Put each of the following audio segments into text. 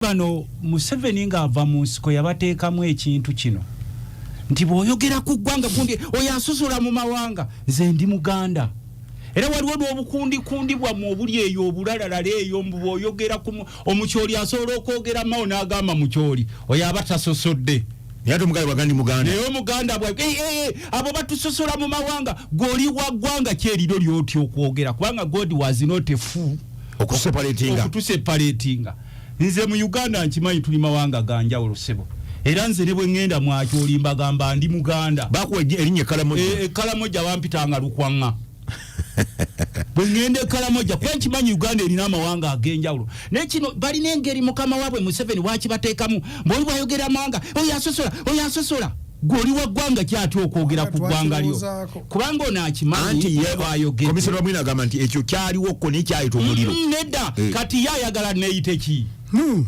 Bano Museveni ng'ava mu nsiko yabateekamu ekintu kino nti bw'oyogera ku ggwanga gundi oyo asosola mu mawanga, nze ndi Muganda. Era waliwo n'obukundikundi bwammwe obuli eyo obulalalala eyo, mbu bw'oyogera ku Omukyoli asobola okwogera Mao n'agamba Mukyoli, oyo aba tasosodde. Naye ate Omuganda bw'agamba ndi Muganda. Naye Omuganda bwa abo batusosola mu mawanga. Gw'oli wa ggwanga ki eriro ly'otya okwogera? Kubanga God was not a fool okuseparatinga. Okutuseparatinga. Nze mu Uganda nkimanyi tuli mawanga ga njawulo, ssebo, era nze ne bwe ŋŋenda Mwakyoli mbagamba ndi Muganda. Bakuwa erinnya Ekalamoja. Ekalamoja bampitanga Lukwaŋŋa bwe ŋŋenda Ekalamoja, kuba nkimanyi Uganda erina amawanga ag'enjawulo. Naye kino balina engeri mukama waabwe Museveni wakibateekamu, mbwoli bwayogera amawanga, oyo asosola, oyo asosola. Gwe oli wa ggwanga ki atya okwogera ku ggwanga lyo? Kubanga ono akimanyi. Anti ye bwayogedde. Komisona Bamwine agamba nti ekyo kyaliwo ko naye kyayita omuliro. Nedda. Kati ye ayagala neeyite ki? No.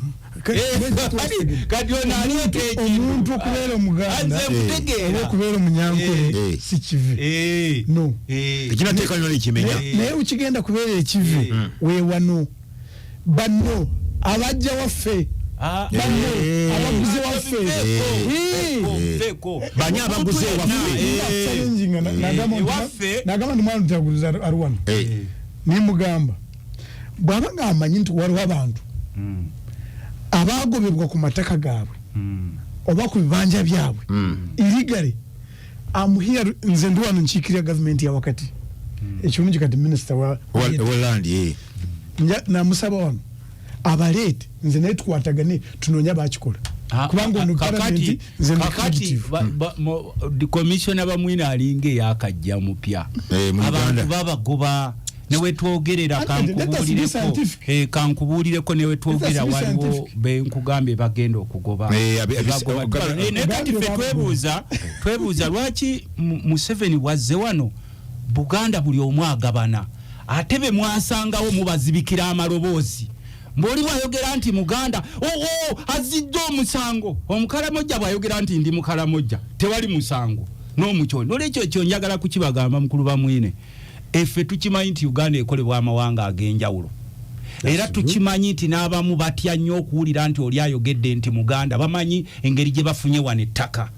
Kati ono aleeta ekintu. Omuntu okubeera Omuganda Nze nkutegeera. oba okubeera Omunyankole si kivi. No. Tekinateeka lyona likimenya. Naye wekigenda kubeera ekivi wewano banno abajja waffe, banno abaguze waffe. Nveeko. Bani abaguze ewaffe? Challenging nagamba nti Ewaffe. Nagamba nti mwana ntaguliza ali wano. Nemugamba bw'aba ng'amanyi nti waliwo abantu abagobebwa ku mataka gaabwe oba ku bibanja byabwe illegally, am here, nze ndi wano nkiikirira gavumenti ya wakati. Ekirungi kati minisita wa wa land. Namusaba wano abaleete, nze naye tukwatagane tunoonye abakikola, kubanga ono palamenti, nze ndi Kakati fugitive. Commissioner Bamwine alinga eyakajja mupya. Mu Abantu Uganda. babagoba newetwogerera. Let us be Kankubuulireko. scientific. Kankubuulireko, newetwogera Let us be waliwo scientific. benkugambye bagenda okugoba. Bagoba. Naye kati Ogambye ffe babagoba. twebuuza lwaki Museveni wazze wano Buganda buli omu agabana, ate be mwasangawo mubazibikira amaloboozi. Mbwoli bwayogera nti Muganda, oo azidde omusango. Omukalamojja bwayogera nti ndi Mukalamojja, tewali musango n'omukyoli. Nolwekyo ekyo njagala kukibagamba, mukulu Bamwine, effe tukimanyi nti Uganda ekolebwa amawanga ag'enjawulo, era tukimanyi nti n'abamu batya nnyo okuwulira nti oli ayogedde nti Muganda. Bamanyi engeri gye bafunye wano ettaka.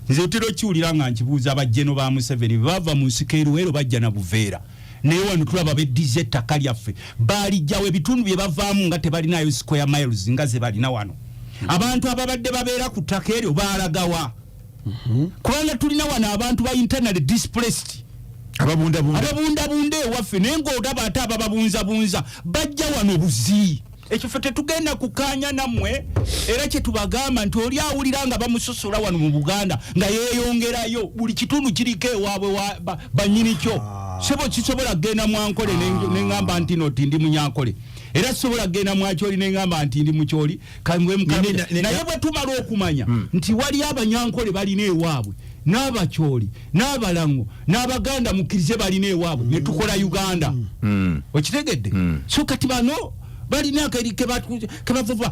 Nze otera okiwulira nga nkibuuza abajjeno ba Museveni, bwe bava mu nsiko eruweero bajja na buveera, naye wano tulaba beddiza ettaka lyaffe. Baalijjawo ebitundu bye bavaamu nga tebalinayo square miles nga ze balina wano. Abantu ababadde babeera ku ttaka eryo baalagawa? Kubanga tulina wano abantu ba internally displaced ababundabunda. Ababundabunda ewaffe, naye ng'olaba ate abababunzabunza bajja wano buzi. Ekyo ffe tetugenda kukkaanya nammwe, era kyetubagamba nti oli awulira nga bamusosola wano mu Buganda nga yeeyongerayo, buli kitundu kiriko ewaabwe bannyini kyo. Sebo, kisobola kugenda Mwankole neŋŋamba nti no ti ndi Munyankole, era sisobola kugenda Mwakyoli neŋŋamba nti ndi Mukyoli. Naye bwe tumala okumanya nti wali Abanyankole balina ewaabwe, n'Abakyoli n'Abalango n'Abaganda mukkirize balina ewaabwe, ne tukola Uganda. Okitegedde? So kati bano balina akeri kebavuva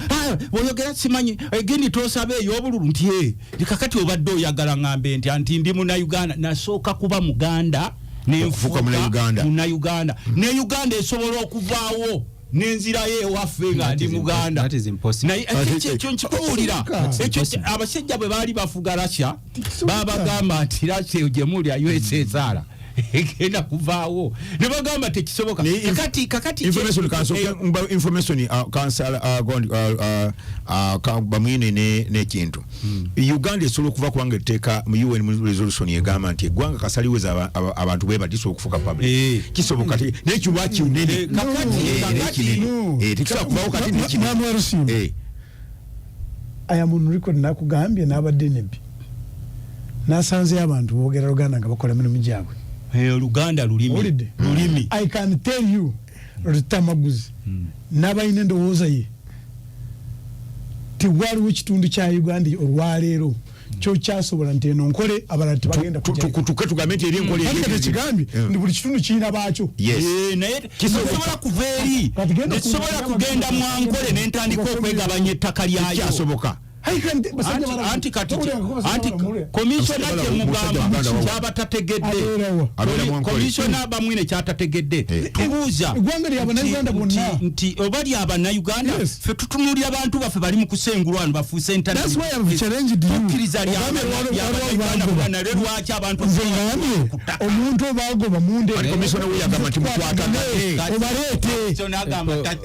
oyogera simanyi egindi tosaba ey'obululu nti kakati obadde oyagala ŋŋambe nti anti ndi Munauganda. Nasooka kuba Muganda Okufuuka Munnayuganda. Munnayuganda, ne Uganda esobola okuvaawo nenzirayo ewaffe nga ndi Muganda. That is impossible. Naye ekyo nkikubuulira, ekyo abasajja bwe baali bafuga Russia babagamba nti Russia gye mulya USSR egenda kuvaawo, ne bagamba tekisoboka. Kakati information kansoke mba information, kansala, Bamwine n'ekintu Uganda esobola okuva, kubanga etteeka mu UN mu resolution egamba nti eggwanga kasaliweza abantu bwe bati lisobola okufuuka public. Kisoboka naye kiba kinene. Kakati naye kinene. No. Tekisobola kuvawo kati nekinene. Mwami Walusimbi, I am on record, nakugambye n'abadde nebbi nasanzeyo abantu boogera Luganda nga bakola mirimu gyabwe. Oluganda lulimi. Owulidde? Lulimi. I can tell you, Lutamaguzi n'abalina endowooza ye, tiwaliwo kitundu kya Uganda olwaleero kyokyasobola nti eno nkole, abalala tebagenda kujjayo. Tuke tugambe nti eri enkola Kati kati ekigambye nti buli kitundu kirina baakyo. Yes. Naye tesobola kuva eri Kati genda nesobola kugenda Mwankole nentandika okwegabanya ettaka lyayo. Kyasoboka. Anti kati anti commissioner kyemugamba kyabatategedde, commissioner Bamwine kyatategedde, tubuuza eggwanga lya Bannayuganda bonna. Nti oba lya Bannayuganda, ffe tutunuulira abantu baffe bali mu kusengulwa wano bafuuse. Tukkiriza. Lya nalyo, lwaki abantu Nze ngambye omuntu obagoba munde Obaleete.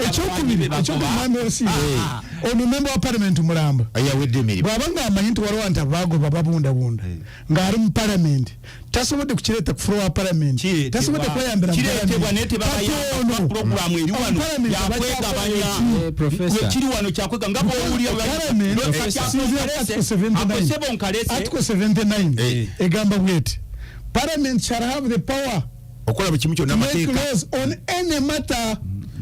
Ekyokubiri, mwami Osiire, ono member wa parliament mulamba yawedde emirimu. Bw'aba ng'amanyi nti waliwo nti abagoba babundabunda ng'ali mu parliament, tasobodde kukireeta ku floor wa parliament, tasobodde kweyambira. Kireetebwa naye tebabayamba. Programu eri wano yakwegabanya, kiri wano kyakwega nga bwowulira. Akosebo nkalese. Article 79 egamba bweti: "Parliament shall have the power okola buli kimu kyonna, amateeka on any matter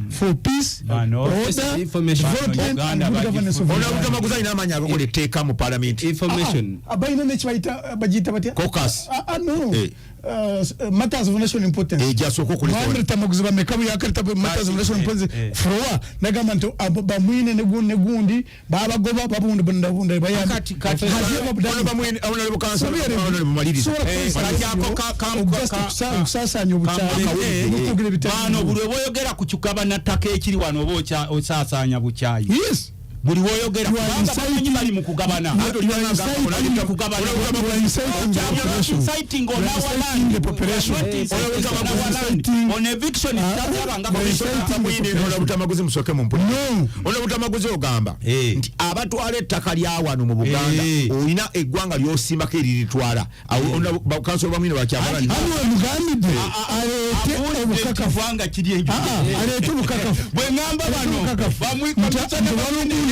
for peace, order, development and good governance of Uganda." Lutamaguzi alina amaanyi agakola etteeka mu parliament? Information. Balina nekibayita, bagiyita batya? Caucus. No, matters of national importance. Gyasooka okuleta. Lutamaguzi bameka byakaleta matters of national importance floor, nagamba nti Bamwine ne gundi babagoba babundabunda. Kusasanya obukyayi nokwogera ebitali. Bano buli oba ku kigabana ttaka ekiri wano oba osaasaanya bukyayi. Yes. Buli woyogera, kubanga bamanyi bali mu kugabana, bali mu kugabana, inciting on our land, on eviction. Lutamaguzi, musooke mumpulire. Lutamaguzi, ogamba nti abatwala ettaka lya wano mu Buganda, olina eggwanga lyosimbako eriritwala, kansolo Bamwine bakyamala. Mugambidde aleete obukakafu. Gwanga kiri enju. Aleete obukakafu. Bwe ŋŋamba bano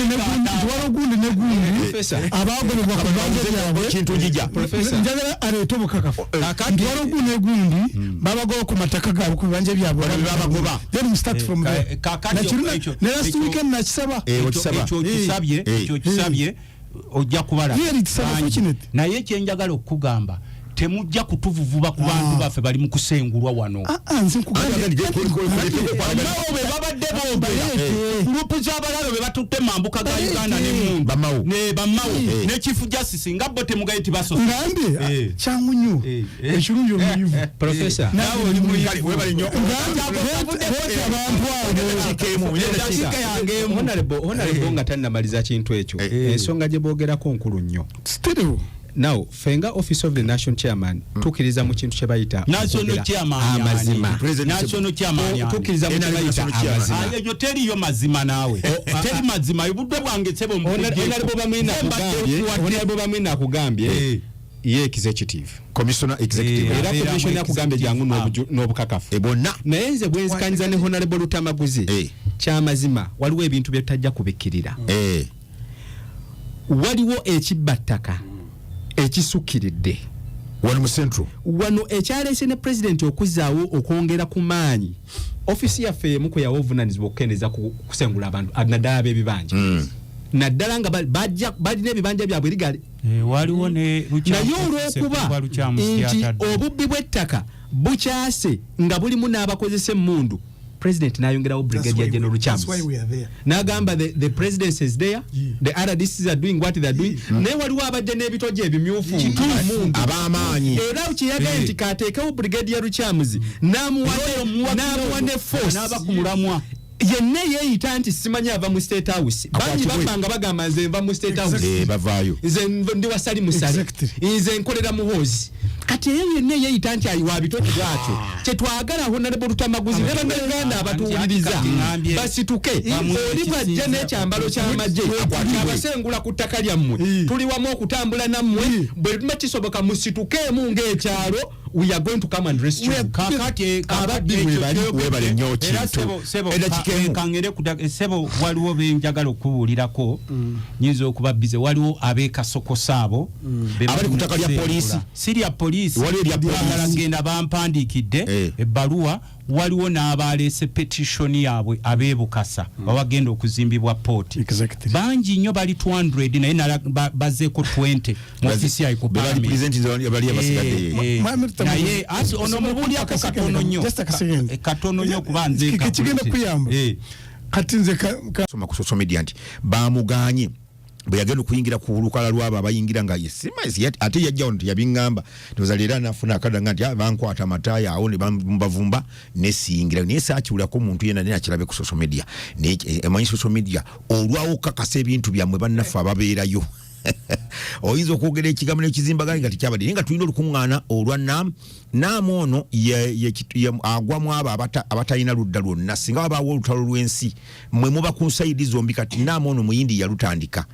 waliwo gundi ne gundi abagobebwa ku bibanja byabwe. Kintu njija. Njagala aleete obukakafu nti waliwo gundi ne gundi babagoba ku mataka gaabwe, ku bibanja byabwe. Babagoba. Then we start from there. Kakati Ne last weekend nakisaba. Okisaba. Ekyo okisabye, ekyo okisabye, ojja kubala. Really, it's unfortunate. Naye kyenjagala okukugamba, temujja kutuvuvuba ku bantu baffe bali mu kusengulwa wano. Nze nkugambye. Nabo be babadde boogera, gurupu z'abalalo be batutte mambuka ga Uganda nemundu. Bamawo. Ne bamawo ne Chief Justice nga bo temugaye ti basosa. Ngambye kyangu nnyo, ekirungi omuyivu. Professor. Naawe oli muyivu. Webale nnyo. Leeta abantu abo. Eddakiika yange emu. Honorable nga tannamaliza kintu ekyo, ensonga gye boogerako nkulu nnyo. Still. Now ffe nga Office of the National Chairman tukkiriza mu kintu kye bayita National okwogera chairman amazima. yani. National chairman yani. Tukkiriza mu kye bayita National chairman. amazima. Eyo teriyo mazima naawe, teri mazima, obudde bwange sebo. Honorable Bamwine akugambye, Honorable Bamwine akugambye ye executive Commissioner executive. Era Abeeramu commissioner akugambye jangu executive. n'obukakafu. Bonna. Naye nze bwenzikaniza ne Honorable Lutamaguzi, kyamazima waliwo ebintu bye tutajja kubikkirira. Waliwo ekibbattaka ekisukkiridde wano mu Central. Wano ekyaleese ne Pulezidenti okuzzaawo okwongera ku maanyi ofiisi yaffe emu kwe yawa obuvunanyizibwa okukendeeza ku kusengula abantu, naddala ab'ebibanja, naddala nga balina ebibanja byabwe ligali. Waliwo ne Naye olw'okuba nti obubbi bw'ettaka bukyase nga bulimu n'abakozesa emmundu, President n'ayongerawo Brigadier General That's why Lukyamuzi. we are there. N'agamba the presidency is there, the RDCs are doing what they are doing, naye waliwo abajja n'ebitogi ebimyufu, emmundu. Ab'amaanyi. Era kyeyagaye nti kateekewo Brigadier Lukyamuzi n'amuwa ne force n'aba ku mulamwa. Yenna yeeyita nti simanyi ava mu State House, bangi Akwatibwe. baba nga bagamba nze nva mu State House, Bavaayo. nze ndi wasali musale, nze nkolera Muhoozi. Kati eyo yenna yeeyita nti ayiwa bitoki bwatyo, kyetwagala Honorable Lutamaguzi ne Bannayuganda abatuwuliriza Kati ŋŋambye- basituke. Bamwe Oli bwajja n'ekyambalo ky'amagye abasengula ku ttaka lyammwe, tuli wamu okutambula nammwe. Bwe tuma kisoboka, musitukeemu ng'ekyalo, we are going to come and rescue you. Kakati Ababbi bwe bali. Webale nnyo era kintu. sebo Eddakiika emu. kangere sebo, waliwo benjagala okubuulirako, nyinza okuba bize, waliwo ab'ekasokosa abo be Abali ku ttaka lya bali mu poliisi. kusengula. Si lya poliisi. Waliwo erya poliisi. Bagala genda bampandiikidde ebbaluwa. Waliwo n'abaleese petition yaabwe ab'ebukasa babagenda okuzimbibwa pooti. Bangi nnyo, bali 200, naye bazzeeko 20 mu ofisi yayi ku Be bali parliament. president bali abasigadde. Mwami Lutamaguzi, Naye asi ono mubuulyako katono nnyo. Just a second. Katono nnyo kuba nze Kigenda kuyamba. Kati nze Soma ku social media nti bamuganye. Bwe yagenda okuyingira ku lukala lwabo abayingira nga yesimaisi, ate yajjawo nti yabiŋŋamba, ndowooza leero anafuna akadanga nti, "Ah, bankwata amataaya awo ne bambavumba nesiyingira." Naye saakiwulako muntu yenna, naye akirabe ku social media. Naye emanyi social media olwawo okukakasa ebintu byammwe. Bannaffe ababeerayo, oyinza okwogera ekigambo nekizimbagane nga tekyabadde. Naye nga tulina olukuŋŋaana olwa NAM. NAM ono agwa mu abo abatalina ludda lwonna. Singa wabaawo olutalo lw'ensi, mwe muba ku side zombi. Kati NAM ono Muyindi yalutandika.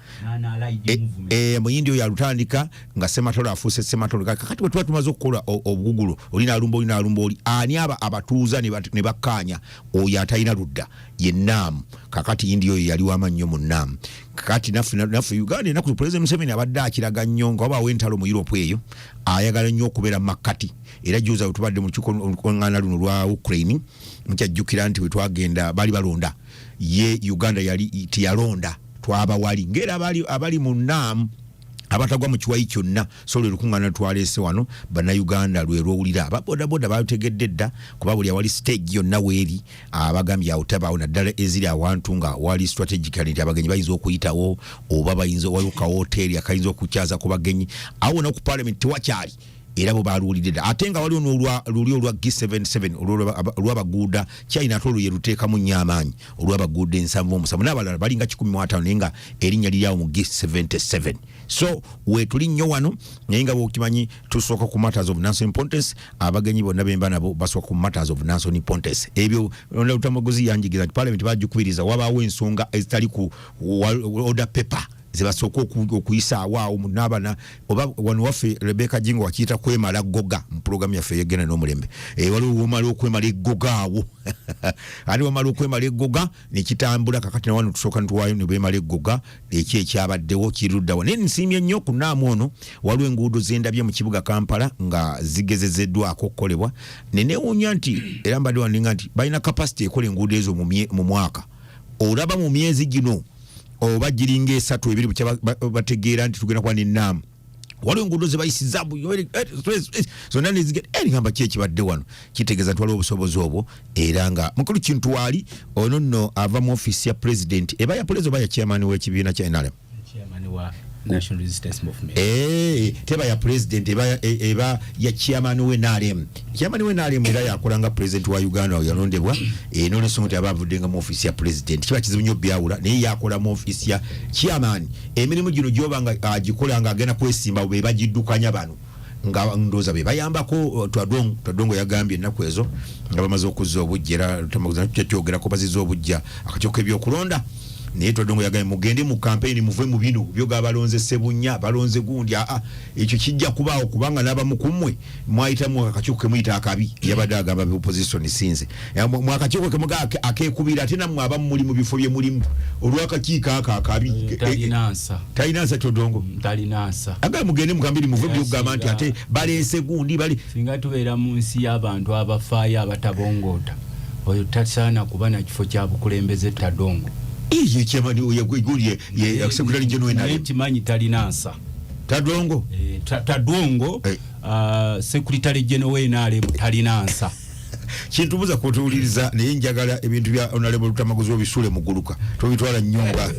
Muyindi oyo yalutandika nga Sematolo afuuse Sematolo. Kakati bwe tuba tumaze okukola obugugulo, oli nalumba oli, nalumba oli, ani aba abatuuza ne bakkaanya? Oyo atalina ludda ye NAM. Kakati Indi oyo yali wamannyo mu NAM. Kakati naffe Uganda enaku, President Museveni abadde akiraga nnyo nga wabaawo entalo mu Europe eyo, ayagala nnyo okubeera mu makkati. Era juza bwe tubadde mu lukuŋŋaana luno lwa Ukraine, nkyajjukira nti bwe twagenda baali balonda, ye Uganda yali teyalonda, twaba wali ngera abali mu NAM abatagwa mu kiwayi kyonna. So lwe lukuŋŋaana twaleese wano Bannayuganda lwe lwowulira. Ababodaboda balutegedde dda, kuba buli awali stage yonna weeri abagambye awo tabaawo, naddala eziri awantu nga wali strategically nti abagenyi bayinza okuyitawo, oba bayinza waliwo kawoteeri akayinza okukyaza ku bagenyi awo. Wona ku parliament tewakyali, era bo baluwulidde dda. Ate nga waliwo luli olwa G77 olw'abaguuda China, ate olwo ye luteekamu nnyo amaanyi, olw'abaguuda 77 n'abalala balinga 150, naye nga erinnya liri awo mu G77. So weetuli nnyo wano, naye nga bwokimanyi tusooka ku matters of national importance. Abagenyi bonna bemba nabo basooka ku matters of national importance. Ebyo Lutamaguzi yanjigiza nti parliament bagikubiriza wabaawo ensonga ezitali ku order paper zebasooka okuyisaawo awo n'abana. Oba wano waffe Rebecca Jingo wakiyita kwemala ggoga mu pulogulamu yaffe eyegenda n'omulembe. Waliwo womala okwemala eggoga awo, ate wamala okwemala eggoga nekitambula. Kakati nawano tusooka nituwaayo ne bwemala eggoga eki ekyabaddewo kiruddawo. Naye nsiimye nnyo ku NAM ono. Waliwo enguudo zendabye mu kibuga Kampala nga zigezezeddwako okukolebwa, nenewuunya nti era mbadde wandinga nti balina capacity ekola enguudo ezo mu mwaka, olaba mu myezi gino oba giringa 3 2 bukya bategeera nti tugenda kuba nenaamu. Waliwo enguudo zebayisiza zonna nezigamba ki ekibadde wano, kitegeeza nti waliwo obusobozi obwo. Era nga mukulu Kintu waali ono nno ava mu ofiisi ya president, eba ya president oba ya chairman w'ekibiina kya NRM? Chairman wa National Resistance Movement. Teba ya president, eba ya chairman we NRM. Chairman we NRM era yakola nga president wa Uganda yalondebwa. N'olwensonga nti aba avudde nga mu ofiisi ya president, kiba kizibu nnyo byawula, naye yakola mu ofiisi ya chairman. Emirimu gino gyoba nga agikola nga agenda kwesimba, be bagiddukanya bano nga ndowooza be bayambako. Twadongo yagambye ennaku ezo nga bamaze okuzza obujja, era kyogerako bazizza obujja akakiiko k'ebyokulonda, naye Twadongo yagambye mugende mu campaign, muve mu bino byoga balonze Sebunya, balonze gundi. Aa, ekyo kijja kubaawo kubanga n'abamu ku mmwe mwayitamu akakiiko kemuyita akabi. Yabadde agamba be opposition sinze mwakakiiko kemuga akeekubira, ate nammwe abamu muli mu bifo bye mulimu olw'akakiiko ako akabi. Talina nsa. Talina nsa Todongo. Talina nsa. Agala mugende mu campaign, muve byokugamba nti ate baleese gundi bali. Singa tubeera mu nsi y'abantu abafaayo abatabongoota, oyo tasaana kuba na kifo kya bukulembeze, Tadongo. Ye chairman ye gundi ye secretary general naye NRM. Kimanyi talina nsa. Tadongo. Tadongo, secretary general we NRM talina nsa. Kintubuza kutuwuliriza, naye njagala ebintu bya Honorable Lutamaguzi obisule muguluka, tobitwala nyumba.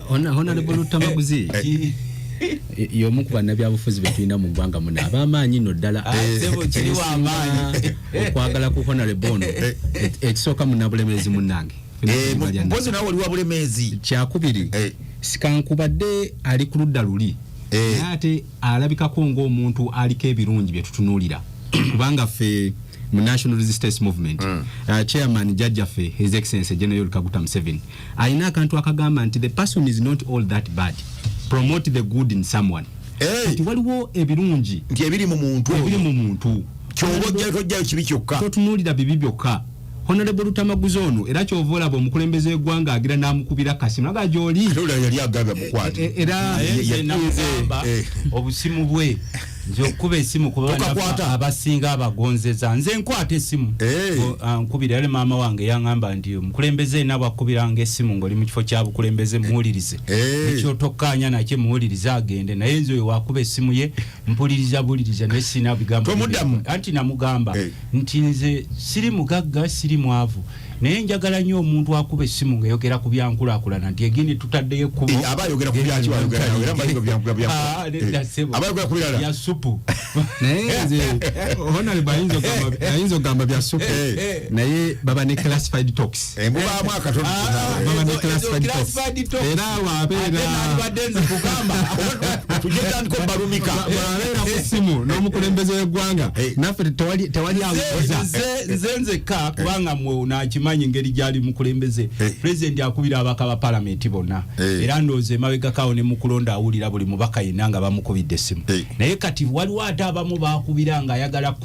Honorable Lutamaguzi y'omu ku bannabyabufuzi be tulina mu ggwanga muno ab'amaanyi nno ddala. Ah, ssebo, kiri w'amaanyi. Okwagala ku honorable ono, ekisooka munnabulemeezi munnange. Mpozi nawe oli wa Bulemeezi. Kyakubiri, sikankubadde ali ku ludda luli, naye ate alabikako ng'omuntu aliko ebirungi bye tutunuulira, kubanga ffe mu National Resistance Movement, chairman jjajjaffe His Excellency General Yoweri Kaguta Museveni alina akantu akagamba nti the person is not all that bad, promote the good in someone. Nti waliwo ebirungi nti ebiri mu muntu ebiri oyo mu muntu. Kyoba ojjayo tojjayo kibi kyokka. Totunuulira bibi byokka. Honorable Lutamaguzi ono era kyova olaba omukulembeze w'eggwanga agira n'amukubira kasimu naga gy'oli. Ate olala yali agambye mukwate. Era Naye nze namugamba obusimu bwe, nze okuba esimu kuba Tokakwata. abasinga abagonzeza, nze nkwata esimu. Nkubira era maama wange yaŋŋamba nti omukulembeze yenna bwakubiranga esimu ng'oli mu kifo kya bukulembeze, muwulirize. Ekyotokkaanya nakye muwulirize agende. Naye nze oyo wakuba esimu ye mpuliriza buliriza, naye sirina bigambo. Tomuddamu? Anti namugamba nti nze siri mugagga, siri mwavu. Naye njagala nnyo omuntu akuba essimu ng'ayogera ku byankulaakulana nti egini tutaddeyo ekkubo. Eh, aba ayogera ku byaki wayogera nawe, era mbalingo byankula Ah, nedda ssebo. Aba ayogera ku birala. Ya supu. Naye nze honorable ayinza okugamba bya supu, Eh. naye baba ne classified talks. Eh, mubaamu akatono. Ah, Baba ne ezo- classified ezo talks. classified talks. Era wabeera Ate nandibadde nze kugamba Tujje tandika obalumika. Bwabeera ku ssimu n'omukulembeze w'eggwanga, Eh. naffe tewali awuza. Nze nzekka, kubanga mwe nakimanyi engeri gyali mukulembeze. Eh. Pulezidenti akubira ababaka ba palamenti bonna. Eh. Era ndowooza emabegakaawo ne mukulonda awulira buli mubaka yenna nga bamukubidde essimu. Eh. Naye kati waliwo ate abamu bakubira nga ayagala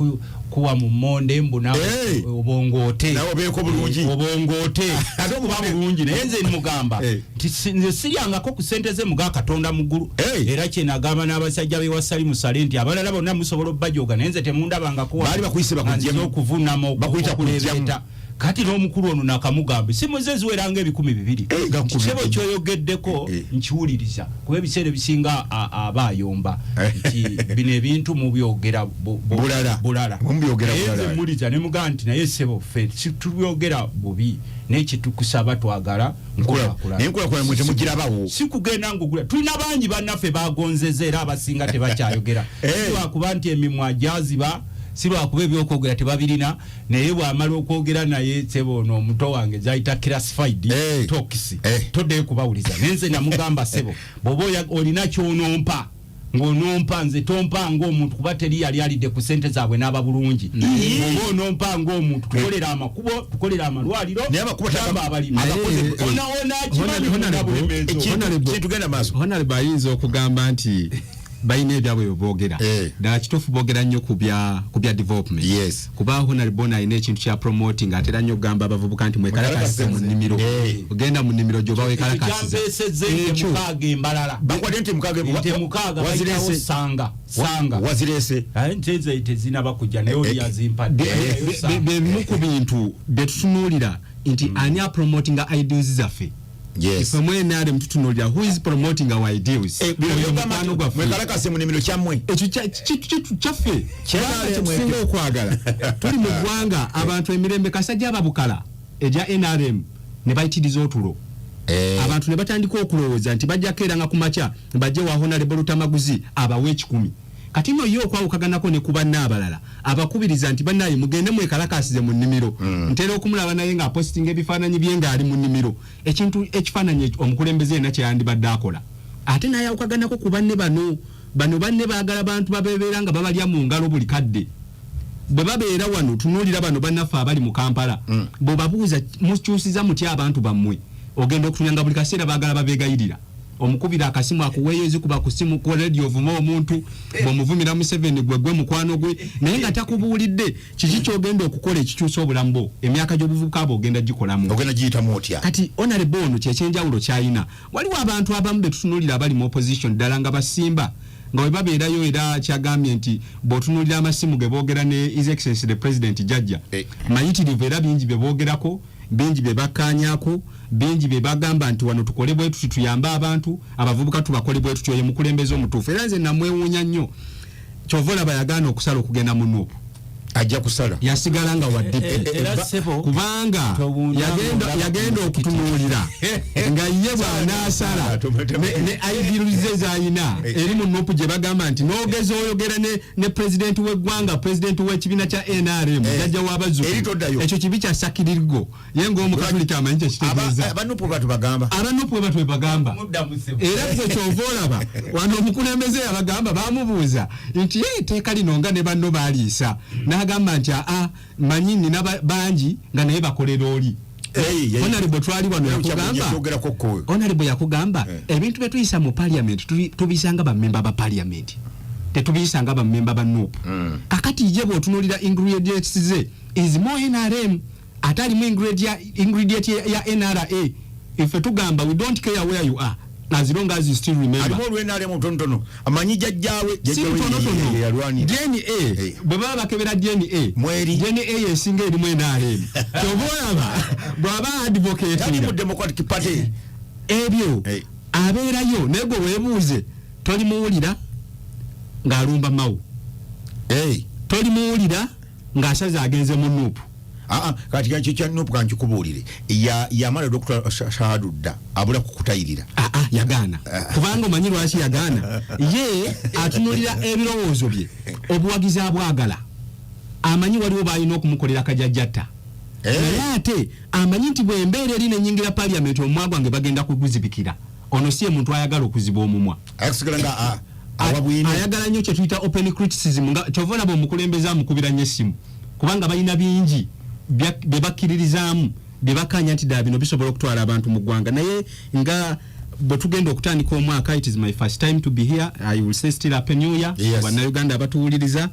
kuwa mu mmonde mbu nawe Eh. obongoote. Nawe obeeko bulungi. Obongoote. Ate kuba bulungi, naye nze mugamba Eh. nti nze siryangako ku sente ze muga Katonda mu ggulu. Eh. Era kyenagamba n'abasajja bewasali musale nti abalala bonna musobola obbajoga, naye nze temundabangako wano. Baali bakuyise bakuggyemu. Nga nzize okuvunama Bakuyita okuleebeeta. kugyamu. Kati n'omukulu ono nakamugamba simu ze ziweranga 2000. Eh, nga Nti kumi. sebo kyoyogeddeko Eh, eh. nkiwuliriza, kuba ebiseera ebisinga aba ayomba Eh. nti bino ebintu mubyogera Bulala. bulala. Mubyogera Naye nze bulala. muwuliriza ne mugamba nti naye sebo ffe situbyogera bubi, naye kyetukusaba twagala nkulaakulana. Naye nkulaakulana mwe temugirabawo. Si kugenda ngugula, tulina bangi bannaffe bagonzeza era abasinga tebakyayogera. Eh. Si lwakuba nti emimwa gyaziba, si lwakuba ebyokwogera tebabirina, naye bwamala okwogera naye sebo ono omuto wange zayita classified Eh. talks, Eh. toddeyo kubawuliza. Naye nze namugamba, sebo bw'oba olina kyonompa ng'onompa nze, tompa ng'omuntu, kuba teri yali alidde ku sente zaabwe n'aba bulungi. Bw'oba onompa ng'omuntu, tukolera amakubo, tukolera amalwaliro, Naye amakubo yamba abalimi. Abakozi- Ona ona akimanyi bulemeezi obwo. Kitugenda maaso. Honorable ayinza okugamba nti balina ebyabwe byeboogera. Eh. Ddala kituufu, boogera nnyo ku bya development. Yes. Kuba honorable ono alina ekintu kya promoting, atera nnyo okugamba abavubuka nti mwekalakasize mu nnimiro. Eh. Ogenda mu nnimiro gyoba Ekyo wekalakasiza. kyampeesezza ente Ekyo. 6 embalala. Bakwate ente 6. Ente 6 bayitawo Wazirese. sanga sanga. Wazirese. Aye, ente ze tezinaba kujja, naye oli yazimpadde. Bebimu ku bintu byetutunuulira nti ani apromotinga ideals zaffe. Yes. Ife mu NRM tutunuulira who is promoting our ideals. Eh, bino Oyo byogamba mukwano nti gwaffe. mwekalakase mu nnimiro kyammwe. Ekyo kyaffe. Kyaffe. Kyetusinga okwagala, tuli mu ggwanga abantu emirembe kasajja ababukala egya NRM ne bayitiriza otulo. Eh. Abantu ne batandika okulowooza nti bajja keeranga ku makya bajje wa honorable Lutamaguzi abawe 100. Kati nno ye okwawukaganako ne ku banne abalala abakubiriza nti bannaye mugende mwekalakasize mu nnimiro. Ntera okumulaba naye ng'apositinga ebifaananyi bye ng'ali mu nnimiro, ekintu ekifaananyi ekyo omukulembeze yenna kyeyandibadde akola. Ate n'ayawukaganako ku banne bano. Bano banne baagala bantu babebeera nga babalya mu ngalo buli kadde bwe babeera wano. Tunuulira bano bannaffe abali mu Kampala, bw'obabuuza mukyusiza mutya abantu bammwe, ogenda okutunya nga buli kaseera baagala babeegayirira. Omukubira akasimu akuweeyo, zikuba ku simu ku radio ovuma omuntu, bw'omuvumira Museveni gwe gwe mukwano gwe, naye nga takubuulidde kiki kyogenda okukola ekikyusa obulamu bwo. Emyaka gy'obuvubuka bwo ogenda gikolamu. Ogenda giyitamu otya? Kati honorable ono kyekyenjawulo kyalina. Waliwo abantu abamu betutunuulira abali mu opposition ddala nga basimba nga bwe babeerayo, era kyagambye nti bw'otunuulira amasimu ge boogera ne His Excellency the President jajja Eh. mayitirivu, era bingi bye boogerako, bingi bye bakkaanyaako, bingi bye bagamba nti wano tukole bwe tuti, tuyambe abantu abavubuka, tubakole bwe tuti. Oyo mukulembeze omutuufu, era nze namwewuunya nnyo. Kyova olaba yagaana okusala okugenda mu NUP. Ajja kusala. Yasigala nga wa DP. Era ssebo, kubanga towunda ng'olaba yagenda ku muzikiti. okutunuulira nga ye bw'anaasala ne ideals ze z'ayina eri mu NUP gye bagamba nti n'ogeza oyogera ne pulezidenti w'eggwanga, pulezidenti w'ekibiina kya NRM, jjajja Eri w'abazzukulu, toddayo. ekyo kibi kya sacrilege. Ye ng'omukatuliki amanyi kyekitegeeza. Aba NUP batu bagamba. Aba NUP bwe batwe bagamba. Muddamu ssebo. Era gwe kyova olaba wano omukulembeze yabagamba, bamubuuza nti ye etteeka lino nga ne banno baliisa, n'agamba nti aa manyi nina bangi nga naye bakolera oli. Honorable twali wano yakugamba Yakyogerako ko. Honorable yakugamba Eh. ebintu bye tuyisa mu parliament tubiyisa nga bammemba ba parliament, tetubiyisa nga bammemba ba NUP. Kakati ye bw'otunuulira ingredients ze is more NRM, ate alimu ingredient ya NRA. Ife tugamba we don't care where you are as long as you still remember. Alimu olw'NRM obutonotono, amanyi jjajjaawe. Si butonotono. Yalwanira. DNA, Eh. bwe baba bakebera DNA, Mweri. DNA yesinga erimu NRM. Kyova olaba bw'aba advocate Tali mu Democratic Party. Ebyo Eh. abeerayo, naye gwe weebuuze, tolimuwulira ng'alumba Mawu, Eh, tolimuwulira ng'asaze agenze mu NUP. Aa, kati ekyo kya NUP kankikubuulire, yamala dda okutwala shahadu dda, abula kukutayirira. Aa, yagaana, kubanga omanyi lwaki yagaana? Ye atunulira ebirowoozo bye, obuwagizi abwagala, amanyi waliwo balina okumukolera kajajjatta. Naye ate amanyi nti bwembeera eri nenyingira parliament, omumwa gwange bagenda kuguzibikira. Ono si ye muntu ayagala okuziba omumwa. Ayakusigala nga awa bwino. Ayagala nnyo kyetuyita open criticism, nga kyova olaba omukulembeze amukubira nnyo essimu, kubanga balina bingi bye bakkiririzaamu, bye bakkaanya nti ddala bino bisobola okutwala abantu mu ggwanga. Naye nga bwe tugenda okutandika omwaka, it is my first time to be here, I will say still happy new year. Bannayuganda abatuwuliriza,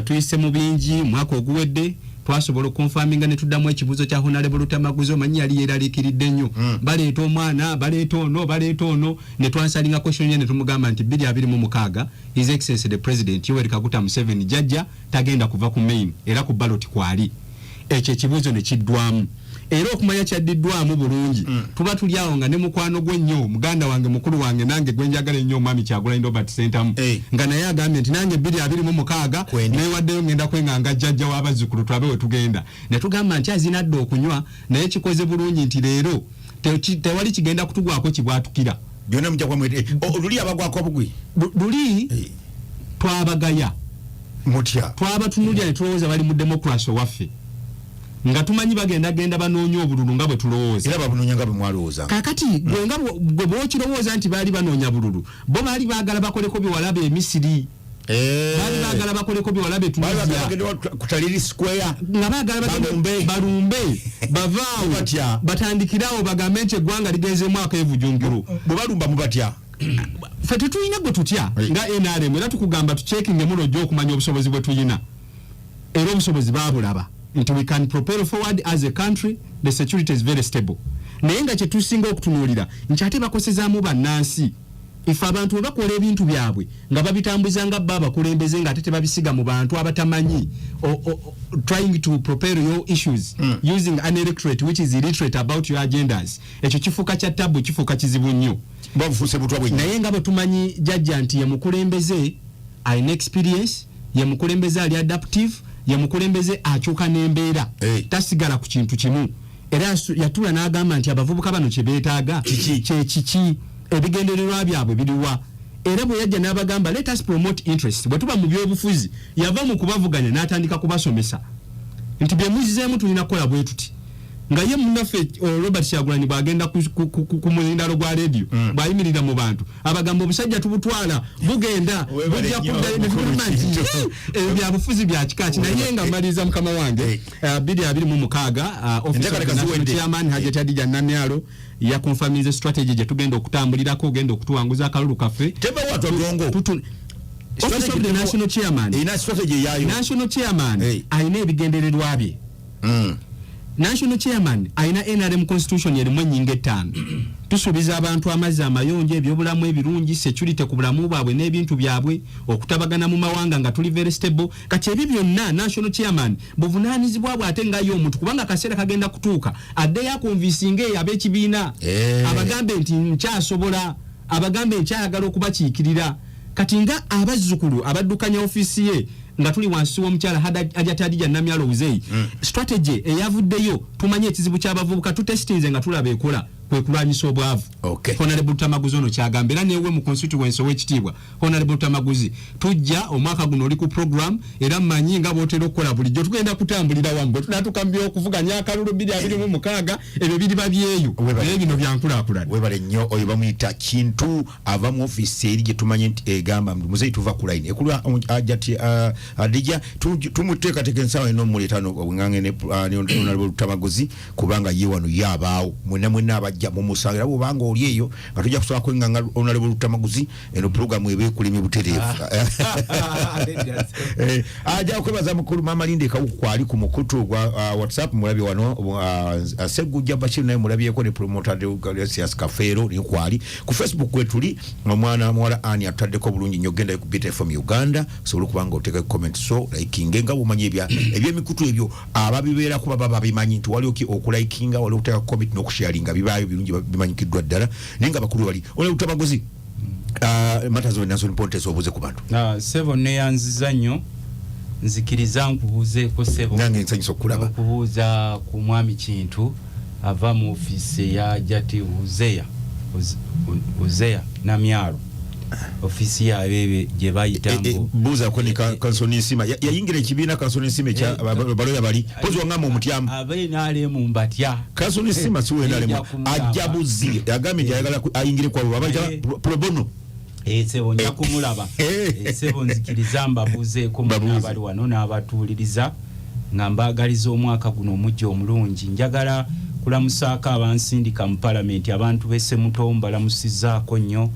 tuyise mu bingi mwaka oguwedde. Twasobola okuconfirminga ne tuddamu ekibuuzo kya Honorable Lutamaguzi. Omanyi yali yeeraliikiridde nnyo, baleeta omwana, baleeta ono, baleeta ono, ne twansweringa question ye ne tumugamba nti 2026 His Excellency the President Yoweri Kaguta Museveni jajja tagenda kuva ku main, era ku ballot kwali. Ekyo ekibuuzo ne kiddwamu, era okumanya kyaddiddwamu bulungi, tuba tuli awo nga ne mukwano gwe nnyo, muganda wange, mukulu wange, nange gwe njagala ennyo, omwami Kyagulanyi Robert Sentamu, nga naye agambye nti nange 2026 Kwendi. newaddeyo, ngenda kwenganga jjajja w'abazzukulu, tulabe we tugenda. Ne tugamba nti azinadde okunywa, naye kikoze bulungi nti leero tewali kigenda kutugwako kibwatukira. Byonna mujja kuba luli abagwako obugwi. Luli twabagaya. Mutya? Twabatunulira ne tulowooza bali mu democracy owaffe, nga tumanyi bagenda genda banoonya obululu nga bwe tulowooza. Era babunoonya nga bwe mwalowooza. Kakati gwe nga gwe bwokirowooza nti baali banoonya bululu, bo baali baagala bakoleko byewalaba emisiri, baali baagala bakoleko byewalaba Baali etunisia. bagala bagende ku Tahrir Square. Nga baagala Balumbe. Balumbe bavaawo. Mubatya. Batandikirawo bagambe nti eggwanga ligenzemu akevujungiro. Bwe balumba mubatya? Ffe tetulina gwe tutya. Hey. Nga NRM, era tukugamba tucheckinge muno, ojja okumanya obusobozi bwe tuyina, era obusobozi babulaba nti we can propel forward as a country, the security is very stable. Naye nga kyetusinga okutunuulira nti ate bakosezaamu bannansi. Ife abantu bwe bakola ebintu byabwe nga babitambuza nga bo abakulembeze, nga ate tebabisiga mu bantu abatamanyi, trying to propel your issues using an electorate which is illiterate about your agendas, ekyo kifuuka kya tabu, kifuuka kizibu nnyo. Babufuuse butwa bwennyini. Naye nga bwe tumanyi jjajja nti ye mukulembeze alina experience, ye mukulembeze ali adaptive, ye mukulembeze akyuka n'embeera, tasigala ku kintu kimu. Era yatuula n'agamba nti abavubuka bano kye beetaaga Kiki? Kyekiki? Ebigendererwa byabwe biriwa? Era bwe yajja n'abagamba, let us promote interest. Bwe tuba mu byobufuzi, yava mu kubavuganya n'atandika kubasomesa nti bye muzzeemu tulina kukola bwe tuti. Nga ye munnaffe Robert Kyagulanyi bw'agenda ku muzindalo gwa leediyo, bw'ayimirira mu bantu abagamba obusajja tubutwala bugenda Weebale bujja nnyo, kuddayo, ne mukulu tugamba nti Kintu. "Eh, ebyo byabufuzi bya kika ki?" Naye nga maliriza, mukama wange, 2026, office of Enteekateeka the national ziwedde. chairman Hajati Hadija Namyalo yaconfirminze strategy gye tugenda okutambulirako, ogenda okutuwanguza akalulu kaffe. Teva watwa ndongo. Office of the national chairman Erina strategy eyayo. National chairman alina ebigendererwa bye. National chairman alina NRM constitution erimu ennyingo 5. Tusuubiza abantu amazzi amayonjo, ebyobulamu ebirungi, security ku bulamu bwabwe n'ebintu byabwe, okutabagana mu mawanga nga tuli very stable. Kati ebyo byonna national chairman buvunaanyizibwa bwe, ate nga ye omuntu, kubanga akaseera kagenda kutuuka addeyo aconvincinge eyo ab'ekibiina, abagambe nti nkyasobola, abagambe nkyayagala okubakiikirira. Kati nga abazzukulu abaddukanya ofiisi ye, nga tuli wansi w'omukyala Hajati Hadija Namyalo Wuzeyi, strategy eyavuddeyo, tumanye ekizibu ky'abavubuka, tutestinze nga tulaba ekola, kwe kulwanyisa obwavu. Honorable Tamaguzi ono kyagamba, era newe mu constituency ow'ekitiibwa Honorable Tamaguzi, tujja omwaka guno oli ku program, era mmanyi nga bw'otera okukola bulijjo, tugenda kutambulira wamu. Bwe tunatuuka mu byokuvuganya akalulu 2026, ebyo biriba byeyo, Webale. naye bino byankulaakulana. Webale nnyo. Oyo bamuyita Kintu, ava mu ofiisi eri gye tumanyi nti egamba muzeyi tuva ku line ekulwa Hajati Adija. Tumuteekateeka ensawa eno omuleeta ngange ne Honorable Lutamaguzi, kubanga ye wano ye abaawo. Mwenna mwenna abajja mumusangira bwobanga oli eyo nga tujja kusobola kwenganga Honorable Lutamaguzi. Eno puroguramu eba ekulimye butereevu. Ajja okwebaza mukulu Mama Linda Ekawuku kwali ku mukutu gwa WhatsApp. Mulabye wano Segujja Bashir, naye mulabyeko ne promoter Deogratias Kafeero ni kwali ku Facebook kwetuli. Omwana muwala ani atutaddeko bulungi nnyo. Genda ku Beta FM Uganda osobola okuba nga oteeka comment, so likinge nga bwomanyi ebyemikutu ebyo ababibeerako baba babimanyi nti waliwo ki okulikinga, waliwo okuteeka comment n'okusharinga, bibaayo birungi, bimanyikiddwa ddala. Naye nga bakulu bali ole Lutamaguzi, matters of national importance, obuze ku bantu. Sebo, neyanziza nnyo. Nzikiriza nkubuuzeeko ssebo. Nange nsanyusa okukulaba. Okubuuza ku mwami Kintu ava mu ofiisi eya Jati Uzeya, Uzeya Namyalo, ofiisi yaabwe gye bayita mbu Buuzaako ne Kansoni Nsima. Yayingira ekibiina Kansoni Nsima ekya baloya bali pozi wangamba omutyamu. Abe NRM mbatya. Kansoni Nsima si we NRM. Nja kumulaba. Ajja buzi agambye nti ayagala ayingire kwabo babayita pro bono. Sebo, nja kumulaba. Sebo, nzikiriza mbabuuzeeko mwenna Babuuze. abali wano n'abatuwuliriza nga mbaagaliza omwaka guno omujja omulungi. Njagala kulamusaako abansindika mu palamenti, abantu b'e Semuto mbalamusizaako nnyo,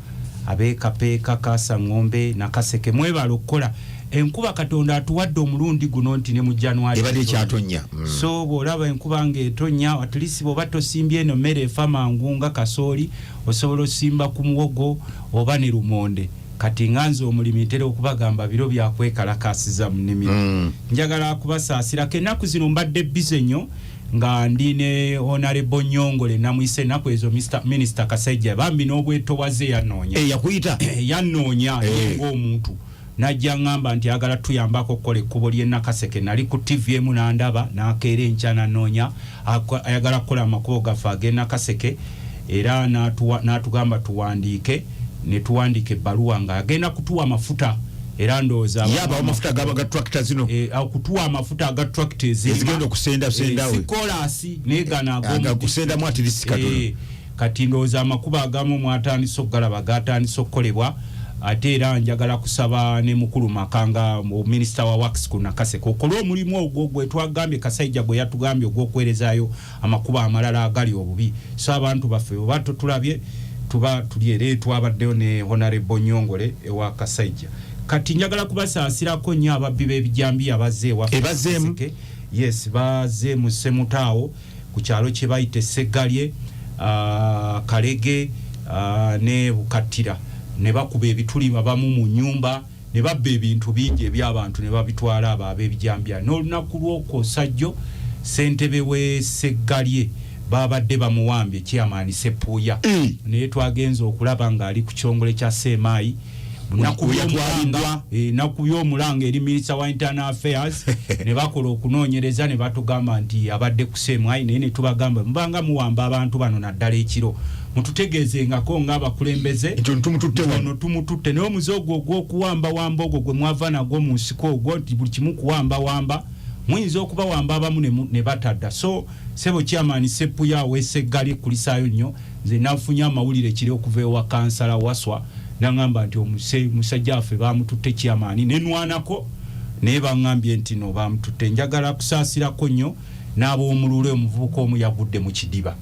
ab'e Kapeeka, Kasaŋŋombe, Nakaseke, mwebala okukola. Enkuba Katonda atuwadde omulundi guno nti ne mu January Ebadde ekyatonya. So bw'olaba enkuba ng'etonnya, at least bw'oba tosimbye eno mmere efa mangu nga kasooli, osobola osimba ku muwogo oba ne lumonde. Kati nga nze omulimi ntera okubagamba biro byakwekalakasiza mu nnimiro. Njagala kubasaasirako ennaku zino mbadde busy nnyo nga ndi ne Honorable Nyongole, namuyise ennaku ezo Mr. Minister Kasajja bambi n'obwetowaze yanoonya. Yakuyita? Yanoonya ng'omuntu najja ŋŋamba nti ayagala tuyambako okukola ekkubo ly'e Nakaseke. Nali ku TV emu n'andaba n'akeera enkya nanoonya, ayagala kukola amakubo gaffe ag'e Nakaseke era n'atugamba tuwandiike ne tuwandiika ebbaluwa ng'agenda kutuwa amafuta era ndowooza Yaba amafuta ga tractor zino. Okutuwa amafuta aga tractor ezirima. Ezigenda okusenda senda we. Si koolaasi naye gano ag'omu Aga kusendamu at least katono. Kati ndowooza amakubo agamu mwatandise okugalaba gatandise okukolebwa. Ate era njagala kusaba ne mukulu Makanga, minisita wa works ku Nakaseke, okole omulimu ogwo gwe twagambye Kasaija gwe yatugambye ogw'okuweerezaayo amakubo amalala agali obubi. So abantu baffe oba totulabye tuba tuli era twabaddeyo ne Honorable Nyongole ewa Kasaija. Kati njagala kubasaasirako nnyo ababbi b'ebijambiya bazze ewaffe. Bazzeemu? Nakaseke. Yes, bazze mu Semutaawo ku kyalo kye bayita Essegalye, Kalege, ne Bukattira ne bakuba ebituli babamu mu nyumba ne babba ebintu bingi eby'abantu ne babitwala abo ab'ebijambiya. N'olunaku lw'okwosajjo ssentebe w'e Seggalye babadde bamuwambye, chairman Sepuuya, naye twagenze okulaba ng'ali ku kyongole kya Seemaayi. Yatwaliddwa. Nakubye omulanga eri minisita wa internal affairs ne bakola okunoonyereza ne batugamba nti abadde ku Seemwayi, naye ne tubagamba mubanga muwamba abantu bano naddala ekiro mututegeezengako ng'abakulembeze Nti ono tumututte wano. Ono tumututte, naye omuze ogwo ogw'okuwambawamba ogwo gwe mwava nagwo mu nsiko ogwo nti buli kimu kuwambawamba, muyinza okubawamba abamu ne batadda. So sebo chairman Sepuya ow'e Seggali kulisaayo nnyo. Nze nafunye amawulire kiri okuva ewa kansala Waswa naŋŋamba nti musajja waffe bamututte chairman, nenwanako naye baŋŋambye nti no bamututte. Njagala kusaasirako nnyo n'ab'omulule, omuvubuka omu yagudde mu kidiba.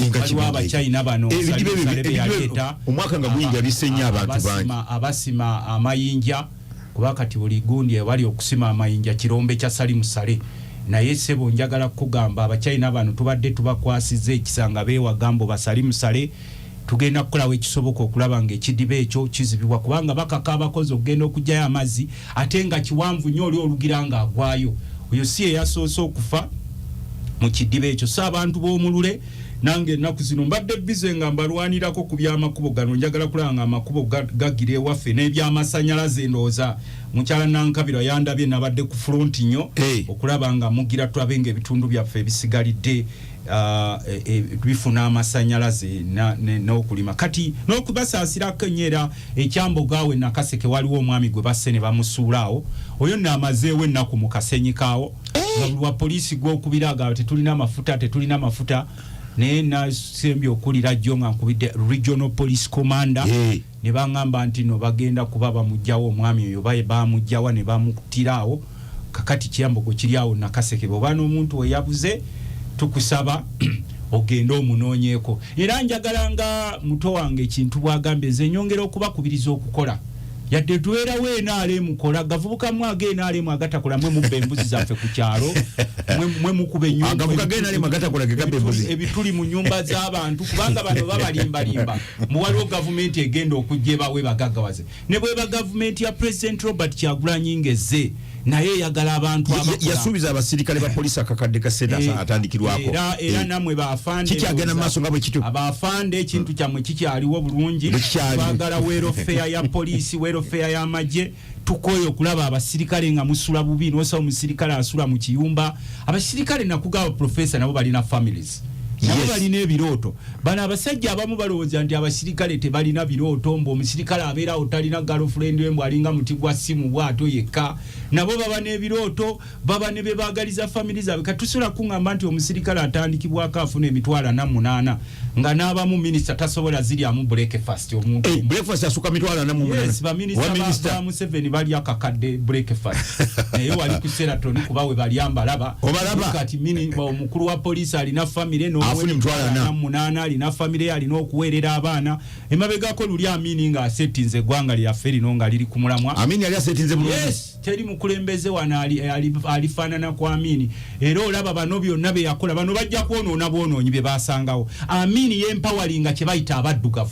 Nga Waliwo kibi Abachina bano Ebidiba ebyo Salebe ebidiba ebyo, yaleeta omwaka nga guyingira bisse nnyo abantu bangi. Abasima amayinja, kuba kati buli gundi ewali okusima amayinja kirombe kya Salimu Sale. Naye sebo njagala kukugamba Abachina bano tubadde tubakwasiza ekisa nga beewagambo basalimu sale, tugenda kukolawo ekisoboka okulaba nga ekidiba ekyo kizibibwa kubanga bakaka abakozi okugenda okugyayo amazzi ate nga kiwanvu nnyo, oli olugira nga agwayo. Oyo si yeyasoose okufa mu kidiba ekyo. So abantu b'omulule nange ennaku zino mbadde busy nga mbalwanirako ku byamakubo gano. Njagala kulaba nga amakubo gagira ewaffe n'ebyamasanyalaze. Ndowooza mukyala Nankabirwa yandabye nabadde ku front nnyo okulaba nga mugira tulabe nga ebitundu byaffe ebisigalidde bifuna amasanyalaze n'okulima. Kati n'okubasaasirako ennyo era ekyambogaawe Nakaseke waliwo omwami gwe basse ne bamusuulaawo. Oyo nno amazeewo ennaku mu kasenyi kaawo nga buli wa poliisi gwokubira agamba tetulina mafuta, tetulina mafuta. Naye nasembye okulira jjo nga nkubidde regional police commander ne baŋŋamba nti no bagenda kuba bamugjawo omwami oyo, baye bamugjawa ne bamutiraawo. Kakati Kyambogo kiri awo Nakaseke, bw'oba n'omuntu we yabuze tukusaba ogende omunoonyeeko. Era njagala nga muto wange ekintu bw'agambye, nze nyongera okubakubiriza okukola yadde tubeerawo NRM kola gavubuka mwe aga NRM agatakola, mwe mubba embuzi zaffe ku kyalo, mwe mukuba ennyumba Agavubuka ga NRM agatakola ge gabba embuzi. Ebituli mu nyumba z'abantu kubanga bano babalimbalimba mu waliwo gavumenti egenda okujja ebawe bagaggawaze. Ne bweba gavumenti ya President Robert Kyagulanyi ngezze Naye eyagala abantu abakola. Yasuubiza abasirikale ba polisi akakadde ka sente atandikirwako. Era namwe bafande, Kikyagenda mu maaso nga bwe kityo? Abafande, ekintu kyammwe kikyaliwo bulungi. Bwe kikyali. Twagala welfare ya poliisi, welfare y'amagye. Tukoye okulaba abasirikale nga musula bubi, nosaba omusirikale asula mu kiyumba. Abasirikale, nakugaba profesa, nabo balina families, nabo balina ebirooto. Bano abasajja abamu balowooza nti abasirikale tebalina birooto, mbu omusirikale abeerawo talina girlfriend we, mbu alinga muti gwa simu bwato yekka. Nabo baba n'ebirooto, baba ne bebaagaliza family zaabwe. Kati tusobola kuŋŋamba nti omusirikale atandikibwako afuna 48,000, nga n'abamu minisita tasobola ziryamu breakfast omuntu omu. Breakfast asuka 48,000. Yes, baminisita Wa minisita. ba Museveni bali akakadde breakfast, naye wali ku Sheraton kuba we balya mbalaba. Obalaba? Kati omukulu wa poliisi alina famire Afuna 40,000. 8 alina famire, alina okuweerera abaana. Emabegako luli Amini ng'asettinze eggwanga lyaffe lino nga liri ku mulamwa. Amini yali asetinze bulungi. Yes, teri mukulembeze wano alifaanana ku Amini. Era olaba bano byonna bye yakola, bano bajja kwonoona bwonoonyi bye basangawo. Amini yempoweringa kye bayita abaddugavu,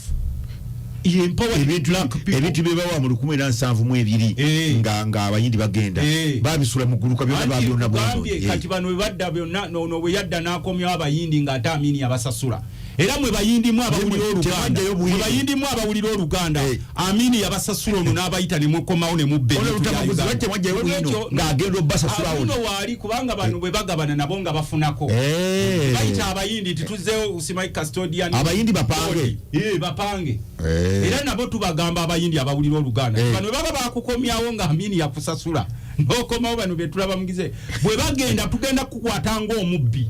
yempowering black people. Ebintu bye bawa mu 1972 nga abayindi bagenda, babisula mu guluka byonna. Anti Babyonna nkugambye, bwonoonyi. Kati bano bwe badda byonna, ono bwe yadda n'akomyawo abayindi, ng'ate Amini abasasula. Era mwe bayindimu abawulira Oluganda, Tebajjayo mwe bwino. bayindimu abawulira Oluganda, Amini yabasasula ono n'abayita ne mukomawo ne mubba Ono ebintu bya Lutamaguzi, Uganda. lwaki temwajjayo bwino Olwekyo, ng'agenda obbasasula Amini ono? waali, kubanga bano bwe bagabana nabo nga bafunako. Bayita abayindi nti tuzzeewo simanyi custodian. Abayindi bapange. Bapange. Era nabo tubagamba, abayindi abawulira Oluganda, bano bwe baba bakukomyawo nga Amini yakusasula n'okomawo, bano betulaba mugize bwe bagenda, tugenda kukwata ng'omubbi.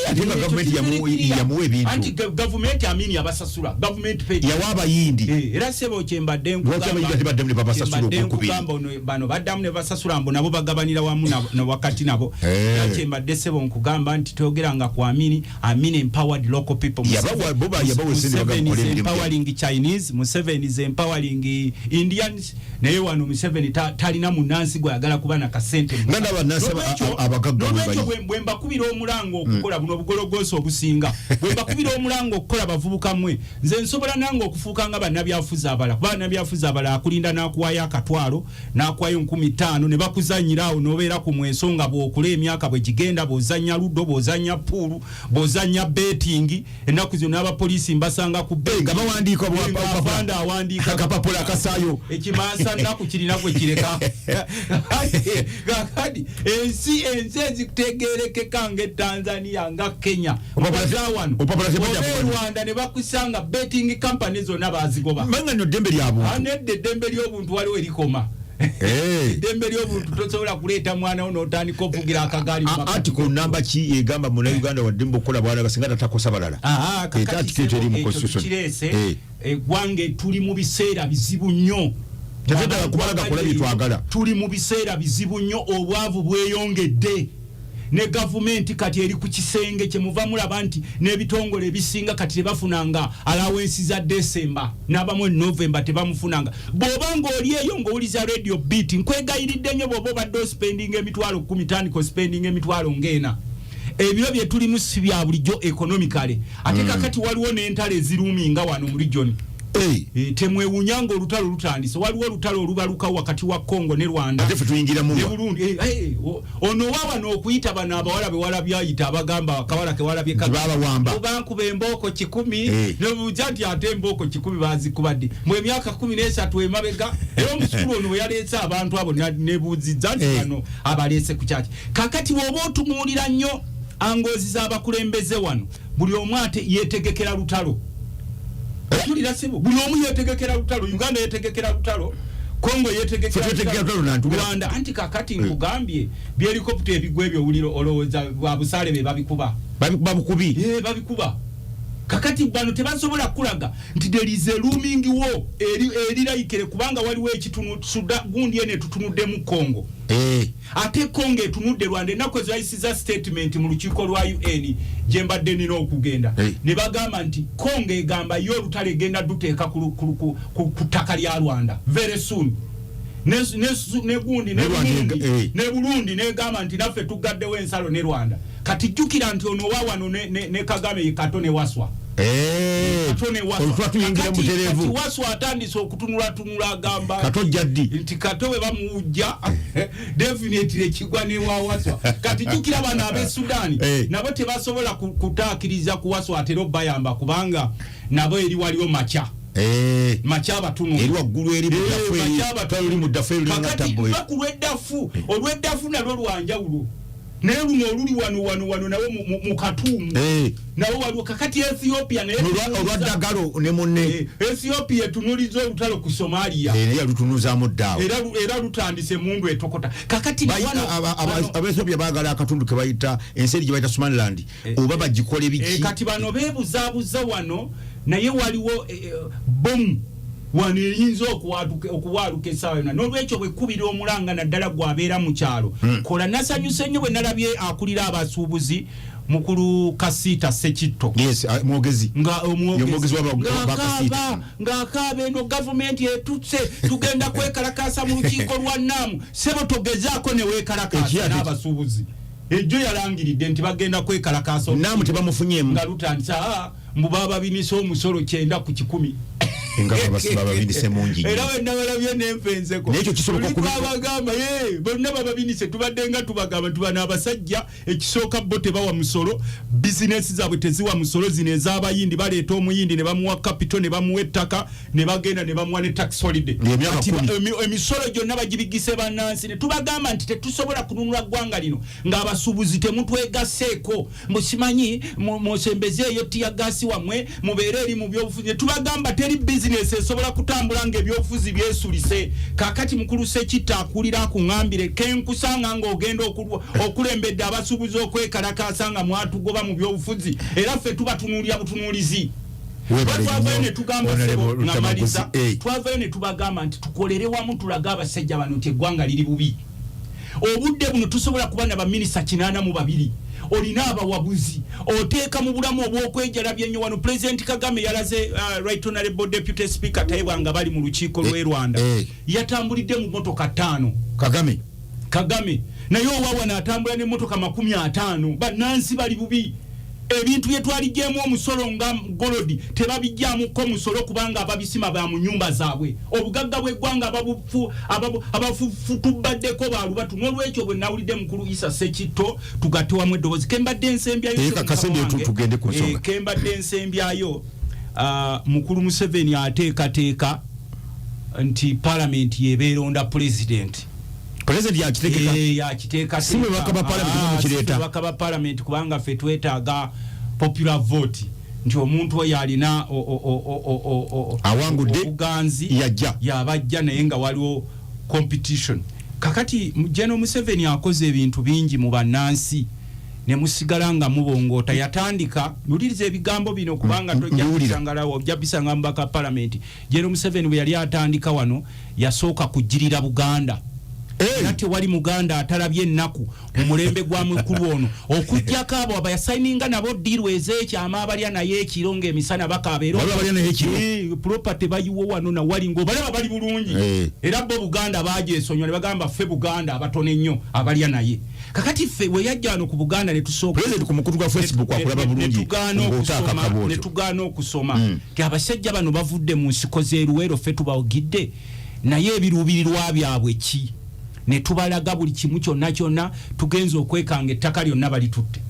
Ate nga gavumenti yamuwa ebintu. Anti gavumenti, Amini yabasasula, gavumenti paid. Yawa abayindi. Era sebo kyembadde Lwaki abayindi tebaddamu ne babasasula kyembadde ogwokubiri? nkugamba, ono bano baddamu ne basasula, mbu nabo bagabanira wamu na wakati nabo. Era kyembadde sebo nkugamba nti toyogeranga ku Amini. Amini empowered local people. Yabawa- bo yabawa esente Museveni bagakola is emirimu gyabwe. empowering Chinese, Museveni is empowering Indians, naye wano Museveni talina munansi gwayagala kuba na kasente. Nga n'abannansi abagagga bwe Nolwekyo bali. bwe mbakubira omulanga okukola buno obugologoosi obusinga, bwe mbakubira omulanga okukola, bavubuka mmwe, nze nsobola nange okufuuka nga bannabyafuzi abala, kuba bannabyafuzi abala akulinda n'akuwayo akatwalo, n'akuwayo 5,000, ne bakuzanyira awo n'obeera ku mweso nga bw'okula emyaka bwe gigenda, bw'ozannya ludo, bw'ozannya pool, bw'ozannya betting. Ennaku zino n'abapoliisi mbasanga ku Nga bawandiika Nga afande awandiika akapapula akasaayo. Ekimansa nnaku kirina gwe kireka. Kakati ensi ezitegerekeka nga Tanzania, nga Kenya, wano Opapula tebajja oba e kuwano. Rwanda ne bakusanga, betting company zonna bazigoba. Manga nno ddembe lya buntu. Nedda, eddembe ly'obuntu waliwo erikoma. Eddembe ly'obuntu tosobola kuleeta mwana wo n'otandika ovugira akagaali mu makati. Article namba ki egamba munnayuganda waddembe okukola bwalaga singa tatakosa balala? Kakati Article teri mu ekyo constitution. tukireese. Eggwanga tuli mu biseera bizibu nnyo. Tetwetaaga kubala gakola bye twagala. Tuli mu biseera bizibu nnyo, obwavu bweyongedde, ne gavumenti kati eri ku kisenge. Kyemuva mulaba nti n'ebitongole ebisinga kati tebafunanga allowance za Desemba, n'abamu Novemba tebamufunanga. Bw'oba ng'oli eyo ng'owuliza Radio Beat, nkwegayiridde nnyo, bw'oba obadde ospendinga 10,000, tandika ospendinga 40,000. Ebiro bye tulimu si bya bulijjo economically. Ate kakati waliwo n'entalo eziruminga wano mu region. Temwewunya nga olutalo lutandise. Waliwo olutalo olubaluka wakati wa Congo ne Rwanda. Ate ffe tuyingiramu Ne wa? Burundi. Ono wa wano okuyita bano abawala bewalabyayita, abagamba akawala kewalabye Nti babawamba. bankuba embooko 100. Nebuuza nti ate embooko 100 bazikuba ddi mu emyaka 13 emabega? Era omusukulu ono bwe yaleese abantu abo, nebuuzizza nti bano abaleese ku kyaki? Kakati bw'oba otunuulira nnyo angoozi z'abakulembeze wano, buli omu ate yetegekera lutalo. Tulira sebo, buli omu yetegekera lutalo. Uganda yetegekera lutalo, Congo yetegekera Ffe twetegekera lutalo nantu. Rwanda. Anti kakati nkugambye byelikopita ebigwa ebyo owulira olowooza bwa busaale be babikuba. Babikuba bukubi. Babikuba. Kakati bano tebasobola kulaga nti there is a looming war eri eriraikere, kubanga waliwo ekitunu suda gundi ene tutunuddemu Congo. Ate Congo etunudde Rwanda. Ennaku ezo yayisiza statement mu lukiiko lwa UN gye mbadde nina okugenda, ne bagamba nti Congo egamba yo olutalo egenda duteeka ku ttaka lya Rwanda very soon. Ne gundi Ne Rwanda Burundi, ne Burundi negamba nti naffe tugaddewo ensalo ne Rwanda. Kati jjukira nti ono wa wano ne Kagame ye Kato ne Waswa. Eh, Kato ne Waswa. Olutwa tuyingira mutereevu. Kati Waswa atandise okutunulatunula, agamba Kato jja ddi? Nti Kato bwe bamuwujja, definitely ekigwa ne wa Waswa. Kati jjukira bano ab'e Sudaani Eh. nabo tebasobola kutaakiriza ku Waswa, atera obbayamba, kubanga nabo eri waliwo makya. Eh, Makya abatunula eri waggulu eri mu Eh, ddafu eri. makya abatunula. Twali mu ddafu eri nga Kakati tabbo. va ku lw'eddafu, olw'eddafu nalwo lwanjawulo, naye luno oluli wano wano wano nawe mu Katuumu Eh. nawe waliwo. Kakati Ethiopia naye Olwaddagalo ne munne. Eh, Ethiopia etunuliza olutalo ku Somalia. Eh, naye yalutunuzaamu ddaawo. Era lutandise emundu etokota kakati Abaethiopia baagala akatundu ke bayita ensi eri gye bayita Somaliland, oba bagikole biki? Kati bano beebuzaabuza wano, naye waliwo bomu wano eyinza okuwaaluka essaawa yonna. N'olwekyo bwekubira omulanga, naddala gwabeera mu kyalo, kola. Nasanyuse nnyo bwe nalabye akulira abasuubuzi, mukulu Kasiita Sekitto. Yes, mwogezi. Nga Ye mwogezi w'Abakasiita. Ng'akaaba eno gavumenti etutse, tugenda kwekalakaasa mu lukiiko lwa NAAMU. Sebo, togezaako ne weekalakaasa n'abasuubuzi. Ejjo yalangiridde nti bagenda kwekalakaasa NAAMU tebamufunyemu. Nga lutandise, mbu bababinisa omusolo 90%. Nga babinise mungi nnyo. Era wenna balabye nenfenzeko. Naye ekyo kisoboka Twabagamba, bonna bababinise. Tubadde nga tubagamba nti bano abasajja, ekisooka bo tebawa musolo, bizinesi zaabwe teziwa musolo. Zino ez'abayindi, baleeta omuyindi ne bamuwa capital, ne bamuwa ettaka, ne bagenda ne bamuwa ne tax holiday. Emyaka Kati 10. Emisolo gyonna bagibigise bannansi, ne tubagamba nti tetusobola kununula ggwanga lino ng'abasuubuzi temutwegaseeko. Musimanyi musembezeeyo tiyagasi wammwe, mubeere eri mu byobufuzi. Ne tubagamba teri bizinesi esobola kutambula ng'ebyobufuzi byesulise. Kakati mukulu Sekitta akulira akuŋŋambire kenkusanga ng'ogenda okulembedde abasuubuzi okwekalakaasa nga mwatugoba mu byobufuzi, era ffe tubatunuulira butunuulizi. Weebale Twavayo nnyo, ne tugamba, Honorable sebo, Lutamaguzi. ngamaliza, Eh. twavayo ne tubagamba nti tukolere wamu, tulage abasajja bano nti eggwanga liri bubi. Obudde buno tusobola kuba na baminisita 82, olina abawabuzi, oteeka mu bulamu obwokwejalabya ennyo. Wano Pulezidenti Kagame yalaze, Right Honorable Deputy Speaker Tayebwa, nga bali mu lukiiko lw'e Rwanda, yatambulidde mu motoka ttaano. Kagame. Kagame. Naye owa wano atambula n'emmotoka 50. Bannansi bali bubi. Ebintu bye twaligyemu omusolo nga gold tebabijjamuko omusolo, kubanga ababisima ba mu nyumba zaabwe. Obugagga bw'eggwanga abafutubaddeko balubatu. N'olwekyo bwe nawulidde mukulu Isa Sekitto, tugatte wamu eddoboozi. Kembadde nsembyayo, Eh, kasembye tugende ku nsonga. Eh, kembadde nsembyayo, mukulu Museveni ateekateeka nti palamenti yebeeronda pulezidenti. President yakitegeka. Eh, yakiteeka. Si mwe babaka ba parliament mukireeta. Babaka ba parliament, kubanga ffe twetaaga popular vote, nti omuntu oyo alina Awangudde, obuganzi yajja. Yabajja, naye nga waliwo competition. Kakati General Museveni akoze ebintu bingi mu bannansi ne musigala nga mubongoota. Yatandika, wuliriza ebigambo bino, kubanga tojja Mbiwulira. kusangalawo, ojja bisanga mu baka parliament. General Museveni bwe yali atandika wano, yasooka kujjirira Buganda. Era tewali Muganda atalabye ennaku mu mulembe gwa mukulu ono, okugjako abo abayasayininga nabo deal ez'ekyama, abalya naye ekiro ng'emisana bakaaba. Era Waliwo abalya naye ekiro? Eh, property bayiwo wano nawali ng'obalaba bali bulungi. Era bo Buganda bagyesonywa ne bagamba ffe Buganda abatono ennyo abalya naye. Kakati ffe we yajja wano ku Buganda ne tusooka President ku mukutu gwa Facebook akulaba bulungi ne ng'otaaka kabootyo. ne tugaana okusoma ti abasajja bano bavudde mu nsiko z'eruweero, ffe tubawogidde, naye ebiruubirirwa byabwe ki? Ne tubalaga buli kimu kyonna kyonna. Tugenza okwekanga ettaka lyonna balitutte,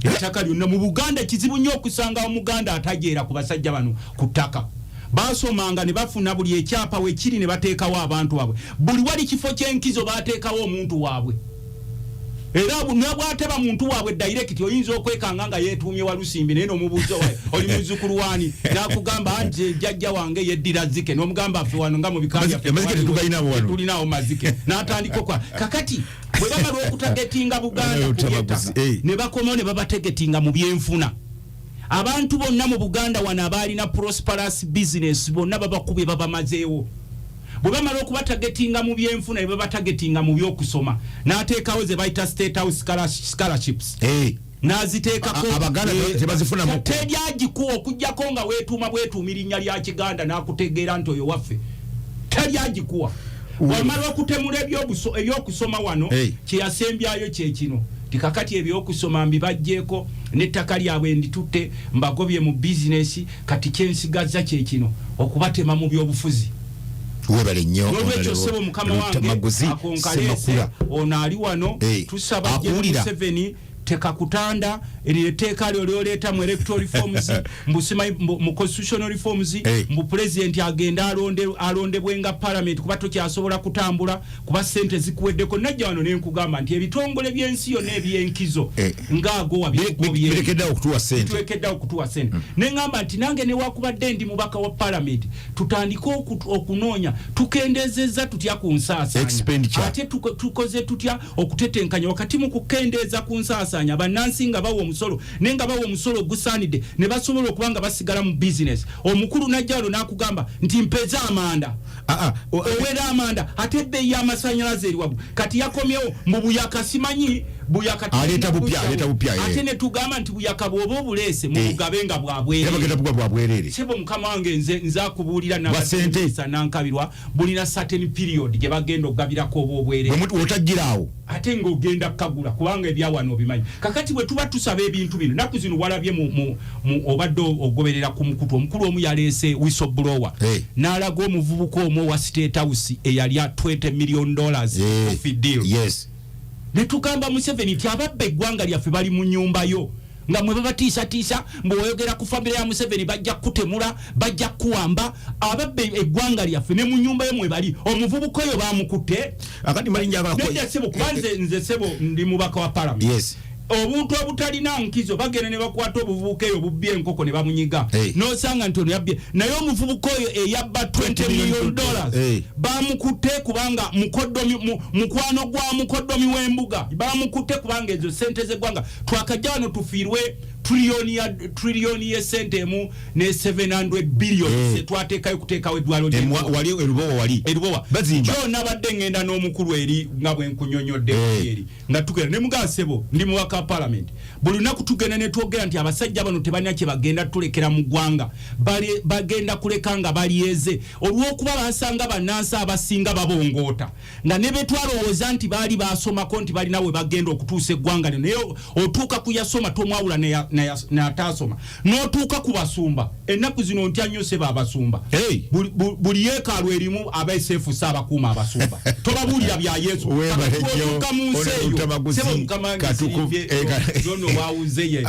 ettaka lyonna mu Buganda. Kizibu nnyo okusanga Omuganda atajeera ku basajja bano ku ttaka. Basomanga ne bafuna buli ekyapa wekiri ne bateekawo abantu baabwe. Buli wali kifo ky'enkizo bateekawo omuntu waabwe, era nabwateba muntu waabwe direct, oyinza okwekanga nga yetuumye Walusimbi, naye nomubuuza, "Oli muzzukulu waani?" Nakugamba nti jjajja wange yeddira Zike. Nomugamba ffe wano nga mu bika byaffe Amazike tetugalinawo wano. Tetulinawo mazike. N'atandika okwa. Kakati bwe bamala okutagetinga Buganda ku Tamaguzi, by'ettaka, eh. ne bakomawo ne babategetinga mu byenfuna. Abantu bonna mu Buganda wano abaalina prosperous business bonna babakubye, babamazeewo. Bwe bamala okubatagetinga mu byenfuna, ne babatagetinga mu byokusoma, n'ateekawo ze bayita State House scholarships. N'aziteekako. Abaganda tebazifunamu. Teri agikuwa okugjako nga weetuuma bwetuuma erinnya lya Kiganda, n'akutegeera nti oyo waffe. Teri agikuwa. Wamala okutemula ebyokusoma wano, Hey. kyeyasembyayo kyekino. Ti kakati ebyokusoma mbibajjeeko, n'ettaka lyabwe nditutte, mbagobye mu bizinesi. Kati kyensigazza kyekino, okubatema mu byobufuzi. Webale nnyo. Nolwekyo ssebo, mukama wange, Maguzi akonkaleese Semakula. ono ali wano. Tusaba Akuwulira. Museveni tekakutanda eryo etteeka lyo lyoleeta mu electoral reforms, mbu simanyi mu constitutional reforms, mbu president agenda alondebwe nga parliament, kuba tokyasobola kutambula kuba sente zikuweddeko. Najja wano nenkugamba nti ebitongole by'ensi yonna ebyenkizo ngaagowa Birekeddeawo okutuwa sente. Tulekeddeawo okutuwa sente. Neŋŋamba nti nange newakubadde ndi mubaka wa palamenti, tutandike okunoonya tukendezezza tutya ku nsaasaanya, Expenditure. ate tukoze tutya okutetenkanya wakati mu kukendeeza ku nsaasaanya, bannansi nga bawa omusolo, naye nga bawa omusolo ogusaanidde, ne basobola okuba nga basigala mu bizinesi. Omukulu najja wano n'akugamba nti mpeze amanda, owera amanda, ate ebbeeyi y'amasannyalaze eri waggulu. Kati yakomyewo mu buyaka, simanyi buyaka. Aleeta bupya, aleeta bupya, eh. Ate ne tugamba nti buyaka bw'oba obuleese, mubugabe nga Era bwabwereere. Bagenda bugwa bwa bwereere. Sebo mukama wange, nze akubuulira. Bwa ssente. Nankabirwa bulina certain period gye bagenda okugabirako oba obwereere. Wotajjiraawo. Ate ng'ogenda kukagula, kubanga ebyawano obimanyi. Kakati bwe tuba tusaba ebintu bino, naku zino walabye mu obadde ogoberera ku mukutu, omukulu omu yaleese whistleblower n'alaga omuvubuka omu owa State House eyali $20 million off deal. Ne tugamba Museveni nti ababba eggwanga lyaffe bali mu nyumba yo, nga mwe babatiisatiisa mbweoyogera ku famire ya Museveni bajja kukutemula, bajja kukuwamba. Ababba eggwanga lyaffe ne mu nyumba yo mwe bali. Omuvubuka oyo bamukutte. Akati mali njagala Nedda sebo, kuba nze sebo ndi mubaka wa parliament. Obuntu obutalina nkizo bagenda ne bakwata obuvubuka eyo bubbi enkoko ne bamunyiga, nosanga nti ono yabbye, naye omuvubuka oyo eyabba $20 million bamukutte kubanga mukoddomi, mukwano gwa mukoddomi w'embuga. Bamukutte kubanga ezo sente z'eggwanga. Twakajja wano tufiirwe triliyoni ya triliyoni y'esente emu ne 700 billion zetwateekayo kuteekawo eddwaliro ly'e Wali erubowa wali Erubowa. Bazimba. Jo nabadde ŋŋenda n'omukulu eri nga bwe nkunyonyodde eri nga tugenda ne mugaa, sebo, ndi mubaka wa parliament, buli lunaku tugenda ne twogera nti abasajja bano tebalina kye bagenda tulekera mu ggwanga. Bagenda kuleka nga balyeze olw'okuba basanga bannansi abasinga babongoota, nga ne betwalowooza nti baali basomako nti balina we bagenda okutuusa eggwanga lino, naye otuuka ku yasoma tomwawula n'ataasoma, n'otuuka ku basumba. Ennaku zino ntya nnyo seba abasumba. Hey. Buli yeekaalu erimu abaesefusa abakuuma abasumba, tobabuulira bya Yesu. Weebale Kakati nnyo, bw'otuuka mu nsi Honorable eyo, Lutamaguzi, sebo mukama wange, Katuku- Sirivye, yono wawuze ye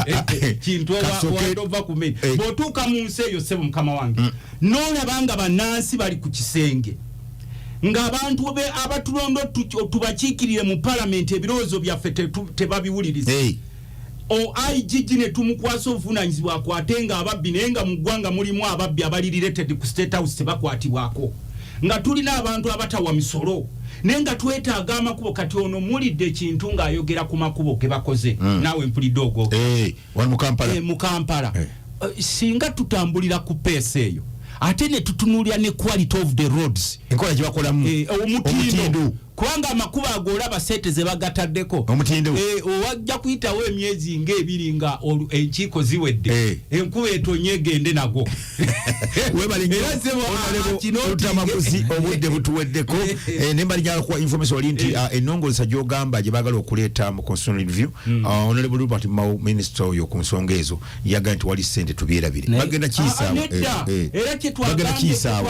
kintu wadova ku mmere. Bw'otuuka mu nsi eyo, sebo mukama wange, n'olaba nga bannansi bali ku kisenge, ng'abantu be abatulonda tubakiikirire mu palamenti, ebirowoozo byaffe tebabiwuliriza. O IGG ne tumukwasa obuvunanyizibwa akwate nga ababbi, naye nga mu ggwanga mulimu ababbi abali related ku State House tebakwatibwako, nga tulina abantu abatawa misolo, naye nga twetaaga amakubo. Kati ono mulidde ekintu ng'ayogera ku makubo ge bakoze, naawe mpulidde ogwo. Wano mu Kampala. Mu Kampala. Singa tutambulira ku peesa eyo, ate ne tutunuulira ne quality of the roads, Enkola gye bakolamu. Omutindo, kubanga amakubo ago olaba sente ze bagataddeko. Omutindo. Owajja kuyitawo emyezi ng'ebiri nga enkiiko ziwedde, enkuba etonye egende nago. Webale nnyo. Era sebo, Honorable kino Lutamaguzi, obudde butuweddeko. Ne mbali njagala kuwa information oli nti ennongolesa gy'ogamba gye baagala okuleeta mu constitutional review, Honorable Robert Mao, minister oyo ku nsonga ezo, yagamba nti wali ssente, tubyerabire, bagenda kiyisaawo. Nedda. Era Bagenda kiyisaawo.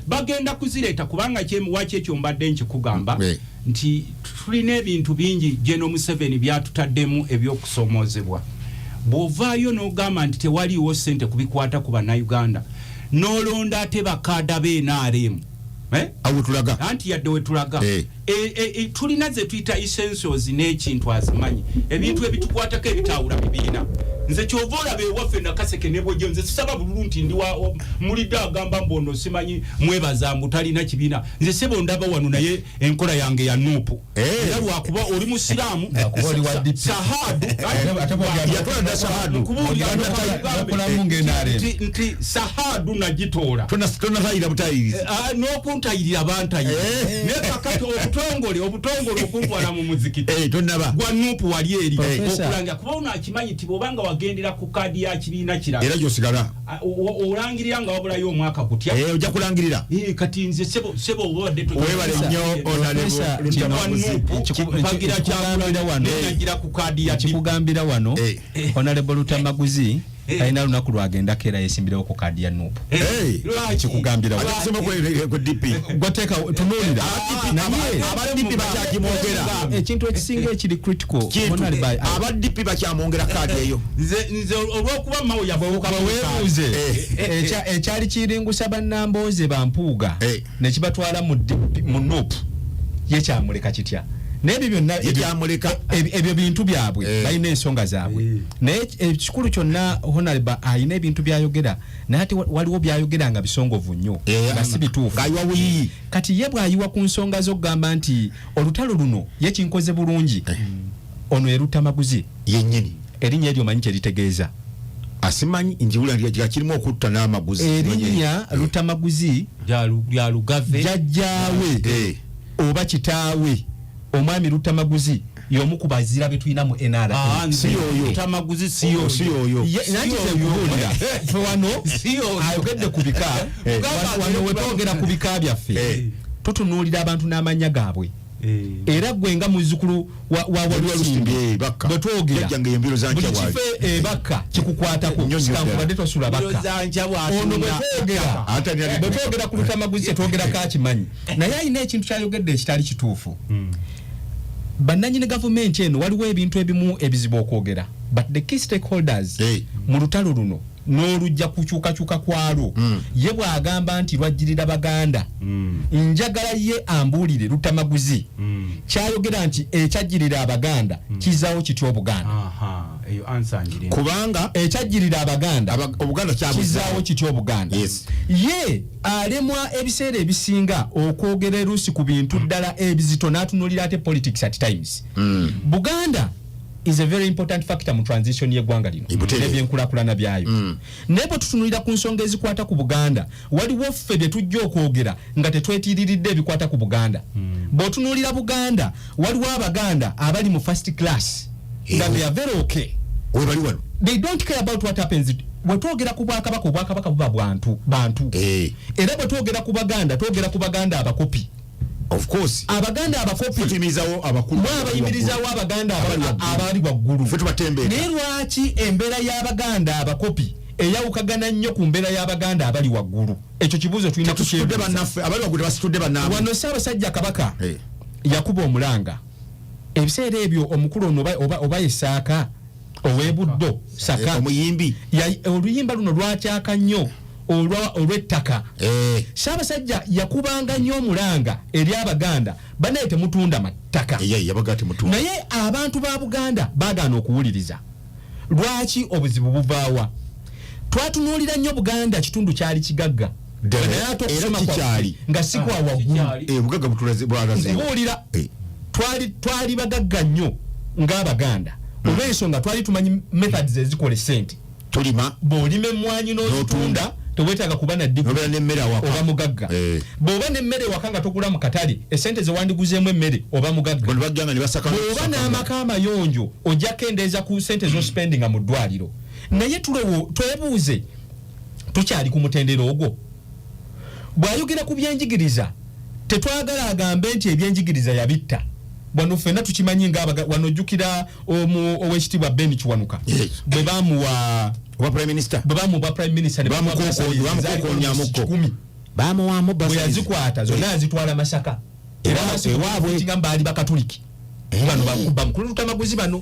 Bagenda kuzireeta, kubanga waki ekyo mbadde nkikugamba nti tulina ebintu bingi General Museveni byatutaddemu ebyokusomoozebwa. Bw'ovaayo n'ogamba nti tewaliiwo ssente kubikwata ku bannayuganda, n'olonda ate bakaada b'NRM, eh? Awo tulaga. Anti yadde wetulaga. Tulina ze tuyita essentials n'ekintu azimanyi, ebintu ebitukwatako ebitawula bibiina. Nze kyova olaba ewaffe Nakaseke ne bwejjo, nze sisaba bululu nti ndi mulidde agamba mbu ono simanyi mwebaza mbu talina kibiina. Nze sebo ndaba wano, naye enkola yange ya NUP. Era lwakuba oli musiraamu. Lwakuba oli wa DP. Sahadu. Ate bw'ogamba- Yatwala dda Sahadu. Nkubuulira, Yakolamu ng'NRM. nti sahadu nagitoola. Tonatayira butayirizi. Ah, n'okuntayirira bantayira, naye kakati obutongole okuntwala mu muzikiti Tonaba. gwa NUP wali eri Professor. okulanga, kuba ono akimanyi nti bwobanga wagenda Ogendera ku kaadi ya kibiina kirala. Era gyosigala. Olangirira nga wabulayo omwaka gutya. Eh, ojja kulangirira. Eh, kati nze sebo obadde Webale nnyo, Honorable Professor, Luttamaguzi. Mpagira ekikugambira wano nagira ku kaadi ya DP. ekikugambira wano, Eh. Honorable Lutamaguzi alina lunaku lwagendako era yesimbirawo ku kaadi ya NUP. Eh. Lwaki? Ekikugambira Ate wano. kusoma ku DP. Gwateeka tunuulira naye Aba DP bakyakimwogera. Ekintu ekisinga ekiri critical, Kintu. Honorable, Aba DP bakyamwongera kaadi eyo. Nze olwokuba mawo yafuuka weebuuze Eh. ekyali kiringusa bannambooze bampuuga Eh. nekibatwala mu DP mu NUP, ye kyamuleka kitya? N'ebyo byonna Ye kyamuleka. Ebyo bintu byabwe, Eh. balina ensonga zaabwe, naye ekikulu kyonna, Honorable alina ebintu byayogera, naye ate waliwo byayogera nga bisongovu nnyo, Eh, nga si bituufu. Ng'ayiwa buyiyi. Kati ye bw'ayiwa ku nsonga z'okugamba nti olutalo luno ye kinkoze bulungi, ono erutamaguzi Yennyini. Erinnya eryo omanyi kyeritegeeza? Asimanyi njiwula nti kirimu okutta n'amaguzi. Erinnya Lutamaguzi, lya Lugave. Jjajjaawe Eh. oba kitaawe omwami Lutamaguzi y'omu ku bazira be tulina mu NRA. Ah, nze Si yoyo. Lutamaguzi si yoyo. Si yoyo. Nanti nze nkubuulira, ffe wano Si yoyo. ayogedde ku bika. Eh. Wano wetwogera ku bika byaffe, Eh. tutunuulira abantu n'amannya gaabwe, era gwe nga muzzukulu wa Walusimbi, Eh, Bakka. bwe twogera Jjajjange embiro za buli nkya kifo ebakka kikukwatako. Nnyo nnyo ddala. Sikankubadde tosula Mbiro Bakka. za nkya Ono bw'atunda. bwetwogera Ate ani ali- bwetwogera ku Lutamaguzi, tetwogera akimanyi, naye alina ekintu kyayogedde ekitali kituufu. Bannanyini gavumenti eno, waliwo ebintu ebimu ebizibu okwogera, but the key stakeholders Hey. mu lutalo luno n'olujja kukyukakyuka kwalwo, ye bw'agamba nti lwajjirira Baganda, njagala ye ambuulire Lutamaguzi kyayogera nti ekyajjirira Abaganda kizaawo kitya Obuganda? Aha, eyo answer njirina. Kubanga Ekyajjirira Abaganda Obuganda kizaawo kyabuzaawo. kitya Obuganda? Yes. Ye alemwa ebiseera ebisinga okwogera eruusi ku bintu ddala ebizito n'atunuulira ate politics at times. Buganda is a very important factor mu transition y'eggwanga lino Ibutere. n'ebyenkulaakulana byayo, naye bwe tutunuulira ku nsonga ezikwata ku Buganda, waliwo ffe bye tujja okwogera nga tetwetiiriridde ebikwata ku Buganda. Bw'otunuulira Buganda, waliwo Abaganda abali mu first class nga they are very okay. Webali wano. They don't care about what happens. Bwe twogera ku bwakabaka, obwakabaka buba bwantu bantu. Eh. Era bwe twogera ku Baganda, twogera ku Baganda abakopi. Of course. Abaganda abakopi, Tuyimirizawo abakulu. mwabayimirizawo Abaganda Abali waggulu. abali waggulu. Ffe tubatembeeta. Naye lwaki embeera y'Abaganda abakopi eyawukagana nnyo ku mbeera y'Abaganda abali waggulu? Ekyo kibuuzo tulina Tusitudde kukyebuuza. bannaffe abali waggulu, tebasitudde bannaabwe. Wano Ssaabasajja Kabaka Eh. yakuba omulanga ebiseera ebyo, omukulu ono oba ye Saaka ow'Ebuddo Saka. Eh, omuyimbi. Oluyimba luno lwakyaka nnyo olw'ettaka. Eh. Ssaabasajja yakubanga nnyo omulanga eri Abaganda, banaye temutunda mattaka. Ye yabaga temutundu. Naye abantu ba Buganda bagaana okuwuliriza. Lwaki? Obuzibu buvaawa? Twatunuulira nnyo Buganda, kitundu kyali kigagga. Ddala, Naye ate era okusoma kwaffe kikyali. nga si kwa waggulu. Kikyali. Eh, obugagga butulaze bwalazeewo. Nkubuulira, Eh. twali bagagga nnyo ng'Abaganda olw'ensonga twali tumanyi methods ezikola esente. Tulima. Bw'olima emmwanyi n'ozitunda, tewetaaga kuba na degree. Nobeera n'emmere awaka. Oba mugagga. Eh. Bw'oba n'emmere ewaka nga togula mu katale, esente zewandiguzeemu emmere, oba mugagga. Bano bajjanga ne basaka. Bw'oba n'amaka amayonjo, ojja kendeeza ku sente z'ospendinga mu ddwaliro. Naye tulewo twebuuze, tukyali ku mutendera ogwo? Bw'ayogera ku byenjigiriza, tetwagala agambe nti ebyenjigiriza yabitta. Wano ffenna tukimanyi nga wano ojjukira owekitiibwa Ben Kiwanuka Yes. bwe bamuwa Oba prime minister. Bwe bamuwa prime minister ne bamuwa bursaries ezaali almost Bamukokonyamuko. 100. Bamuwaamu Bwe yazikwata zonna yazitwala Masaka. Era Ewaabwe. Masaka baali Bakatuliki bano bamukulu Lutamaguzi bano.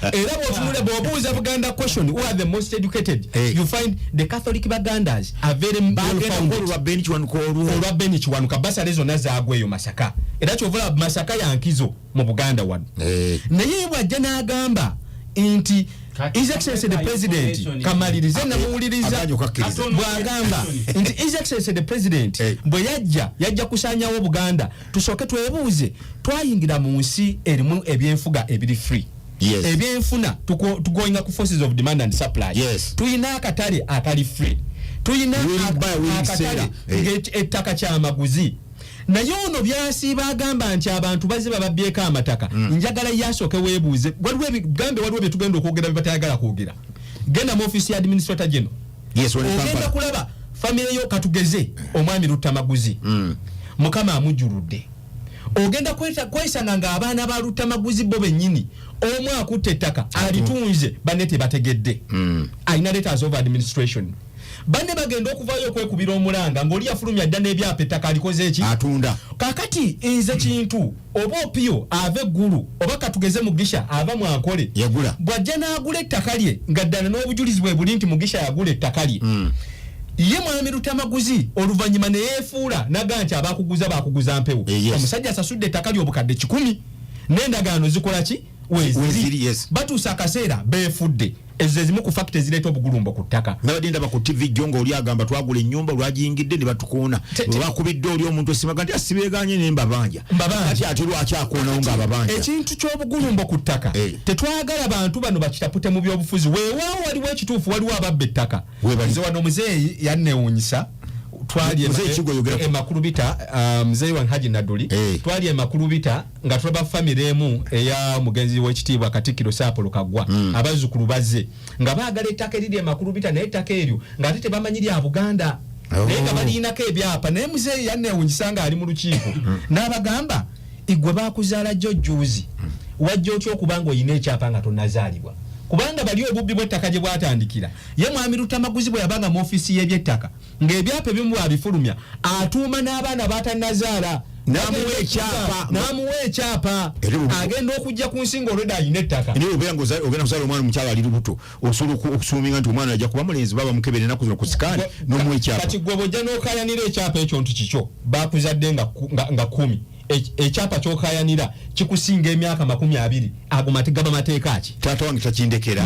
Era bwotunula, bw'obuuza Buganda question, who are the most educated, Eh. you find the Catholic Bagandas are very well Bagenda founded. olwa Ben Kiwanuka olwo. Olwa Ben Kiwanuka, basale zonna zaagwa eyo Masaka. Era kyova Masaka yankizo mu Buganda wano. Eh. Naye bwajja n'agamba nti Kati His Excellency the President, information- kamalirize, namuwuliriza. Aganye okukkiriza. Bw'agamba nti His Excellency the President Eh. bwe yajja, yajja kusaanyawo Buganda, tusooke twebuuze, twayingira mu nsi erimu ebyenfuga ebiri free. Yes. Ebyenfuna tugoinga ku forces of demand and supply. Yes. Tuyina akatale akali free, tuyina Willing buyer, willing akatale seller. Eh. ettaka kyamaguzi. Naye ono byasiiba agamba nti abantu bazze bababyeko amataka. Njagala ye asooke weebuuze, waliwo gambe waliwo byetugenda okwogera bye batayagala kwogera. Genda mu office ya administrator general. Yes, wali Ogenda Kampala. kulaba famire yo, katugeze omwami Luttamaguzi, Mukama amujjuludde, ogenda kwesanga nga abaana ba Luttamaguzi bo bennyini omu akutta ettaka alitunze, banne tebategedde. Alina letters of administration, banne bagenda okuvayo okwekubira omulanga ng'oli yafulumya dda n'ebyapa, ettaka alikoze eki? Atunda. Kakati nze kintu oba Opiyo ava eggulu oba katugeze Mugisha ava Mwankole, Yagula. bw'ajja n'agula ettaka lye nga ddala n'obujulizi bwe buli nti Mugisha yagula ettaka lye, ye mwami Lutamaguzi oluvannyuma ne yeefuula naga nti abakuguza bakuguza mpewo. Eh, yes. Omusajja asasudde ettaka lye obukadde 100 n'endagaano zikola ki? Weeziri, Weeziri. yes. Batuusa akaseera beefudde. Ezo ze zimu ku factor ezireeta obugulumbo ku ttaka. Nabadde ndaba ku TV jjo ng'oli agamba twagula ennyumba, lwagiyingidde ne batukoona. Bakubidde oli omuntu esimaga nti asibeganye ne mbabanja. Mbabanja. Kati ate lwaki akoonawo ng'ababanja? Ekintu ky'obugulumbo ku ttaka, Eh. tetwagala bantu bano bakitapute mu byobufuzi. Weewaawo waliwo ekituufu, waliwo ababba ettaka. Weebali. Nze wano muzeeyi yanneewuunyisa, twali Muzeeyi Kigwe yogerako. Emakulubita, muzeeyi wange Haji Naduli. Eh. Twali Emakulubita nga tulaba famire emu eya mugenzi w'ekitiibwa Katikkiro Saapolo Kaggwa. Abazzukulu bazze nga baagala ettaka eriri Emakulubita, naye ettaka eryo ng'ate tebamanyi lya Buganda, Oh. naye nga balirinako ebyapa. Naye muzeeyi yanneewuunyisa nga ali mu lukiiko n'abagamba, igwe bakuzaala jjo jjuuzi, wajja otya okuba nga oyina ekyapa nga tonazaalibwa? Kubanga bali obubbi bw'ettaka gye bwatandikira, ye mwami Lutamaguzi bwe yabanga mu ofiisi y'ebyettaka ng'ebyapa ebimu bwabifulumya atuuma n'abaana batanazaala. N'amuwa ekyapa. N'amuwa ekyapa. Era Agenda okujja ku nsi ng'olwedde alina ettaka. Naye obeera nga ogenda kuzaala omwana omukyala ali lubuto, osobola okusuuminga nti omwana ajja kuba mulenzi, baba mukebera ennaku zino ku sikaani n'omuwa ekyapa. Kati gwe bwojja n'okayanira ekyapa ekyo nti kikyo, bakuzadde nga 10, ekyapa kyokayanira kikusinga emyaka 20. Ago gaba mateeka ki? Taata wange takindekera.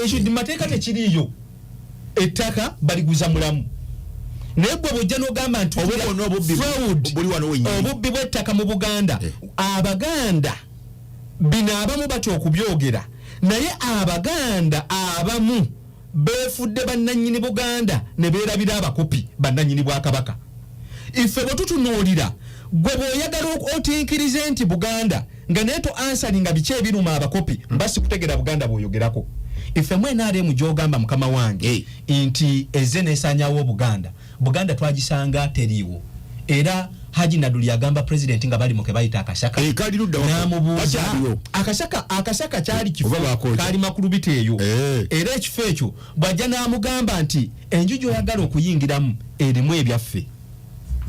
Ekyo mateeka tekiriiyo. Ettaka baliguza mulamu, naye gwe bwojja n'ogamba nti Obwo bwonna obubbi fraud, buli wano wennyini. Obubbi bw'ettaka mu Buganda, Eh. Abaganda bino abamu batya okubyogera, naye Abaganda abamu beefudde bannannyini Buganda ne beerabira abakopi bannannyini bwakabaka. Ife bwe tutunuulira, gwe bw'oyagala otinkirize nti Buganda nga naye to answering nga biki ebiruma abakopi, mba sikutegera Buganda bw'oyogerako. Ife mu NRM gy'ogamba mukama wange Eh. nti ezze nesanyawo Obuganda, Buganda twagisanga teriiwo. Era Haji Naduli agamba pulezidenti nga bali mu kebayita akasaka, Eh, kali ludda wako. n'amubuuza Kakyaliwo. Akasaka kyali kifo Oba bakookya. kaali Makulubita eyo. Eh. Era ekifo ekyo bw'ajja n'amugamba nti enju gy'oyagala okuyingiramu erimu ebyaffe,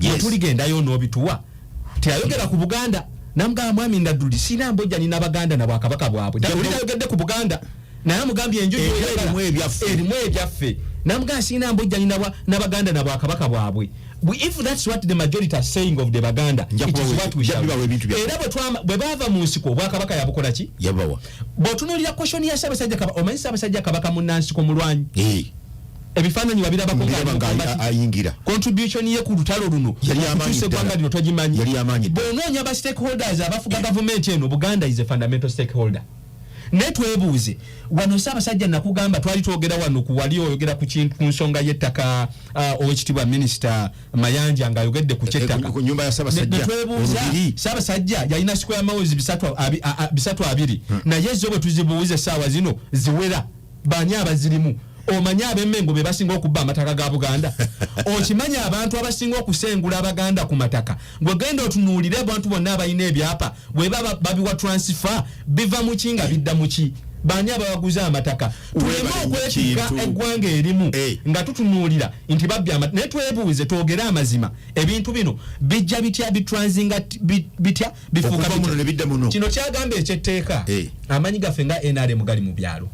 Yes. tuligendayo n'obituwa. Teyayogera ku Buganda. Namugamba, mwami Nadduli, sina mbojja nina Baganda na bwakabaka bwabwe. Oli tayogedde ku Buganda, naye amugambye enju Enju gy'oyagala erimu ebyaffe. Erimu ebyaffe. Namugamba sina mbojja nina n'Abaganda na bwakabaka bwabwe. If that's what the majority are saying of the Baganda, Nja it is what we nja shall. kubawa ebintu byaffe. Era bwe baava mu nsiko, obwakabaka yabukola ki? Yabawa. Bw'otunuulira question ya Ssaabasajja Kabaka, omanyi Ssaabasajja Kabaka munansiko mulwanyi. Eh, Ebifaananyi wabirabako nga Mbiraba ali mu nga combat. ayingira. Contribution ye ku lutalo luno Yali amaanyi okukyusa ddala. eggwanga lino togimanyi? Yali amaanyi ddala. Bw'onoonya ba stakeholders abafuga gavumenti eno, Buganda is a fundamental stakeholder. Naye twebuuze wano, Ssaabasajja, nakugamba twali twogera wano ku wali oyogera ku kintu ku nsonga y'ettaka, owekitiibwa Minisita Mayanja ng'ayogedde ku kyettaka. Eh, ku nyumba ya Ssaabasajja, Ne twebuuza, olubiri. Ssaabasajja yalina square miles 320, naye zo bwe tuzibuuza essaawa zino ziwera. Bani abazirimu? Omanyi ab'Emmengo be basinga okubba amataka ga Buganda? Okimanyi abantu abasinga okusengula Abaganda ku mataka? Gwegenda otunuulire abantu bonna abalina ebyapa, bwe babiwa transfer, biva muki nga bidda muki? Bani ababaguza amataka? Tuleme Weebale okwetika kintu. eggwanga erimu Eh. nga tutunuulira nti babbye naye twebuuze, twogere amazima, ebintu bino bijja bitya, bitransinga bitya, bifuuka Okuva muno bitya? ne bidda muno. Kino kyagamba ekyetteeka, Eh. amaanyi gaffe nga NRM gali mu byalo,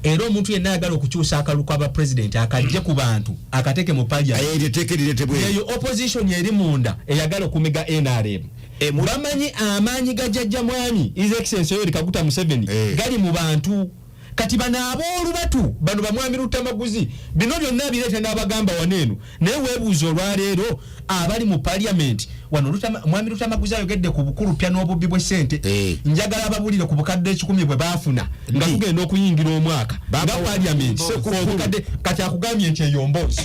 era omuntu yenna ayagala okukyusa akalulu kw'abapulezidenti akajje ku bantu akateeke mu parliament. Aye, eryo etteeka erireetebwa eyo. Eyo opposition eri munda eyagala okumiga NRM, Eh, bamanyi amaanyi ga jjajja mwami His Excellence Yoweri Kaguta Museveni Eh. gali mu bantu. Kati bano aboolubatu bano bamwami Lutamaguzi bino byonna bireeta n'abagamba wano eno. Naye weebuuza olwaleero abali mu parliament wano, mwami Lutamaguzi ayogedde ku bukulupya n'obubbi bw'essente. Eh. Njagala ababulire ku bukadde 1,000 bwe baafuna nga Ndi. tugenda okuyingira omwaka nga parliament. Sekukkulu. Obukadde, kati akugambye nti eyo mboozi.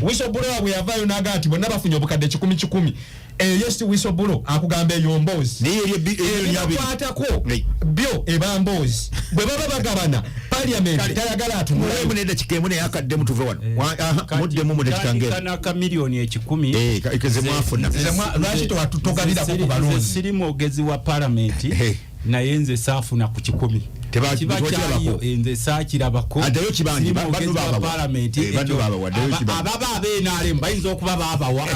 Whistleblower bwe yavaayo n'agamba nti bonna bafunye obukadde kikumi kikumi, eyo si whistleblower akugamba, eyo mboozi. Naye eri 2,000,000. Ebibakwatako Hey. byo eba mboozi. Bwe baba bagabana Parliament tayagala atunulayo. Muwemu n'eddakiika emu naye akaddemu tuve wano. Aha, muddemu mu dakiika Tandika ng'emu. n'akamiliyoni 100. Ze mwafuna. Ze lwaki togabirako ku balonzi? Nze siri mwogezi wa palamenti, naye nze saafuna ku 100. Kiba tewakirabako. kyaliyo, nze saakirabako. Addayo kibanja, Siri banno mwogezi wa baabawa. palamenti. Banno Ekyo- baabawa, addayo kibanja. Ababa ab'NRM bayinza okuba baabawa.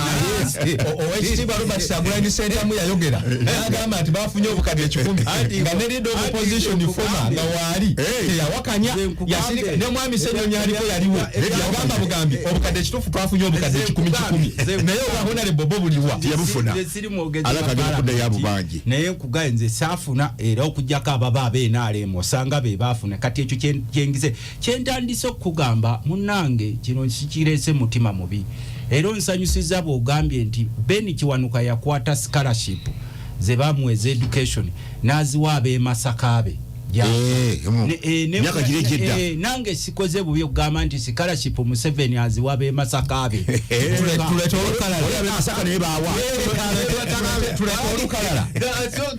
Owekitiibwa Robert Kyagulanyi Ssentamu yayogera n'agamba nti bafunye obukadde 100 nga ne leader of Anti opposition nkugambe. former nga waali teyawakanya, Nze nkugambe. yasirika. Ne mwami Ssenyonyi aliko yaliwo, yagamba bugambi obukadde kituufu twafunye obukadde Nze 100 nkugambe. 100, Nze naye obwa honorable bo buliwa? Teyabufuna. Nze siri mwogezi Alaka wa agenda kuddayo palamenti, abubangi. naye nkugaye nze saafuna, era okugjako ababa ab'NRM osanga be baafuna. Kati ekyo kyengize kyentandise okukugamba, munnange, kino sikireese mutima mubi, era onsanyusiza bw'ogambye nti Ben Kiwanuka yakwata scholarship ze bamuwa eza education n'aziwa ab'e Masaka be. Myaka giri egy'edda. Nange sikoze bubi okugamba nti scholarship Museveni aziwa ab'e Masaka be. Tuleete olukalala. Oli ab'e Masaka naye baawa. Tuleete olukalala.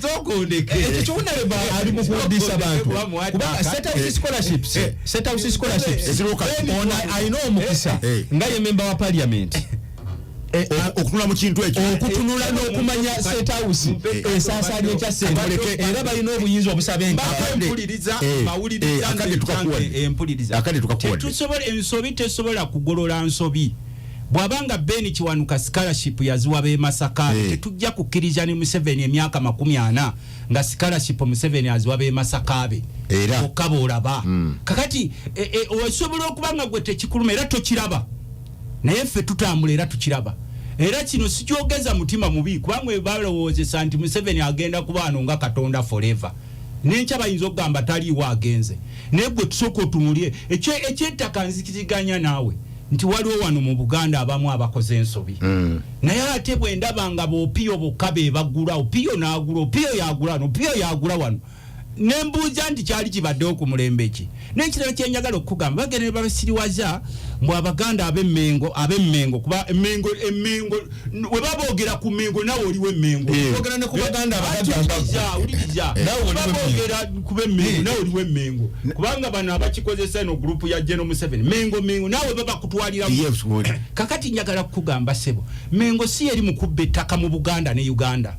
Sokondeke. Ekyo ky'honorable ali mu kuwudiisa bantu, kubanga State House scholarships, State House scholarships Eziriwo kati. ono alina omukisa nga ye member wa parliament Okutunula mu kintu ekyo. Okutunula n'okumanya State House esaasaanya ekya sente, era balina obuyinza obusaba enkaka. Mpuliriza, bawuliriza. Akadde Nze tukakuwadde. kyange, mpuliriza. Akadde tukakuwadde. Tetusobola, ensobi tesobola kugolola nsobi. Bw'abanga Ben Kiwanuka scholarship yaziwa b'e Masaka, tetujja kukkiriza ne Museveni emyaka 40 nga scholarship Museveni aziwa b'e Masaka be Era. bokka boolaba. Kakati osobola okuba nga gwe tekikuluma era tokiraba, naye ffe tutambula era tukiraba. Era kino sikyogeza mutima mubi, kubanga balowoozesa nti Museveni agenda kuba wano nga Katonda forever, nenkya bayinza okugamba taliiwo agenze. Naye gwe tusooka otunulye ekyettaka. Nzikiriganya naawe nti waliwo wano mu Buganda abamu abakoze ensobi, naye ate bwe ndaba nga bopiyo bokka be bagula, Opiyo n'agula, Opiyo yagula wano, Opiyo yagula wano, nembuuza nti kyali kibaddewo ku mulembe ki? N'ekirala kyenjagala okukugamba, bagenda ne babasiriwaza mbu Abaganda ab'Emmengo, ab'Emmengo, kuba Emmengo, Emmengo we baboogera ku Mmengo, nawe oliwo Emmengo. Boogera ne ku Baganda abagagga. Wuliriza, wuliriza. Nawe oliwo Emmengo. Baboogera ku b'Emmengo, nawe oliwo Emmengo, kubanga bano abakikozesa eno group ya General Museveni, Mengo, Mengo, naawe babakutwaliramu. Yes, good. Kakati njagala kukugamba ssebo, Mengo si eri mu kubba ettaka mu Buganda ne Uganda.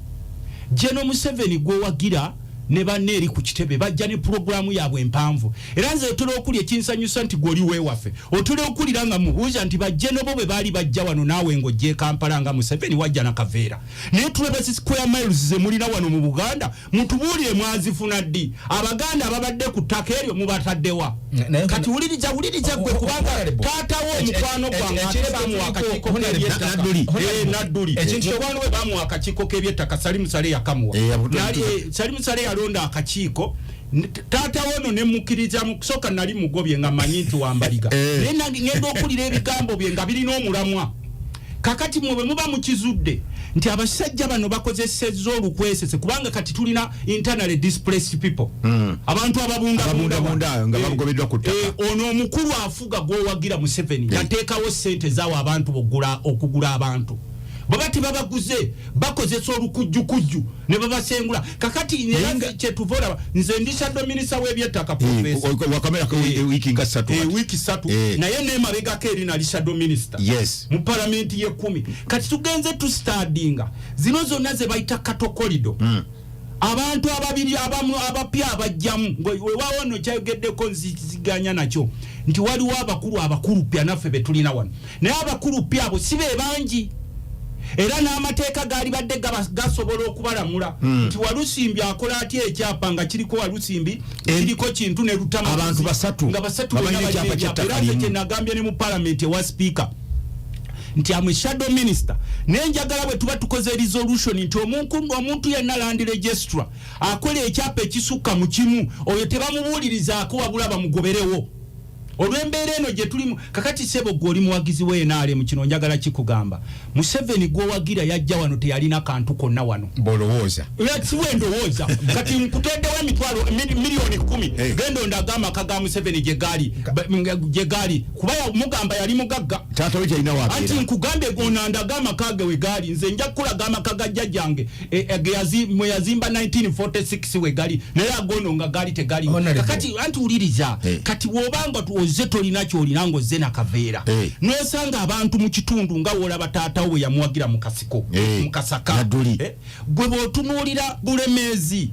General Museveni gwewagira ne banne eri ku kitebe bajja ne pulogulaamu yaabwe empanvu. Era nze otera okulya ekinsanyusa nti gwoli weewaffe, otera okulira nga mubuuza nti bajje nobo bwe baali bajja wano, naawe ng'ojja e Kampala nga Museveni wajja nakaveera, naye tulaba square miles ze mulina wano mu Buganda. Mutubuulire, mwazifuna ddi? Abaganda ababadde ku ttaka eryo mubataddewa? Kati wuliriza, wuliriza gwe, kubanga taatawo omukwano gwange ate bamuwa akakiiko k'ebyettaka. Nadduli. Nadduli mukwano we bamuwa akakiiko k'ebyettaka, Salimu Sale yakamuwa. Salimu Sale yalonda akakiiko. Taata wono nemukkiriza mu kusooka, nali mugobye nga manyi nti wambaliga, naye nange ngenda okulira ebigambo bye nga birina omulamwa. Kakati mwe bwe muba mukizudde nti abasajja bano bakozesezza olukwesese, kubanga kati tulina internally displaced people, abantu ababundabunda. Ababundabunda nga bagobeddwa ku ttaka. Ono omukulu afuga gwowagira Museveni yateekawo sente zaawo abantu okugula abantu, baba tebabaguze bakozesa olukujjukujju ne babasengula. Kakati era kyetuva olaba nze ndi shadow minister w'ebyettaka, professor. Wakamerako wiiki nga 3. Wiiki 3. Naye nemabegako eri nali shadow minister mu palamenti y'ekumi. Kati tugenze tustadinga zino zonna ze bayita cattle corridor. Abantu ababiri abamu abapya abajjamu, weewaawo nno kyayogeddeko nziganya nakyo nti waliwo abakulu, abakulu pya naffe betulina wano, naye abakulu pya abo si be bangi, era n'amateeka gaali badde gasobola okubalamula nti Walusimbi akola atya ekyapa nga kiriko Walusimbi, kiriko Kintu ne Lutama, Abantu basatu. nga basatu Babalina bonna ekyapa balina ky'ettaka ebyapa. Era nze limu. kye nagambye ne mu palamenti ewa sipiika nti amwe shadow minister, naye njagala bwe tuba tukoze resolution nti omuntu yenna land registrar akola ekyapa ekisukka mu kimu, oyo tebamubuulirizaako wabula bamugoberewo. Olw'embeera eno gye tulimu kakati, sebo, gwe oli muwagizi wa NRM, kino njagala kikugamba: Museveni gwowagira yajja wano teyalina kantu konna wano. Bolowooza. Siwe ndowooza. Kati nkuteddewo emitwalo 10 million. Genda ondaga amaka ga Museveni gye gaali, gye gaali, kuba mugamba yali mugagga. Taata we kyalina Anti wabeera. Nkugambye, onandaga amaka ge we gaali. Nze nja kukulaga amaka ga jjajjange ge mwe yazimba 1946 we gali, naye agono nga gaali tegaliwo. Honorable. Kakati anti wuliriza. Kati bw'obanga ozze tolina kyolina, ng'ozze nakaveera, nosanga abantu mu kitundu nga woolaba taatawo bwe yamuwagira mu kasiko, mu Kasaka. Nadduli. Gwe bw'otunuulira Bulemeezi,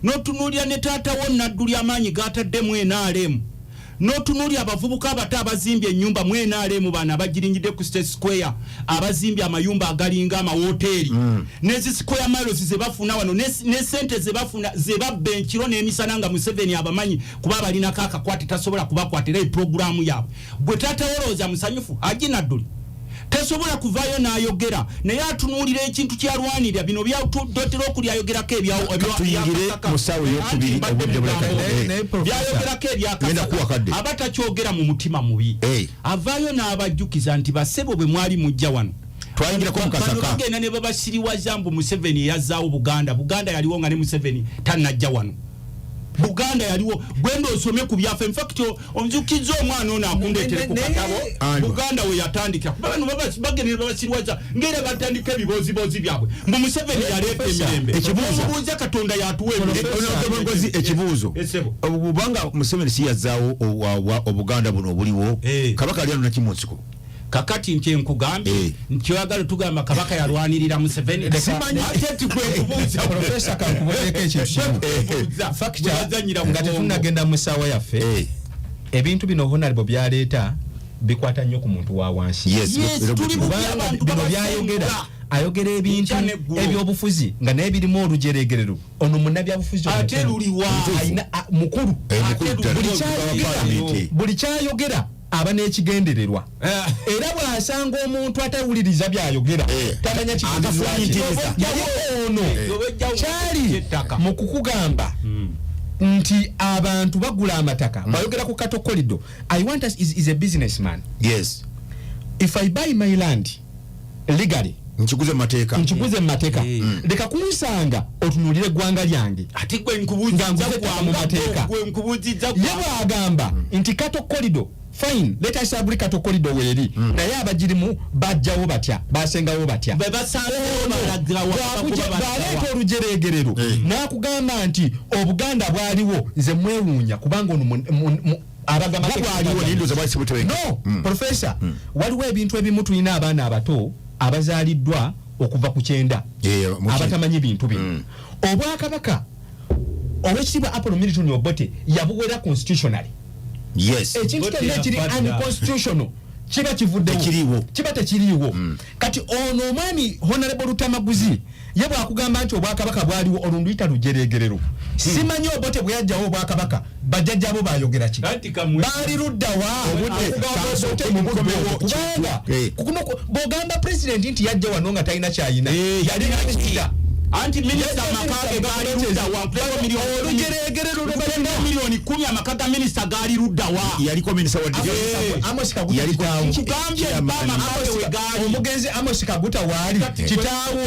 n'otunuulira ne taatawo Nadduli, amaanyi gataddemu NRM, n'otunuulira abavubuka abato abazimbye ennyumba mu NRM, bano abagiringidde ku State Square, abazimbye amayumba agalinga amawoteeri, nezi square miles ze bafuna wano, ne sente ze bafuna ze babba enkiro n'emisana, nga Museveni abamanyi kuba abalinako akakwate, tasobola kubakwatira epuroguramu yaabwe. Gwe taata wolowooza musanyufu? Haji Nadduli tasobola kuvaayo n'ayogera, naye atunuulira ekintu kyalwanirira. Bino byatotera okulyayogerako. Katuyingire mu ssaawa ey'okubiri, obudde buleka. Naye Professor, Byayogerako Ngenda kuwa kadde. ebyakasaka aba takyogera mu mutima mubi. Avaayo n'abajjukiza nti basebo, bwe mwali mujja wano, Twayingirako mu bano Kasaka. bagenda ne babasiriwaza mbu Museveni yazaawo Buganda. Buganda yaliwo nga ne Museveni tannajja wano. Buganda yaliwo. Gwenda osome ku byaffe. Infact, onzukiza omwana ono akundeetere ku katabo. Andwa. Buganda we yatandikira, kuba bano bagenda ne babasiriwaza ngaera batandika ebibozibozi byabwe mbu Museveni yaleeta emirembe. Ekibuuzo. Omubuuza Katonda yatuwa emirembe. Ngozi, ekibuuzo. Esebo. Obanga Museveni si yazaawo Obuganda buno obuliwo, Kabaka ali ano naki mu nsiko? Kakati nti nkugambye nti oyagala tugamba Kabaka yalwanirira Museveni. Simanyi. Ate tikwekubuuza. Profesa, kankubuulireko ekintu kimu. Factor, nga tetunnagenda mu ssaawa yaffe, ebintu bino Honorable byaleeta bikwata nnyo ku muntu wa wansi. Yes, Yes, era tuli bubi. Kubanga Abantu bino babasenga. byayogera, ayogera ebintu Enkya n'eggulo. ebyobufuzi nga naye birimu olujeregerero. Ono munnabyabufuzi Ate omukulu. luliwa? Alina mukulu. Mukulu Ate ddala. luli- Wa parliament. Buli kyayogera aba n'ekigendererwa, era bw'asanga omuntu atawuliriza byayogera, tamanya kigendererwa kye. Akafuuyitiriza. Naye ono Obejjawo kyali ettaka. mu kukugamba nti abantu bagula amataka. Bwayogera ku cattle corridor, I want us is a businessman. If I buy my land legally, Nkiguze mu mateeka. nkiguze mu mateeka, leka kunsanga otunuulire eggwanga lyange Ate gwe nga nkubuuziza nguze ettaka mu mateeka. Gwe nkubuuziza. Ye bw'agamba nti cattle corridor, fine, let us agree cattle corridor weeri, naye abagirimu bajjawo batya? Basengawo batya? Be basanzewo balagira wa- bakuba Bw'aleeta olujeregerero n'akugamba nti Obuganda bwaliwo, nze mwewuunya kubanga ono abagamba Bwo bwaliwo, naye ndowooza bwali sibutebenkevu. No, Profesa, waliwo ebintu ebimu, tulina abaana abato abazaaliddwa okuva ku 90 abatamanyi bintu bino. Obwakabaka, Owekitiibwa Apollo Milton Obote yabuwera constitutionally. Ekintu Obote kyonna ekiri yafa dda. unconstitutional kiba kivuddewo. Tekiriiwo. Kiba tekiriiwo. Kati ono omwami Honorable Lutamaguzi ye bwakugamba nti obwakabaka bwaliwo, olunduyita lujeregerero. Simanyi Obote bwe yajjawo obwakabaka, bajjajjabo bayogera ki? Anti kamwe- Baali luddawa Obudde, okugamba kansooke Obote mu budde mukomewo obwo? Kubanga bw'ogamba pulezidenti nti yajja wano nga talina kyayina, yalina yali ki? minisita. Anti minisita amaka ge gaali luddawa? Nkuleko Olujeregerero lwe balina. 10 million, amaka ga minisita gaali luddawa? Yaliko minisita wa defense. Amos Kaguta Yaliko kitaawo. Nkugambye chairman. mpa amaka ge we gaali. Omugenzi Amos Kaguta waali kitaawo,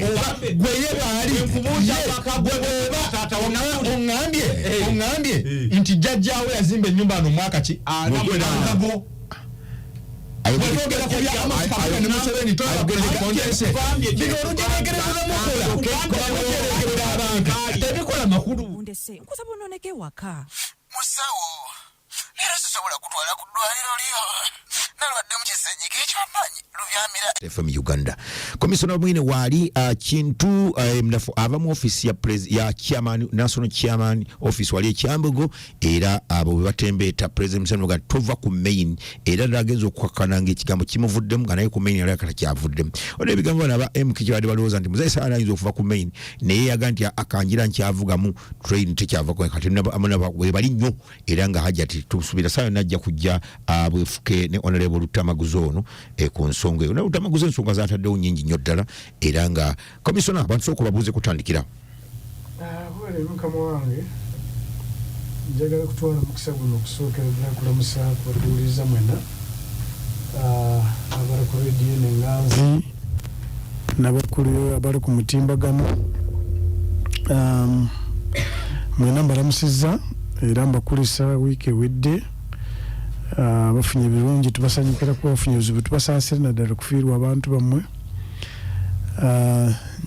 oba gweye waali. Nkubuuza Ye, amaka gwe gwe bw'oba taata wa oŋŋambye nti jjajjaawe yazimba ennyumba ano mwaka ki? 48. Akago. Bwetwogera ku bya Amos Kaguta ne Museveni, tolaba kontese. Bino olujeregerero lwemukola, mujeregerera abantu, tebikola makulu. Ndese nkusaba ononeko ewaka. Musawo, leero sisobola kutwala ku ddwaliro lyo, nalwadde mu kisenyiga ekyamaanyi lubyamira. FM Uganda, Komisona Mwine waali kintu mnafu ava mu office ya chairman, national chairman office wali ekyambogo, era abo bwe batembeeta President Museveni nga tova ku main, era nagenza okukakkana ng'ekigambo kimuvuddemu, nga naye ku main yali akata kyavuddemu. Olwo ebigambo bano aba MK kyebadde balowooza nti Muzeeyi Saala ayinza okuva ku main, naye yaga nti akanjira nkyavugamu train tekyavako. Kati we bali nnyo, era nga Hajati tusuubira saa yonna ajja kujja bwefuke ne Honorable Lutamaguzi ono ku nsonga eyo. Naye Lutamaguzi ensonga zataddewo nnyingi nnyo ddala, era nga komisona abantu sooka babuuze kutandikira. Wale mukama wange. Njagala kutwala mukisa guno okusookera ddala kulamusa kubatuwuliriza mwena abali ku rediyo nenganzi nabakulu abali ku mutimbagano. Mwena mbalamusizza era mbakulisa wiiki ewedde. Bafunye ebirungi tubasanyukira, kuba bafunye ebizibu tubasaasira, naddala kufiirwa abantu bammwe.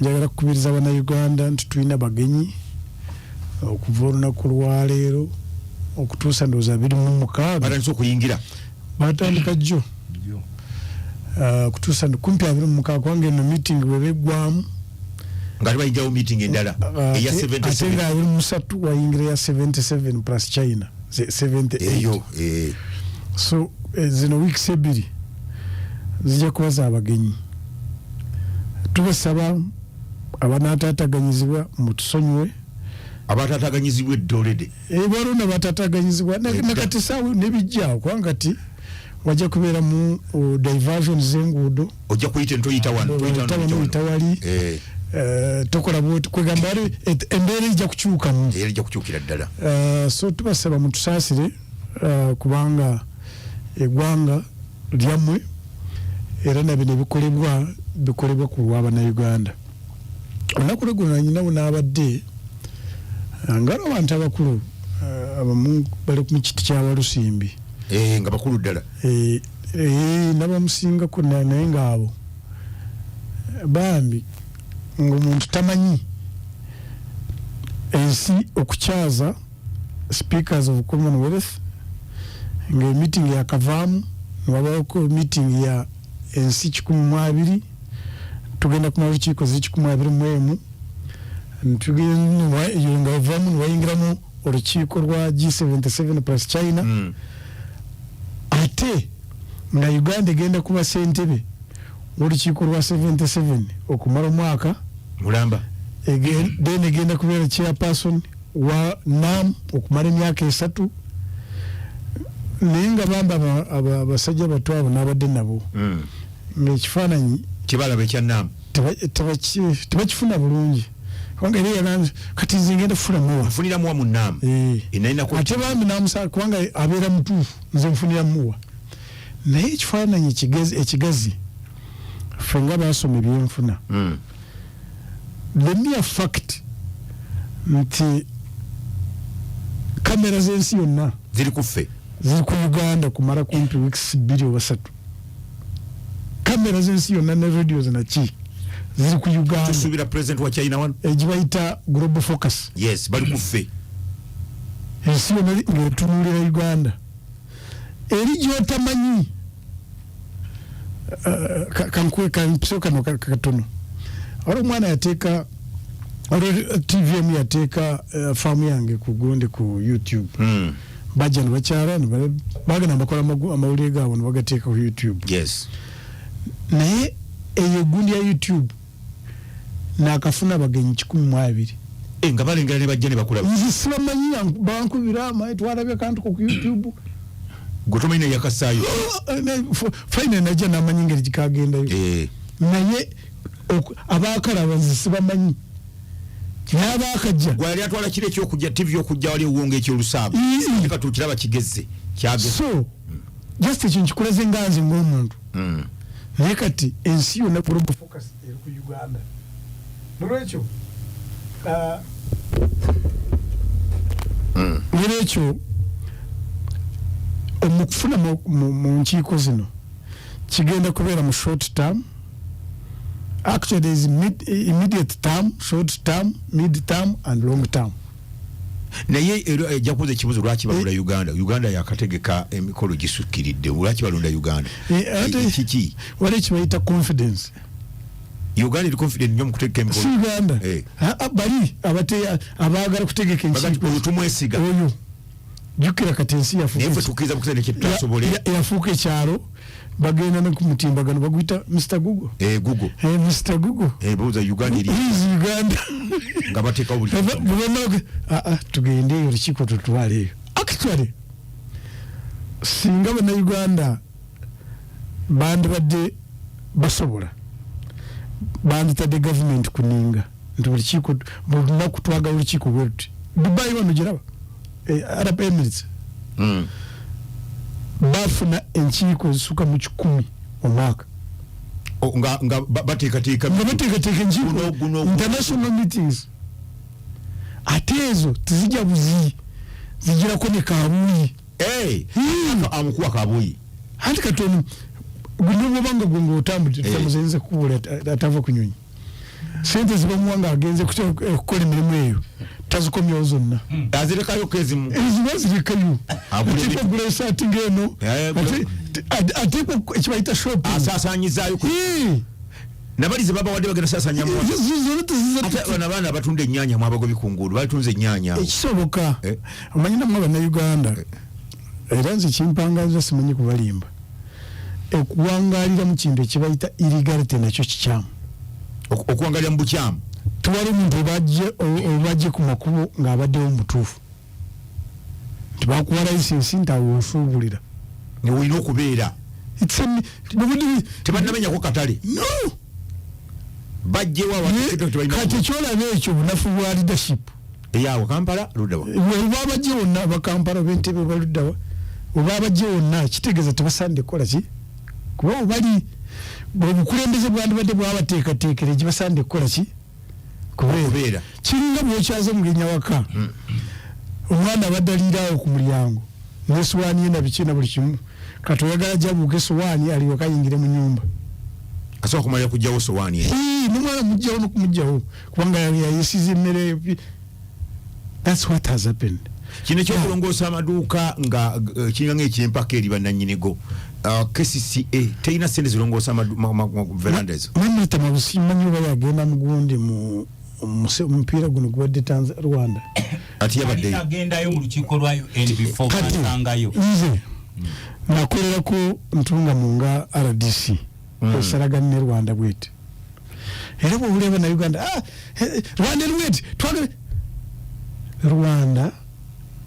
Njagala kukubiriza Bannayuganda nti tulina bagenyi okuva olunaku lwaleero okutuusa ndowooza 26. Batandise okuyingira. Batandika jjo okutuusa kumpi 26, kubanga eno meeting bweba eggwamu nga tebayinjawo meeting endala eya ate 77. Nga 23 wayingira ya 77 plus China, 78. Eyo. So zino weeks 2 zijja kuba z'abagenyi. Tubasaba abanaataataganyizibwa mutusonyiwe. Abatataganyizibwa edda already. Waliwo nabatataganyizibwa nakati saawa nebijjaawo, kubanga kati wajja kubeera mu diversion z'enguudo. Ojja kuyita ento, oyita wano, toyita oyita wano, wano, oyita oyita wano. wali. Tokola bwoti, kwegamba wali embeera ejja kukyukamu. Era ejja kukyukira ddala. So tubasaba mutusaasire, kubanga eggwanga lyammwe era na bino ebikolebwa bikolebwa ku lw'Abannayuganda. Olunaku lweggulo nanyinawo n'abadde nga waliwo abantu abakulu, abamu bali mu kiti kya Walusimbi. Nga bakulu ddala. Nabamusingako naye ngaabo bambi ng'omuntu tamanyi ensi okukyaza speakers of Commonwealth, nga meeting yakavaamu newabawoko meeting ya ensi 120, tugenda kumala olukiiko ziri 121, eyo nga ovaamu newayingiramu olukiiko lwa G77 plus China. Ate nga Uganda egenda kuba sentebe w'olukiiko lwa 77 okumala omwaka mulamba. Then egenda kubeera chairperson wa NAM okumala emyaka 3, naye nga bamba abasajja bato abo n'abadde nabo ngaekifaananyi kibalaba ekyanaamu. Tebakifuna bulungi, kubanga era yagambye kati nze ngenda kufunamuwa. Nfuniramuwa mu naamu. Nalinako. Ate bambi namusa kubanga abeera mutuufu, nze nfunira muwa, naye ekifaananyi ekigazi ffe nga basoma ebyenfuna, the mere fact nti kamera z'ensi yonna ziri kuffe, ziri ku Uganda kumala kumpi weeks 2 oba 3, kamera z'ensi yonna ne radios naki ziri ku Uganda. Tusuubira president wa China wano. Egibayita global focus. Yes, bali kuffe. Ensi yonna ng'etunuulira Uganda eri gyotamanyi. Kankuwe kampiso kano katono. Waliwo omwana yateeka, waliwo TV emu yateeka faamu yange ku gundi ku YouTube. Bajja ne bakyala ne bagenda bakola amawulire gaabwe ne bagateeka ku YouTube. Naye eyo gundi ya YouTube nakafuna abagenyi 120. Nga balengera ne bajja ne bakulaba. Nze sibamanyi, bankubira amaye twalabye akantu ko ku YouTube. Gwe tomanyi neyakasaayo. Fine, najja namanyi ngeri gikagendayo. Naye abakalaba nze sibamanyi, naye abakajja. Gwe yali atwala kiro ekyokujja TV okujja wali ewonga ekyolusaago. Ii. Kati okiraba kigeze kyageze. So just ekyo nkikulaze nga nze ng'omuntu. Naye kati ensi yonna global focus eri ku Uganda. Nolwekyo nolwekyo omukufuna mu nkiiko zino kigenda kubeera mu short term. Actually, there is immediate term, short term, mid term and long term. Naye era ejja kubuuza ekibuuzo: lwaki balonda Uganda? Uganda yakategeka emikolo gisukkiridde, lwaki balonda Uganda? Ate Kiki? Waliwo kibayita confidence. Uganda eri confident nnyo mu kutegeka Si emikolo. Uganda. Ah, bali abaagala kutegeka Baga nti enkiiko. oyo tumwesiga. Oyo jjukira kati ensi Naye ffe tukkiriza bukkiriza nekyetutasobole. Yafuuka ekyalo, bagenda ne ku mutimbagano baguyita Mr Google. Google. Mr Google. Buuza Uganda eri Is Uganda. Nga bateekawo buli Bwe bamala tugende eyo olukiiko tutwale eyo. Actually, singa Bannayuganda bandibadde basobola, banditadde gavumenti kuninga nti buli kiiko, buli lunaku twagala olukiiko bwe luti. Dubai wano giraba. Arab Emirates bafuna enkiiko ezisuka mu 100 omwaka. Nga bateekateeka enkiiko, international meetings. Ate ezo tezijja buzi, zigirako ne kabuyi. Amukuwa kabuyi. Anti katono guno bwobanga gwe ng'otambudde tamuzenze kukubula atava ku nyonyi. Sente zibamuwa ng'agenze okukola emirimu eyo tazikomyawo zonna. Azirekayo kezimu. Eziba zirekayo. Ateekwa okugula esaati ng'eno. Ateekwa ekibayita shopping. Asaasaanyizaayo. Nabalize babawadde bagenda saasanya mu. Ate bano abaana abatunda ennyaanya mwabagobi ku nguudo batunze ennyaanya. Ekisoboka. Omanyi nammwe Abannayuganda era nze kimpangaza simanyi kubalimba. Okuwangaalira mu kintu ekibayita illegality nakyo kikyamu. Okuwangalira mu bukyamu. Tuwali omuntu obajje ku makubo ng'abaddewo mutuufu. Nti bakuwa layisinsi nti awo osuubulira. Ne olina okubeera. Tebannamenyako katale. No! Bajjewo kati ekyolaba ekyo bunafu bwa leadership. Eyaawo Kampala luddawa. Babajje wonna abakampala b'Entebbe baluddawa. Obabajje wonna kitegeeza tebasaanidde kukola ki? Kuba bali obukulembeze bwandibadde bwabateekateekera egibasaanidde kukola ki? Kubeera. Kiringa bw'okyaza omugenyi awaka. Omwana abadde aliiraawo ku mulyango n'esowaani ye na biki na buli kimu. Kati oyagala ajja abuuke esowaani alyoke ayingire mu nnyumba. Asobola kumalira kuggyawo sowaani eyo. N'omwana muggyawo n'okumuggyawo kubanga yayisiza emmere. That's what has happened. Kino ekyokulongoosa amaduuka nga kiringa ng'ekyempaka eri bannannyinigo. KCCA terina ssente zirongoosa veranda ezo. Mwamuyita Mabusi mmanyi oba yagenda mugundi mu omupiira guno gubadde Rwanda. Ati yabaddeyo. Agendayo mu lukiiko lwa UN before basangayo. Nze nakolerako Ntungamu nga RDC esalagana ne Rwanda bweti. Era bw'owulira Bannayuganda Rwanda eri bweti twagala Rwanda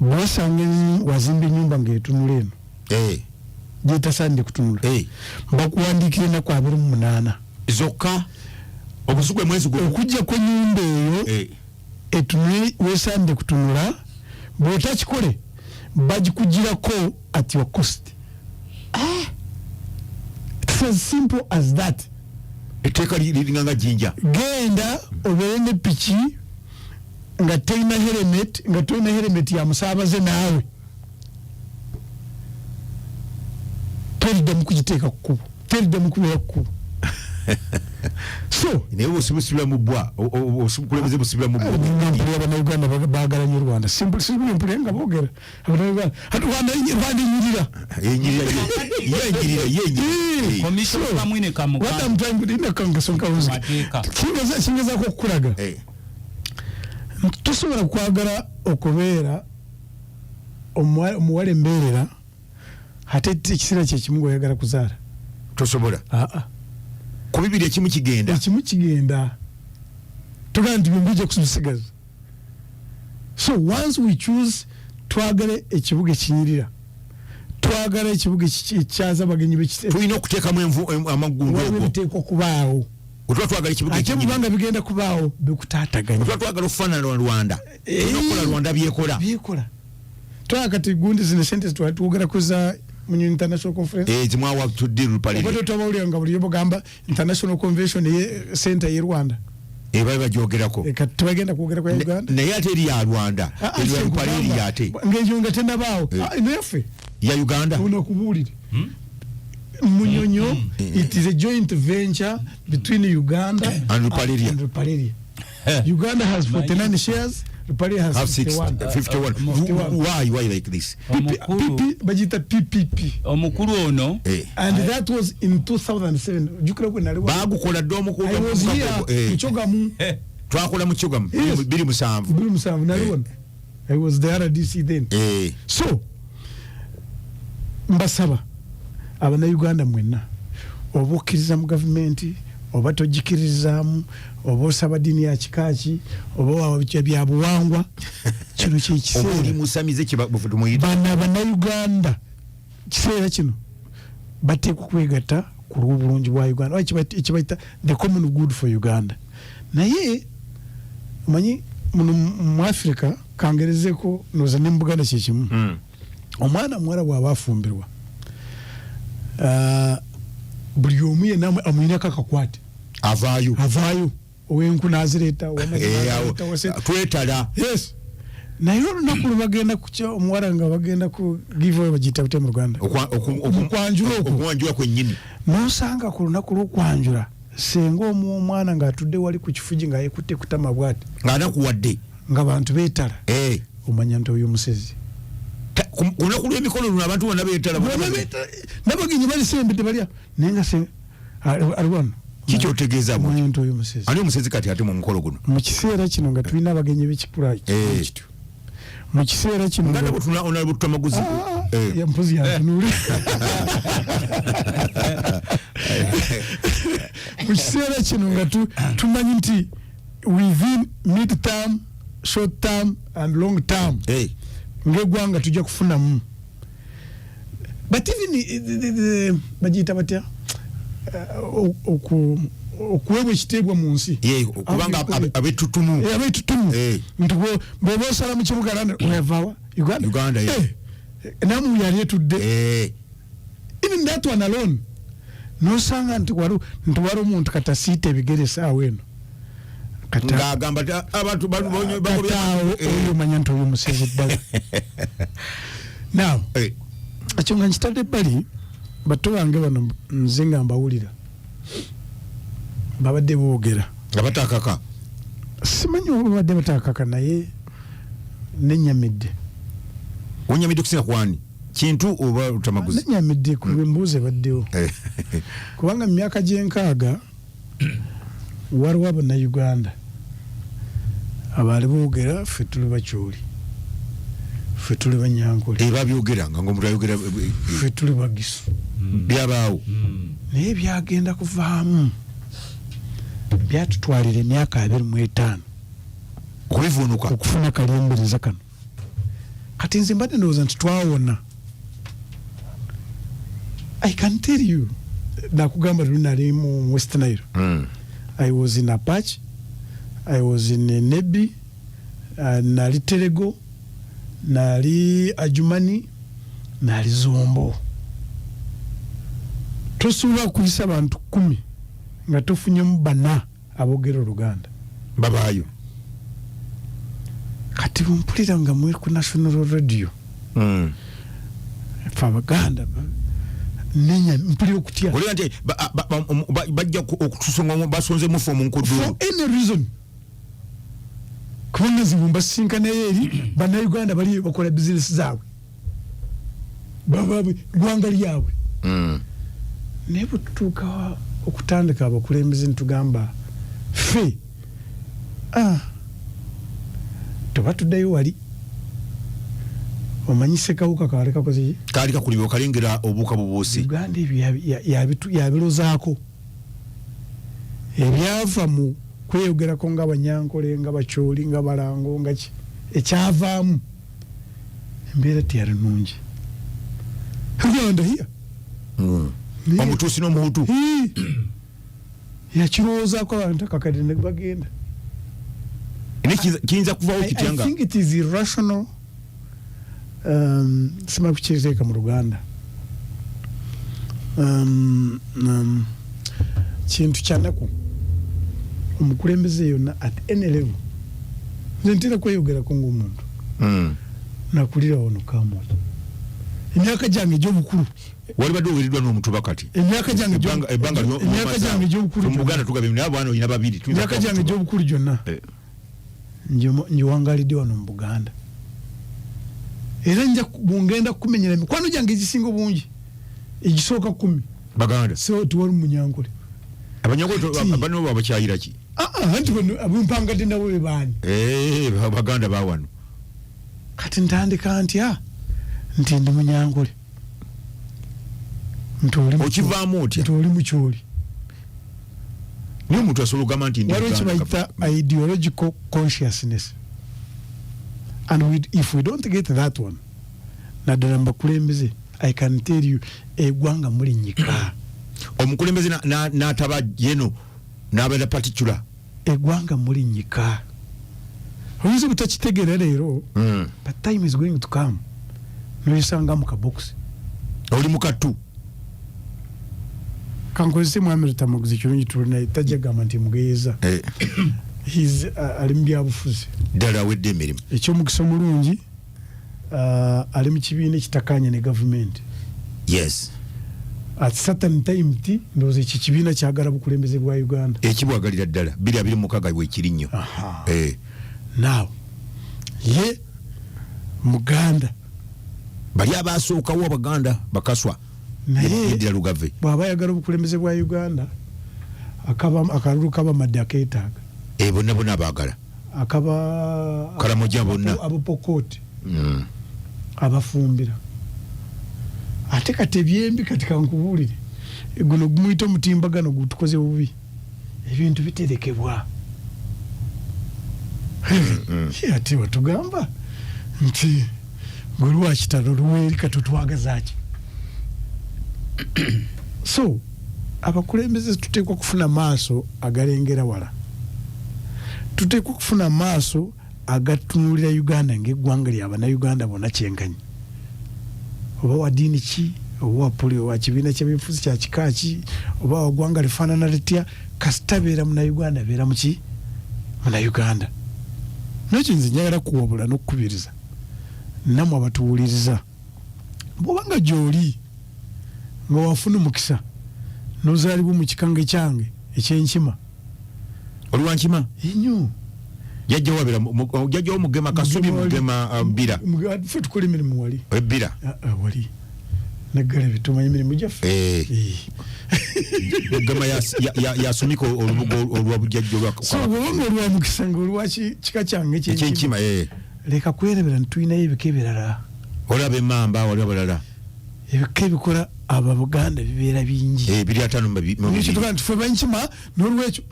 bw'osanga wazimba ennyumba ng'etunula eno gyetasaanidde kutunula bakuwandiikira ennaku 28 zokka obusuku mwezi gumu okujja kw'ennyumba eyo etunule weesaanidde kutunula bw'otakikole bagikugirako at your cost. It's as simple as that. Etteeka liringa nga jjinja. Genda obeere ne piki nga tolina helmet, nga tolina helmet ya musaabaze naawe toriddamu kugiteeka ku kkubo, toriddamu kubeera ku kkubo. So naye osibusibira mu bbwa, obukulembeze busibira mu bbwa. Mpulira Bannayuganda baagala nnyo Rwanda. Simple mpulira nga boogera. Abannayuganda Rwanda enyirira. Enyirira ye. Commissioner Bamwine Kamuganda. What I'm trying to do kingezaako okukulaga. Tosobola kwagala okubeera omuwala embeerera ate ekiseera kye kimu ng'oyagala kuzaala. Tosobola. Ku bibiri ekimu kigenda. Ekimu kigenda. Tugamba nti byombi ojja kubisigaza. So once we choose twagala ekibuga ekinyirira. Twagala ekibuga ekikyaza abagenyi b'ekitebe. Tulina okuteekamu amaggundu ogwo. Biteekwa okubaawo. Otuba twagala ekibuga ate ekinyirira. Bubanga bigenda kubaawo bikutaataganya. Otuba twagala okufaanana Rwanda. Tulina okukola Rwanda byekola. Byekola. Twagala kati gundi zino sente twali twogera ku za Munyonyo International Conference. Zimwawa tudde Lupalire. Oba tobawulira nga bulijjo bugamba International Convention ye center ye Rwanda. Bali bagyogerako. Kati tebagenda kwogera ku ya Uganda. Naye ate eri ya Rwanda. Eri ya Lupalire ate. Ng'eyo nga tennabaawo. Naffe. Ya Uganda. Onakubuulire. Munyonyo, it is a joint venture between Uganda and Ruparelia. And Ruparelia. Uganda has 49 shares, Ruparelia has 51. 51. Why like this? PP, bagita PPP. Omukulu ono. And that was in 2007. Jukira gwe nali. Bagukola dda omukulu. I was here mu Kyogamu. Twakola mu Kyogamu 2007. 2007 nali wano. I was the RDC then. So mbasaba Abannayuganda mwenna oba okkiriza mu gavumenti oba togikkiririzaamu oba osaba ddiini ya kika ki oba bya buwangwa kino kye kiseera bano Abannayuganda kiseera kino bateekwa okwegatta ku lw'obulungi bwa Uganda ekibayita the common good for Uganda. Naye omanyi muno mu Africa Kangerezeko noza ne mubuganda kyekimu. Omwana muwala bw'aba afumbirwa, buli omu yenna amuyinako akakwate. Avaayo. Avaayo, owenku nazireeta. Twetala. Yes, naye olunaku lwe bagenda kukya omuwala nga bagenda ku giveaway, bagiyita butya mu Rwanda? Okwanjula okwo. Okwanjula kwennyini. Nosanga ku lunaku lw'okwanjula senga omuwa omwana ng'atudde wali ku kifugi nga yekutte kutama bwati. Ng'anakuwadde. Nga bantu beetala. Omanya nti oyo musezi. Ku lunaku lw'emikolo luno abantu bonna beetala. Nabagenyi balisembedde balya, naye nga ali wano. Kikyotegeeza? Omanya nti oyo musezi. Ani omusezi kati ate mu mukolo guno? Mu kiseera kino nga tulina abagenyi b'ekikula kityo, mu kiseera kino nga onalabutamaguzi. Mpozi yantunule. Mu kiseera kino nga tumanyi nti within mid term, short term and long term ng'eggwanga tujja kufunamu, but even bagiyita batya, okuweebwa ekiteebwa mu nsi. Kubanga abetutumu. Abetutumu, nti bw'oba osala mu kibuga oyavaawa Uganda. Uganda. Namu yali etudde, even that one alone, nosanga nti wali omuntu katasiita ebigere esaawa eno. Ng'agamba abantu. Kataawo oyo omanya nti oyo musezi ddala. Now ekyo nga nkitadde ebbali, bato bange bano nze nga mbawulira babadde boogera. Nga batakaka. Simanyi oba babadde batakaka, naye nenyamidde. Onyamidde kusinga kwani, Kintu oba Lutamaguzi? Nenyamidde ku lwembuuzi ebaddewo, kubanga mu myaka gy'enkaaga waliwo Abannayuganda abaali boogera, ffe tuli Bakyoli, ffe tuli Banyankole. Babyogeranga ngaomuntu ayogera. Ffe tuli Bagisu. Byabaawo. Naye byagenda kuvaamu byatutwalira emyaka 25 okubivuunuka, okufuna kalyembereza kano. Kati nze mbadde ndowooza nti twawona. I can tell you, nakugamba luli nali mu West Nile. I was in Apac, I was in Nebbi, nali Terego, nali Adjumani, nali Zombo. Tosobola kuyisa bantu 10 nga tofunyemu bana aboogera Oluganda. Babaayo. Kati bwempulira nga mwe ku national radio, fe Abaganda, nenya mpulira okutya. Olira nti bajja okutusonga, basonze mufe omunkudu. For any reason, kubanga nze bwembasinkanayo eri Bannayuganda bali bakola bizinesi zaabwe, baba ggwanga lyabwe. Naye bwe tutuuka okutandika abakulembeze nitugamba ffe, tuba tuddayo wali. Omanyi sekawuka kaali kakoze ki? Kaali kakulibwa kalengera obuuka bubuusi. Uganda ebyo yabirozaako ebyava mu kweyogerako nga Banyankole, nga Bakyoli, nga Balango, nga ki, ekyavaamu embeera teyali nungi. Rwanda hiya. Omutuusi n'Omuhutu. Hii. Yakirowoozaako abantu akakadde ne bagenda. Naye kiyinza kuvaawo I kitya nga think it is irrational. Simanyi kukiteeka mu Luganda. Kintu kyanaku omukulembeze yonna at any level. Nze ntera kweyogerako ng'omuntu nakulira wano Kamwokya, emyaka gyange egy'obukulu. Wali badde owereddwa n'omutuba kati. Emyaka gyange Ebbanga emyaka gyange egy'obukulu mu Buganda tugabye naye abaana olina babiri. Tuyinza emyaka kuba gyange mutuba. egy'obukulu gyonna ngiwangalidde wano mu Buganda, era nja bwongenda kumenyera emikwano gyange egisinga obungi egisooka 10. Baganda. So tiwali Munyankole. Abanyankole Kati- bano babakyayira ki? Ah, ah, anti bano abumpangadde nabo be baani? Baganda bawano. Kati ntandika ntya nti ndi Munyankole, nti oli Okivaamu otya? Nti oli Mukyoli. Naye omuntu asobola okugamba nti ndi Waliwo Muganda. kibayita ideological consciousness, and if we don't get that one, naddala mubakulembeze, I can tell you, eggwanga mulinyika. Omukulembeze n'ataba yeno n'abeera particular. Eggwanga mulinyika. Oyinza obutakitegeera leero, but time is going to come noyesanga mu kabokisi. Oli mukattu. Kankozese mwami Lutamaguzi kirungi tulinaye, tajja gamba nti mugeeza. Ali mu byabufuzi. Ddala awedde emirimu. Ekyomukisa omulungi, ali mu kibiina ekitakanya ne gavumenti. At certain time ti ndowooza ekyo ekibiina kyagala bukulembeze bwa Uganda. Ekibwagalira ddala 2026 bwekiri nnyo. Now ye muganda. Bali abasookawo abaganda bakaswa. Naye yeddira Lugave. Bw'aba ayagala obukulembeze bwa Uganda, akalulu kabamadde akeetaaga. Bonna bonna abaagala. Akaba Karamoja bonna. Abapokooti. Abafumbira. Ate kati ebyembi, kati kankubuulire, guno gumuyita omutimbagano gutukoze bubi, ebintu biterekebwa. Ye ate watugamba nti gwe lwakitalo luweeri, kati otwagazaaki? So abakulembeze tuteekwa kufuna maaso agalengera wala, tuteekwa kufuna maaso agatunuulira Uganda ng'eggwanga lyabannayuganda bonna kyenkanyi, oba wa ddiini ki, oba wa kibiina kyebyenfuzi kya kika ki, oba wa ggwanga lifaanana litya, kasita beera munnayuganda, abeera muki? Munnayuganda. Nekyo nze njagala kuwabula n'okukubiriza nammwe abatuwuliriza, bw'obanga gy'oli nga wafuna omukisa n'ozaalibwa mu kikange kyange ekyenkima. Oli wa nkima? Ennyo. Jjajja wabera jjajja wo Mugema Kasubi. Mugema wali. Mugema Bbira. Ffe tukola emirimu wali. Ebbira. Ah, ah, wali naggalabe tumanyi emirimu gyaffe. Mugema yasumika olubugo olwa bujjajja olwa So bwobanga olwa mukisa nga olwa kika kyange ekyenkima, ekyenkima, leka kwerabira nti tulinayo ebika ebirala. Olaba emmamba, wali abalala. Ebika ebikola ababuganda bibeera bingi. Biri ataano mu bibiri. Ekyo nti ffe bankima n'olwekyo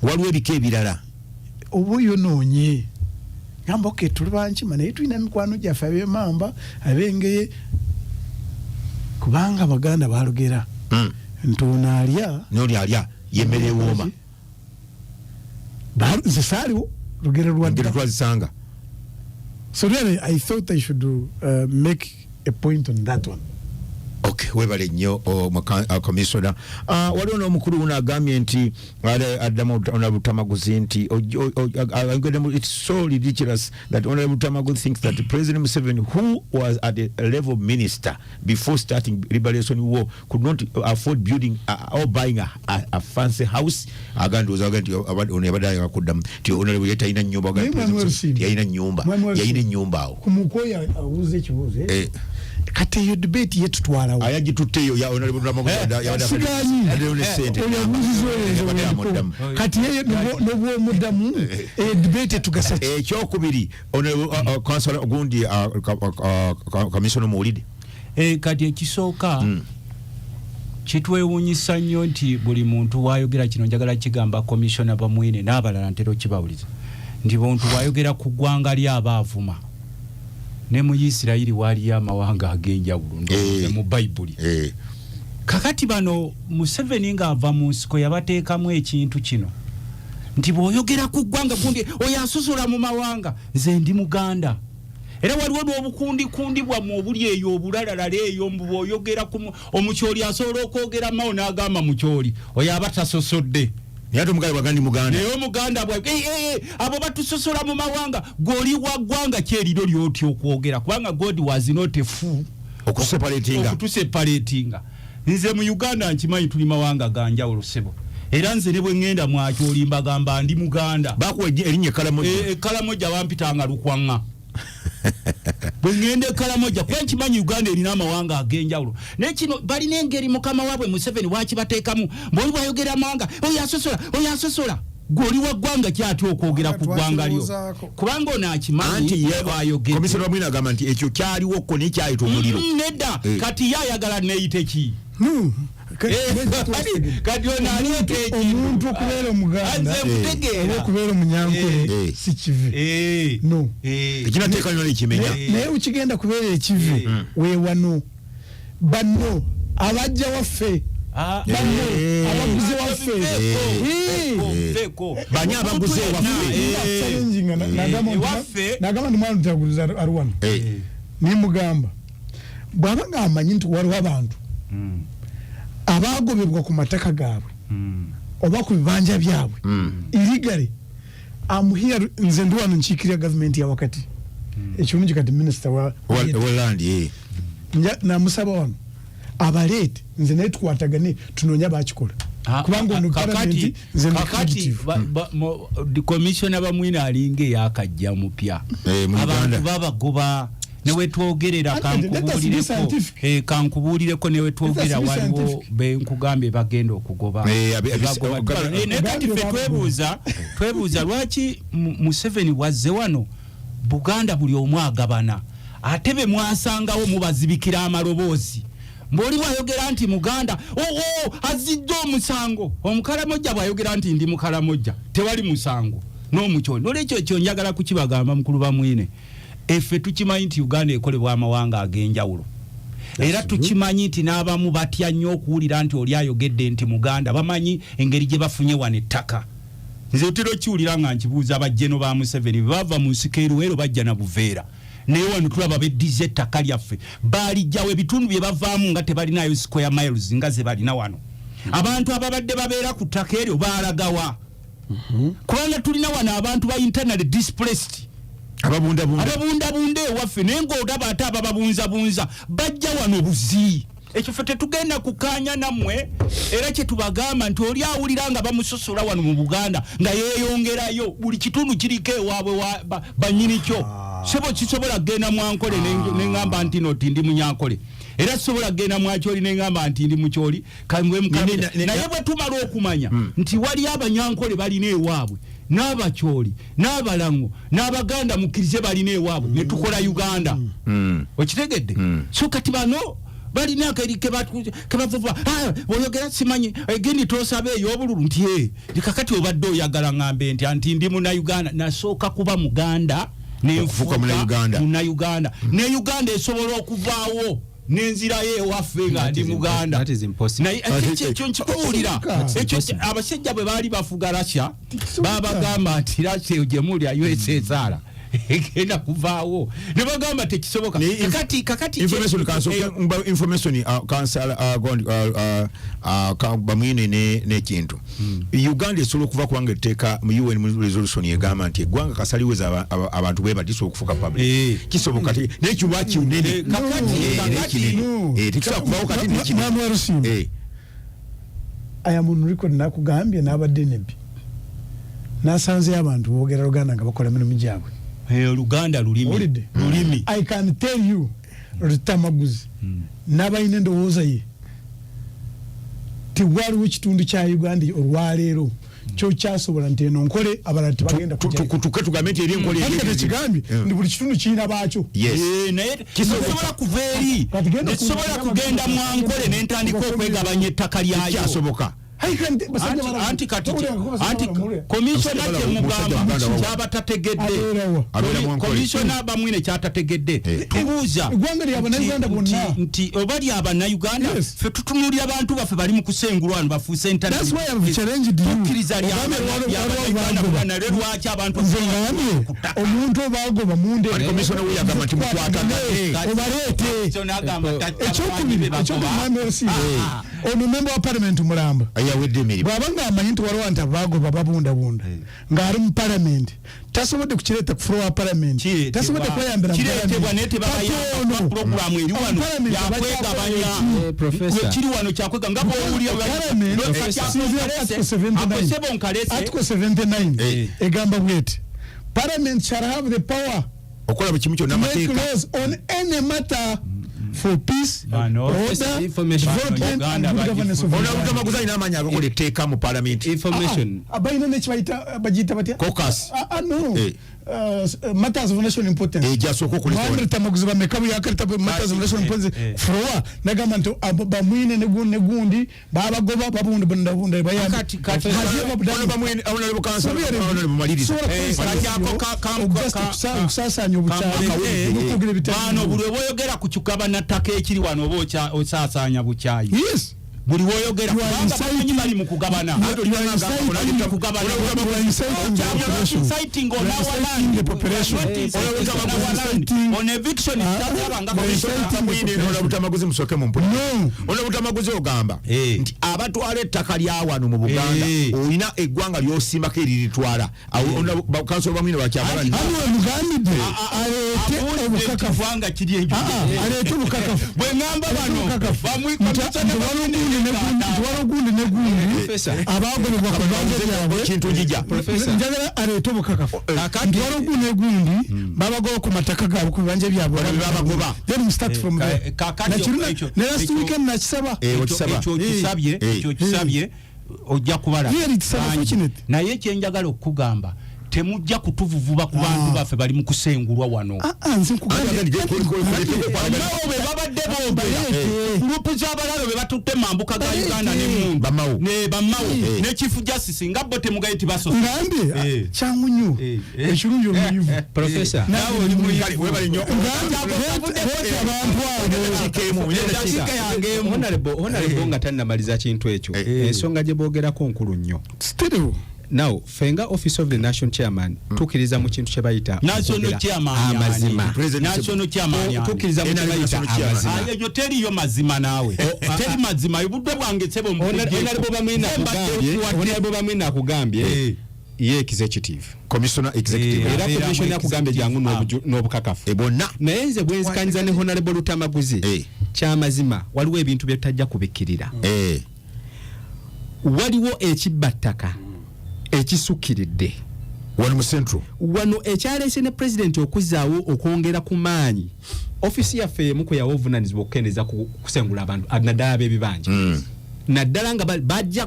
Waliwo ebika ebirala. Oba oyonoonye, gamba okay, tuli bankima naye tulina mikwano gyaffe ab'emamba, ab'engeye, kubanga abaganda balugera nti ono alya Noli alya yemmere ewooma. Nze saaliwo, lugero Ngeri lwadda. twazisanga. So really I thought I should make a point on that one. Okay, webale nnyo commissioner. Waliwo n'omukulu wuno agambye nti addamu Honorable Tamaguzi nti it's so ridiculous that Honorable Tamaguzi thinks that President Museveni, who was at the level minister before starting liberation war, could not afford building or buying a fancy house. Agandi ozaga nti ono yabadde ayagala kuddamu nti Honorable ye talina nnyumba. Naye Mwami Walusimbi, Yalina nnyumba. Mwami Walusimbi, Yalina ennyumba awo. Ku mukoyo abuuza ekibuuzo, eh? Kati eyo debate yetutwalawo. Ayagitutteeyo ya Honorable Tamaguzi yabadde Siganyi. addeyo ne ssente. Oyo abuuziza oyo. Yabadde amuddamu. Kati yeye nobwomuddamu, debate etugasa ki? Ekyokubiri, Honorable Councilor gundi, commissioner muwulidde. Kati ekisooka kitwewuunyisa nnyo nti buli muntu wayogera kino, njagala kigamba Commissioner Bamwine n'abalala ntera okibawuliza nti muntu bwayogera ku ggwanga lyaba avuma. Ne mu Isirayiri waaliyo amawanga ag'enjawulo, ndowooza mu Bayibuli. Kakati bano Museveni ng'ava mu nsiko yabateekamu ekintu kino nti bw'oyogera ku ggwanga gundi oyo asosola mu mawanga. Nze ndi muganda, era waliwo n'obukundikundi bwammwe obuli eyo obulalalala eyo, mbu bw'oyogera ku omukyoli asobola okwogera mawo n'agamba mukyoli oyo aba tasosodde. Naye ate omuganda bwagandi muganda. Naye omuganda bwa abo batusosola mu mawanga. Gw'oli wa ggwanga kyeriro lyotya okwogera, kubanga God was not a fool okuseparatinga. Okutuseparatinga. Nze mu Uganda nkimanyi tuli mawanga ganjawulo, sebo, era nze ne bwe ŋŋenda mwakyoli mbagamba ndi muganda. Bakuwa erinnya Ekalamoja. Ekalamoja bampitanga Lukwaŋŋa bwe ŋŋenda Ekalamoja, kuba nkimanyi Uganda erina amawanga ag'enjawulo. Naye kino balina engeri mukama waabwe Museveni wakibateekamu, mbwoli bwayogera amawanga oyo asosola, oyo asosola. Gwe oli wa ggwanga ki ate okwogera ku ggwanga lyo? Twakirowoozaako. Kubanga ono akimanyi Anti ye bwayogedde. Komisona Bamwine agamba nti ekyo kyaliwo naye kyayita omuliro. Nedda. Kati ye ayagala neeyite ki? No. Kati ono aleeta ekintu. Omuntu okubeera omuganda Nze nkutegeera. oba okubeera omunyankole si kivi. No. Tekinateeka nyo nekimenya. Naye ukigenda kubeera ekivi, weewano banno abajja waffe. Abaguze waffe. Bani abaguze ewaffe? Nagamba ndi mwana ntaguliza ari wano, nimugamba bw'aba ng'amanyi nti waliwo abantu abagobebwa ku mataka gaabwe oba ku bibanja byabwe illegally, am here, nze ndi wano nkiikirira gavumenti ya wakati, ekirungi kati minisita wa wa land. Namusaba wano abaleete, nze naye tukwatagane tunoonye abakikola, kubanga ono palamenti, nze ndi Kakati fugitive. Commissioner Bamwine alinga eyakajja mupya. Mu Abantu Uganda. babagoba newetwogerera. Ate, let us be scientific. Kankubuulireko, newetwogerera Let us be waliwo scientific. benkugambye bagenda okugoba. Bagoba. Naye kati ffe twebuuza lwaki Museveni wazze wano, Buganda buli omu agabana, ate be mwasangawo mubazibikira amaloboozi. Mbwoli bwayogera nti muganda, oo azidde omusango. Omukalamojja bwayogera nti ndi mukalamojja, tewali musango n'omukyoli. Nolwekyo ekyo njagala kukibagamba, mukulu Bamwine, effe tukimanyi nti Uganda ekolebwa amawanga ag'enjawulo, era tukimanyi nti n'abamu batya nnyo okuwulira nti oli ayogedde nti muganda. Bamanyi engeri gye bafunye wano ettaka. Nze otera okiwulira nga nkibuuza abajjeno ba Museveni, bwe bava mu nsiko eruweero bajja na buveera, naye wano tulaba beddiza ettaka lyaffe, balijjawo ebitundu bye bavaamu nga tebalinayo square miles nga ze balina wano. Abantu ababadde babeera ku ttaka eryo baalagawa? Kubanga tulina wano abantu ba internally displaced ababundabunda. Ababundabunda ewaffe, naye ng'olaba ate abababunzabunza bajja wano buzi. Ekyo ffe tetugenda kukkaanya nammwe, era kyetubagamba nti oli awulira nga bamusosola wano mu Buganda nga yeeyongerayo, buli kitundu kiriko ewaabwe bannyini kyo. Sebo, kisobola kugenda mwankole neŋŋamba nti no ti ndi munyankole, era sisobola kugenda mwakyoli neŋŋamba nti ndi mukyoli. Naye bwe tumala okumanya nti wali abanyankole balina ewaabwe, n'abakyoli n'abalango n'abaganda mukkirize balina ewaabwe, ne tukola Uganda. Okitegedde? So kati bano balina akeri kebavuva oyogera simanyi egindi tosaba ey'obululu nti kakati obadde oyagala ŋŋambe nti anti ndi munauganda, nasooka kuba muganda. Okufuuka Munnayuganda. Munnayuganda, ne Uganda esobola okuvaawo nenzirayo ewaffe nga ndi muganda. That is impossible. Naye ekyo nkikubuulira, ekyo abasajja bwe baali bafuga Russia, babagamba nti Russia gye mulya USSR egenda kuvaawo, ne bagamba tekisoboka. Kakati Information kanso information, kansala, gondi, Bamwine n'ekintu Uganda esobola okuva, kubanga etteeka mu UN mu resolution egamba nti eggwanga kasaliweza abantu bwe bati okufuuka public. Kisoboka naye kiba kinene. Kakati naye kakati kinene. No. Tekisobola kuvawo kati nekinene. Mwami wa Rusimbi, I am on record, nakugambye n'abadde nebbi nasanzeyo abantu boogera Luganda nga bakola mirimu gyabwe. Oluganda lulimi. Owulidde? Lulimi. I can tell you, Lutamaguzi n'abalina endowooza ye, tiwaliwo kitundu kya Uganda olwaleero kyokyasobola nti eno nkole, abalala tebagenda kujjayo. Tuke tugambe nti eri enkola Anti kati ekigambye nti buli kitundu kirina baakyo. Yes. Naye tesobola kuva eri, Kati genda tesobola kugenda mwankole nentandika okwegabanya ettaka lyayo. Kyasoboka. Anti kati anti commissioner kyemugamba Musajja Muganda. kyabatategedde. Abeerawa? Abeera Mwankole. Commissioner Bamwine kyatategedde, tubuuza Eggwanga lya Bannayuganda bonna. Nti oba lya Bannayuganda, Yes. ffe tutunuulira bantu baffe bali mu kusengulwa wano bafuuse. That's why I've challenged you. Tukkiriza lya Ogambye waliwo Bannayuganda bagoba. bonna, naye lwaki abantu Nze ngambye omuntu obagoba munde. Kati commissioner we yagamba nti mukwatagane. Obaleete. Ekyokubiri Ekyokubiri, mwami Osiima, ono member wa parliament mulamba yawedde emirimu. Bw'aba ng'amanyi nti waliwo nti abagoba babundabunda ng'ali mu parliament, tasobodde kukireeta ku floor wa parliament, tasobodde kweyambira mu Kireetebwa naye parliament. tebabayamba. Kati ono, Puroguramu eri wano Parliament yakwegabanya. Professor. Ekiri wano kyakwega nga bwowulira. Parliament, sinzira ku Article 79. Akosebo nkalese. Article 79 egamba bweti: parliament shall have the power Okola buli kimu kyonna to make amateeka. laws on any matter for peace, Bano. order, Information. development Uganda and good governance of Ono Uganda. Lutamaguzi alina amaanyi agakola etteeka mu palamenti. Information. Ah, balina nekibayita, bagiyita batya? Caucus. Ah, no. Matters of national importance. Gyasooka Mwami okuleta. Lutamaguzi bameka bwe yakaleta matters of national importance floor, nagamba nti abo Bamwine ne gundi ne gundi babagoba babundabunda. Kati- Ono Bamwine, honorable council, honorable Maliriza. Kati ako Okusaasaanya obukyayi n'okwogera ebitali. Bano buli oba oyogera ku kigabana ttaka ekiri wano oba osaasaanya bukyayi. Yes. Buli woyogera You are kubanga bamanyi inciting- bali mu kugabana. You are inciting- Bali mu kugabana. You are inciting the population. Inciting on You are our inciting land. the population. We are not inciting on our land. Inciting- On eviction, Ah, tabyabanga you are commissioner. inciting the population. Lutamaguzi, musooke mumpulire. No. Ono Lutamaguzi ogamba Eh. nti abatwala ettaka lya wano mu Buganda, Eh. olina eggwanga lyosimbako eriritwala. Kansolo Bamwine bakyamala. Ani wemugambidde aleete Abuulidde obukakafu. eggwanga kiri enju. Ah, aleete obukakafu. Bwe ŋŋamba bano Obukakafu. bamwi- Nti waliwo gundi ne gundi Professor. abagobebwa ku bibanja byabwe. Kintu njija. Professor. Njagala aleete obukakafu Kakati- nti waliwo gundi ne gundi babagoba ku mataka gaabwe, ku bibanja byabwe. Bano bebabagoba. Then we start from there. Kakati Nakirina- ne last ekyo- weekend nakisaba. Eh, okisaba. Ekyo okisabye, Eh. ekyo okisabye, ojja kubala Really, it's bangi. unfortunate. Naye kyenjagala okukugamba, temujja kutuvuvuba ku bantu baffe bali mu kusengulwa wano. Ah, ah, nze nkugambye. Bamawo be babadde boogera, Baleete. gurupu z'abalaalo be batutte mambuka ga Baleete. Uganda n'emmundu. Bamawo. Ne bamawo Eh. ne Chief Justice nga bo temugaye tibasosa. Ngambye Eh. kyangu nnyo, Eh. Eh. ekirungi omuyivu. Professor. Naawe oli muyivu. Kale, webale nnyo. Ngambye, leeta abantu abo. Eddakiika yange emu. Honorable nga tannamaliza kintu ekyo, Eh. ensonga gye boogerako nkulu nnyo. Still. Now ffe nga office of the national chairman tukkiriza mu kintu kye bayita National okwogera chairman yani. amazima. President. National chairman yani. Tukkiriza mu kye NRM bayita national chairman. amazima. Ah, eyo teriyo mazima naawe, teri mazima, obudde bwange sebo. Honorable Bamwine akugambye, Honorable Bamwine akugambye Eh. ye executive Commissioner executive. Eh. era Abeeramu commissioner akugambye jangu executive. n'obukakafu. Eh, bonna. Naye nze bwenzikaniza ne Honorable Lutamaguzi, Eh. kyamazima waliwo ebintu bye tutajja kubikkirira. Eh. Waliwo ekibbattaka ekisukkiridde Wano mu Central. Wano ekyaleese ne pulezidenti okuzzaawo okwongera ku maanyi ofiisi yaffe emu kwe yawa obuvunanyizibwa okukendeeza ku kusengula abantu, naddala ab'ebibanja, naddala nga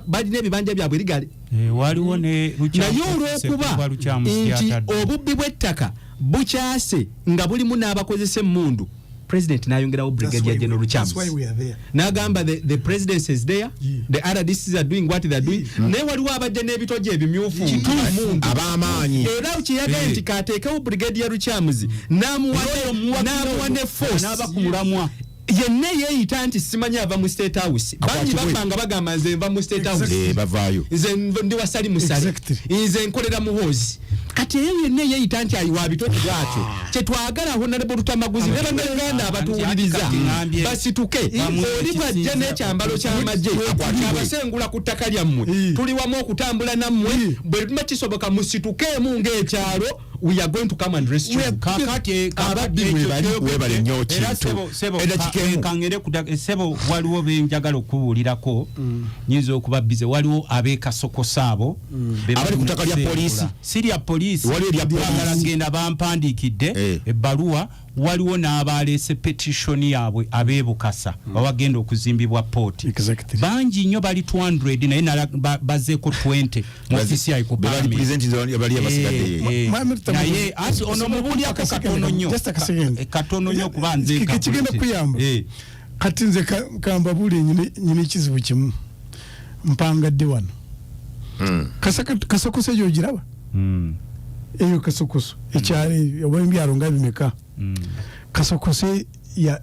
balina ebibanja byabwe ligale. Waliwo ne Naye olw'okuba nti obubbi bw'ettaka bukyase nga bulimu n'abakozesa emmundu, pulezidenti n'ayongerawo Brigadier General That's why Lukyamuzi we are there. n'agamba the presidency is there, the RDCs are doing what they are doing, naye waliwo abajja n'ebitogi ebimyufu, mundu Ab'amaanyi. Era kyeyagaye nti kateekewo Brigadier Lukyamuzi n'amuwa ne force n'aba ku mulamwa. Yenna yeeyita nti simanyi ava mu State House, bangi Akwatibwe. baba nga bagamba nze nva mu State House, Eh, bavaayo. nze ndi wa Sali Musale, nze nkolera Muhoozi. Kati eyo yenna yeeyita nti ayiwa bitogi bwatyo, kyetwagala Honorable Lutamaguzi ne Bannayuganda abatuwuliriza Kati ŋŋambye- basituke. Oli bwajja n'ekyambalo ky'amagye abasengula ku ttaka lyammwe, tuli wamu okutambula nammwe. Bwe tuma kisoboka, musitukeemu ng'ekyalo, we are going to come and rescue you. Kakati Ababbi bwe bali. Webale nnyo Era kintu. sebo Eddakiika emu. kangere sebo, waliwo benjagala okubuulirako, nyinza okuba bize, waliwo ab'ekasokoso abo be Abali ku ttaka lya kusengula. poliisi. Si lya poliisi. Waliwo erya poliisi. Baagala genda bampandiikidde Eh. ebbaluwa. Waliwo n'abaleese petition yaabwe ab'ebukasa bawagenda okuzimbibwa pooti. Bangi nnyo, bali 200, naye bazzeeko 20 mu ofisi yayi ku Be bali parliament. president bali abasigadde. Eh, eh. Mwami Lutamaguzi, Naye asi ono mubuulyako katono nnyo. Just a second. Katono nnyo kuba nze Kigenda kuyamba. Kati nze kambabuulire, nyina ekizibu kimu, mpangadde wano. Kasokoso eyo ogiraba? Eyo Kasokoso ekyalo oba ebyalo nga bimeka? Kasokoso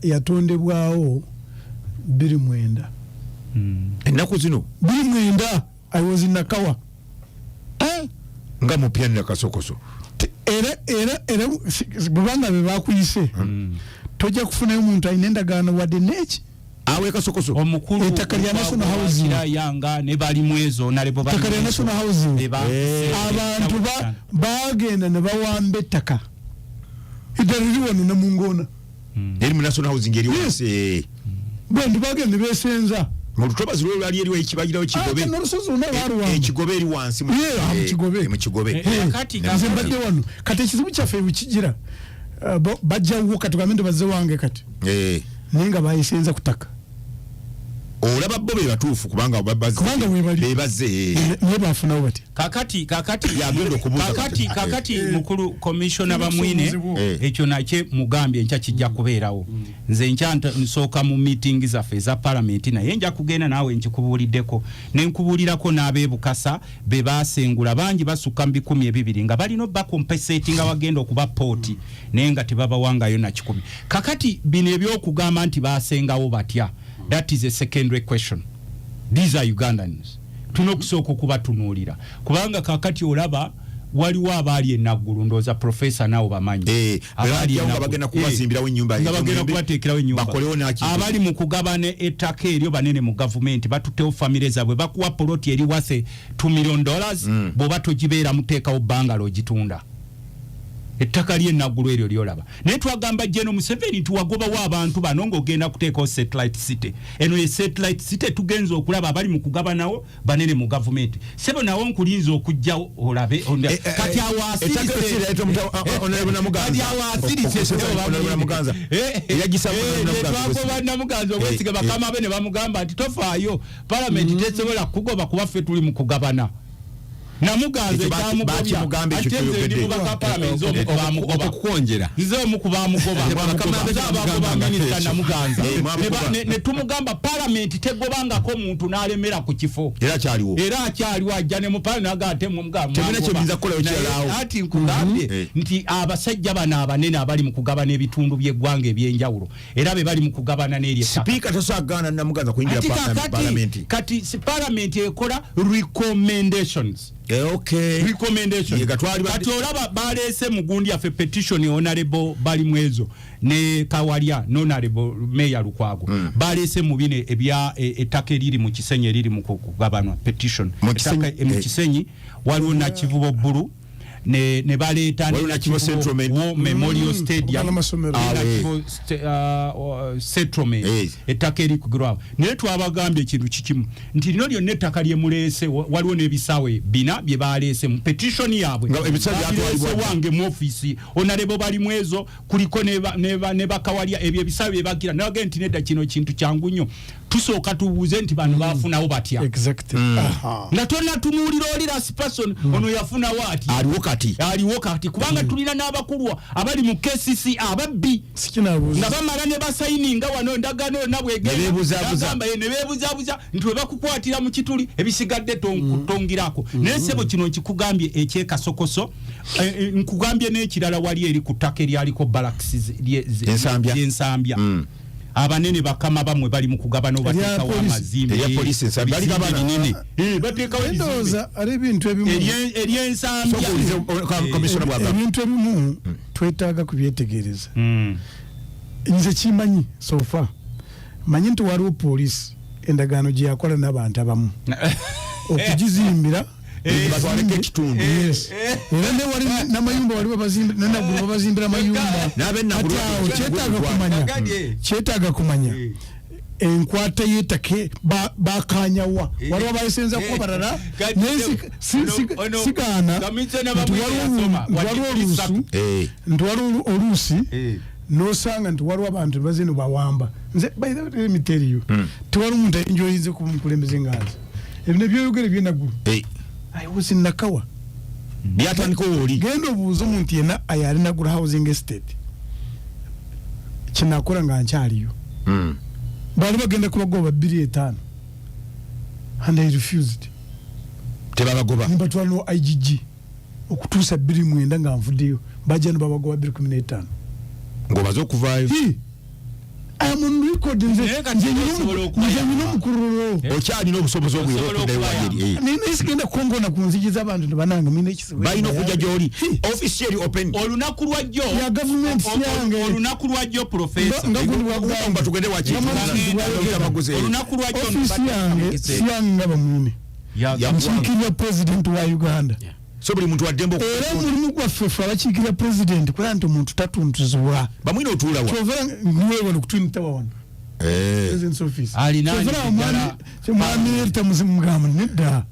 yatondebwawo 2009. Ennaku zino? 2009, I was in Nakawa. Nga mupya nina Kasokoso. Era bwebanga be bakuyise, tojja kufunayo omuntu alina endagaano wadde neeki. Awe Kasokoso. Omukulu Ettaka lya National Housing. Yanga ne bali mwezo nalebo. Ettaka lya National Housing, abantu bagenda ne bawamba ettaka eddala liri wano Namungoona. Eri mu National Housing eri wansi. Bantu bagenda ne besenza. Mu lutobazi lwo lwali eriwo ekibagirawo kigobe. Ah, n'olusozi lwonna baluwamba. Ekigobe eri wansi Yeah, mu Kigobe. Mu Kigobe. Kati Nze mbadde wano. Kati ekizibu kyaffe bwekigira, bajjawo, kati gambe nti bazze wange kati, naye nga bayisenza ku ttaka. Olaba bo be batuufu kubanga Kubanga weebali. bebazze. Naye bafunawo bati. Kakati Yagenda okubuuza kakati kati. Kakati mukulu commissioner Bamwine, Eh. ekyo nakye mugambye enkya kijja kubeerawo. Nze enkya nsooka mu meeting zaffe eza parliament, naye nja kugenda naawe nkikubuuliddeko ne nkubuulirako n'ab'ebukasa be baasengula bangi basukka mu 2000 nga balina obakompensating nga wagenda okuba pooti, naye nga tebabawangayo na kikumi. Kakati bino ebyokugamba nti baasengawo batya, that is a secondary question. These are Ugandans. Tulina okusooka okubatunuulira, kubanga kakati olaba waliwo abaali enaggulu, ndowooza profesa naawe bamanyi. Eh, Abaali nga enaggulu. bagenda kubazimbirawo ennyumba Nga bagenda eyo, kubateekerawo ennyumba. Bakolewo n'aki- Abali mu kugabana ettaka eryo banene mu gavumenti, batuttewo famire zaabwe, bakuwa poloti eri wase $2 million, bw'oba togibeera muteekawo bangala ogitunda. Ettaka lyenaggulu eryo lyolaba, naye twagamba Geno Museveni nti wagobawo abantu bano ng'ogenda kuteekawo satellite city. Eno ye satellite city tugenza okulaba abali mu kugabanawo banene mu gavumenti. Sebo, nawo nkulinza okujjawo olabe. Kati awo Ettaka asirise. eryo Honorable Namuganza. Kati awo asirise. Okusinza Honorable Namuganza. Eyagisaba Honorable Namuganza. Twagoba Namuganza obwesige, bakama be ne bamugamba nti tofaayo, palamenti tesobola kugoba kuba ffe tuli mu kugabana. Namuganza Ekyo bakimugamba ekyo ate nze ndi kyoyogedde. mubaka palamenti, nze omu ku bamugoba. Okukwonjera. Nze omu ku bamugoba. Bakama be Nze abagoba temugambanga minisita ekyo. Namuganza. Mwamugoba. Ne tumugamba palamenti tegobangako muntu n'alemera ku kifo. Era akyaliwo. Era akyaliwo, ajja ne mupalamenti naga ate mumugamba. Temulina kye muyinza kukolayo kirala awo. Ati nkugambye nti abasajja bano abanene abali mu kugabana ebitundu by'eggwanga ebyenjawulo, era be bali mu kugabana n'eryo ettaka. Sipiika tosobola Namuganza kuyingira Ati kakati palamenti. Kati si palamenti ekola recommendations. Okay. Recommendation. Ye gatwali Kati olaba baleese mugundi yaffe petition, honorable Balimwezo ne Kawalya ne honorable Mayor Lukwago, baleese mu bino ebya ettaka eriri mu Kisenyi eriri mu kugabanwa petition. Mu Kisenyi, Ettaka, mu Kisenyi waliwo Nakivubo Bbulu ne baleeta ne Waliwo Nakivubo Nakivubo Settlement. War Memorial Stadium. N'amasomero. Ne Ah, Nakivubo Settlement. Ettaka erikugirwawo, naye twabagambye ekintu kikimu nti lino lyonna ettaka lyemuleese, waliwo n'ebisaawe bina bye baleese mu petition yaabwe. Nga ebisaawe Babireese byatwalibwa. wange mu ofiisi, honorable Balimwezo kuliko ne Bakawalya, ebyo ebisaawe bye bagira. Nabagambye nti nedda, kino kintu kyangu nnyo, tusooka tubuuze nti bano bafunawo batya. Aha. Nga tonatunuulira oli last person, ono yafunawo atya? Aliwo kati. Aliwo kati, kubanga tulina n'abakulu abali mu KCC ababbi Sikinabuuza. nga bamala ne basayininga wano endagaano yonna bwegenda. Ne beebuzaabuza. Bagamba, ne beebuzaabuza nti we bakukwatira mu kituli ebisigadde tongirako. Naye sebo, kino nkikugambye ekyekasokoso, nkugambye n'ekirala, wali eri ku ttaka eryaliko barracks Ensambya. Ensambya. Abanene bakama bamwe bali mu kugabana, obateekawo Erya police. amazimbe. Erya police Ensambya. Bali Ebizimbe gabana. binene. Bateekawo ebizimbe. Ndowooza ari ebintu ebimu Eryensambya. Sooka owulize, commissioner bw'agamba. Ebintu ebimu twetaaga kubyetegereza. Nze kimanyi, so far manyi nti waliwo poliisi endagaano gye yakola n'abantu abamu okugizimbira. Batwaleko ekitundu. Yes, era ne wali n'amayumba wali babazimbira, nenaggulu babazimbira amayumba. N'ab'enaggulu Kati awo kyetaaga kumanya, Kakati, kyetaaga kumanya enkwata y'ettaka bakanyawa, waliwo bayisenza kuba balala. Kati Naye sigaana Commissioner nti Bamwine waliwo yasoma, nti waliwo wadde oluusu nti waliwo oluusi nosanga nti waliwo abantu bazino bawamba. Nze, by the way, let me tell you, tewali omuntu ayinjoyinze kuba omukulembeze nga nze. Ebino ebyoyogere byenaggulu, I was in Nakawa. Byatandika oli. Genda obuuze omuntu yenna ayali Naguru housing estate kyenakola nga nkyaliyo. Baali bagenda kubagoba 25 and I refused. Tebabagoba. Nimbatwala no IGG okutuusa 29 nga nvuddeyo, bajja nibabagoba 2015. Ng'omaze okuvaayo. Hi. I am on record. Nze Naye kati nze osobola nze okubayamba. nyina omukululu. Okyalina obusobozi obwera Osobola okuddayo okubayamba. wangeri. Naye sigenda kukongona ku nzigi z'abantu nti banange mulina ekizibu. Balina okujja gy'oli, ofiisi eri open. Olunaku lwajjo Ya gavumenti yange. Olunaku lwajjo, profesa. Nga gundi bwagamba. Wumba tugende waki. Nga Moses bwayogera. Olunaku lwajjo Ofiisi yange si yange nga Bamwine. Nkiikirira president wa Uganda. So buli muntu waddembe Era omulimu gwaffe ffe abakiikirira president kulaba nti omuntu tatuntuzibwa. Bamwine otuulawa? Kyovera niwe wano kutwinitawa wano, president's office. Alina Kyovera ddala- omwami tamuzimugamba nedda,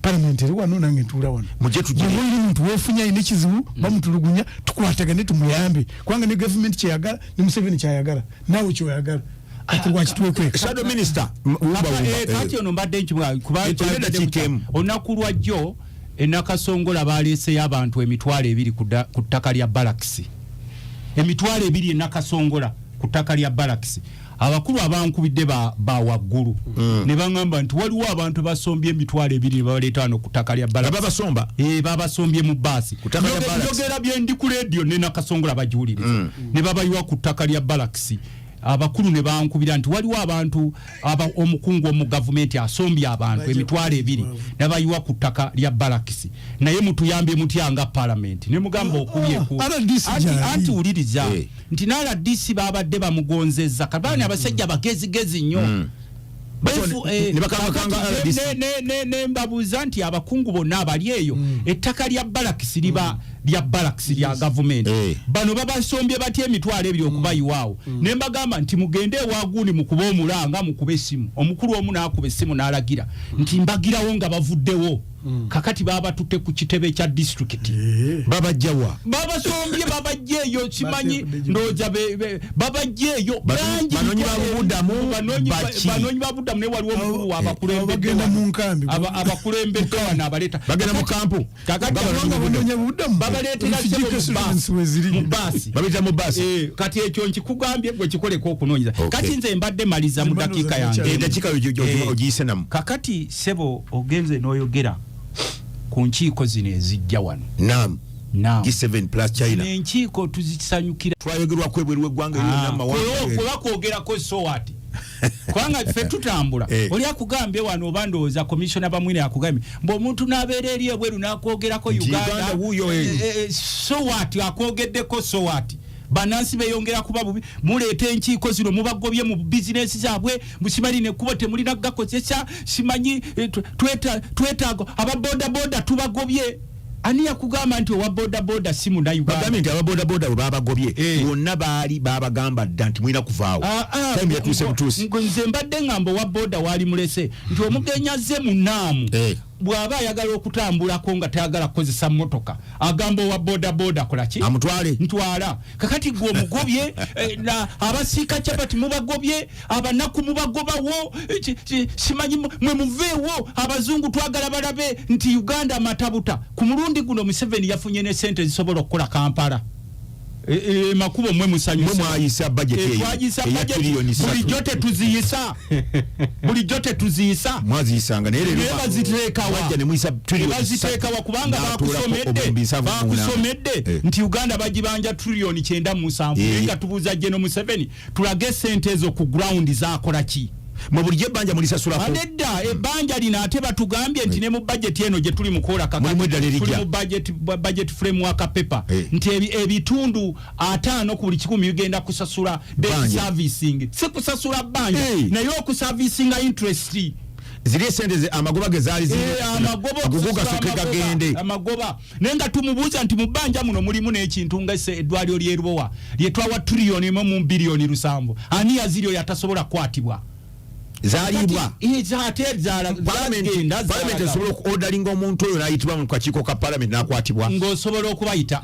parliament eri wano, nange ntuula wano. Mujje tugire. Bw'oba olina omuntu weefunya alina ekizibu, bamutulugunya, tukwatagane tumuyambe, kubanga ne gavumenti kyeyagala ne Museveni kyayagala naawe kyoyagala, kati lwaki twekweka? Shadow minister wumba Kapa, wumba. Kati ono mbadde nkibuga kuba Tulina eddakiika emu. Olunaku lwajjo enakasongola baleeseyo abantu 20,000 ku ttaka lya balakisi, 20,000 enakasongola ku ttaka lya balakisi. Abakulu abankubidde ba waggulu ne baŋŋamba nti waliwo abantu basombye 20,000 ne babaleeta wano ku ttaka lya balakisi. Babasomba? Eh, babasombye mu baasi. Ku ttaka lya Barracks. Njogera bye ndi ku rediyo ne Nakasongola bagiwuliriza, ne babayiwa ku ttaka lya balakisi. Abakulu ne bankubira nti waliwo abantu omukungu omu gavumenti asombye abantu 20,000 n'abayiwa ku ttaka lya Balakisi, naye mutuyambye mutya nga palamenti? Ne mugamba okubye ku anti wuliriza nti n'RDC babadde bamugonzezza kabani abasajja bagezigezi nnyo. Nembabuuza nti abakungu bonna abali eyo ettaka lya Balakisi liba lya Balakisi lya gavumenti, bano babasombye batya 20,000 okubayiwaawo? Ne mbagamba nti mugende ewaguuni mukube omulanga, mukube essimu. Omukulu omu n'akuba essimu n'alagira nti mbagirawo nga bavuddewo. Kakati babatutte ku kitebe kya disitulikiti. Babajjawa? Babasombye, babajja eyo, simanyi ndowooza babajja eyo banonyi babudamu, banonyi babudamu. Naye waliwo omukulu abakulembedde wano abaleeta bagenda mu kampu, kakati babaleetera mu baasi, babita mu baasi. Kati ekyo nkikugambye gwe kikoleko okunoonyeza. Kati nze mbadde maliza mu dakiika yange. Edakiika ogiyise namu. Kakati sebo ogenze n'oyogera ku nkiiko zino ezijja wano. Naam. G7 plus China. Enkiiko tuzisanyukira. Twayogerwako ebweru w'eggwanga. Kuba kwogerako so what? Kubanga ffe tutambula. Oli akugambye wano oba ndowooza komishona Bamwine akugambye mbu omuntu n'abeera eri ebweru n'akwogerako Uganda, so what? Akwogeddeko, so what? Bannansi beyongera kuba bubi. Muleeta enkiiko zino, mubagobye mu bizinesi zaabwe, musimanyi nekkubo temulina kugakozesa, simanyi twetaaga ababodaboda tubagobye. Ani yakugamba nti owa bodaboda si Munnayuganda? Bagambye nti ababodaboda bwe babagobye bonna baali babagamba dda nti mulina kuvaawo, time yatuuse butuusi. Nze mbadde ngamba owa boda waali mulese nti omugenyi azze mu naamu, bw'aba ayagala okutambulako nga tayagala kukozesa mmotoka, agamba owa bodaboda kolaki? Amutwale. Ntwala. Kakati gwe omugobye, abasiika capati mubagobye, abanaku mubagobawo, simanyi mwe muveewo. Abazungu twagala balabe nti Uganda matabuta. Ku mulundi guno Museveni yafunye ne sente zisobola okukola Kampala, makubo mwe musanyusa. Mwayisa budget eyo. Twagisa budget bulijjo tetuziyisa, bulijjo tetuziyisa. Mwaziyisanga naye leero baziteekawa. Ne muyisa trillion baziteekawa kubanga bakusomedde, bakusomedde nti Uganda bagibanja trillion 97, naye nga tubuuza General Museveni tulage sente ezo ku ground zakola ki? Mwe bulijjo ebbanja mulisasulako. Nedda, ebbanja lino ate batugambye nti ne mu budget eno gye tuli mukola kakati, tuli mu budget framework paper, nti ebitundu 50 ku buli 100 bigenda kusasula debt servicing, si kusasula bbanja, naye okuservicinga interest. Ziri esente amagoba ge zaali amagoba gasoke gagende. Amagoba. Naye nga tumubuuza nti mu bbanja muno mulimu n'ekintu nga eddwaliro ly'erubowa lyetwawa trillion 1 mu billion 7, ani yaziri oyo atasobola kukwatibwa? Zaliibwa. Palamenti esobola okuorderinga omuntu oyo n'ayitibwa mu kakiiko ka palamenti n'akwatibwa. Ng'osobola okubayita.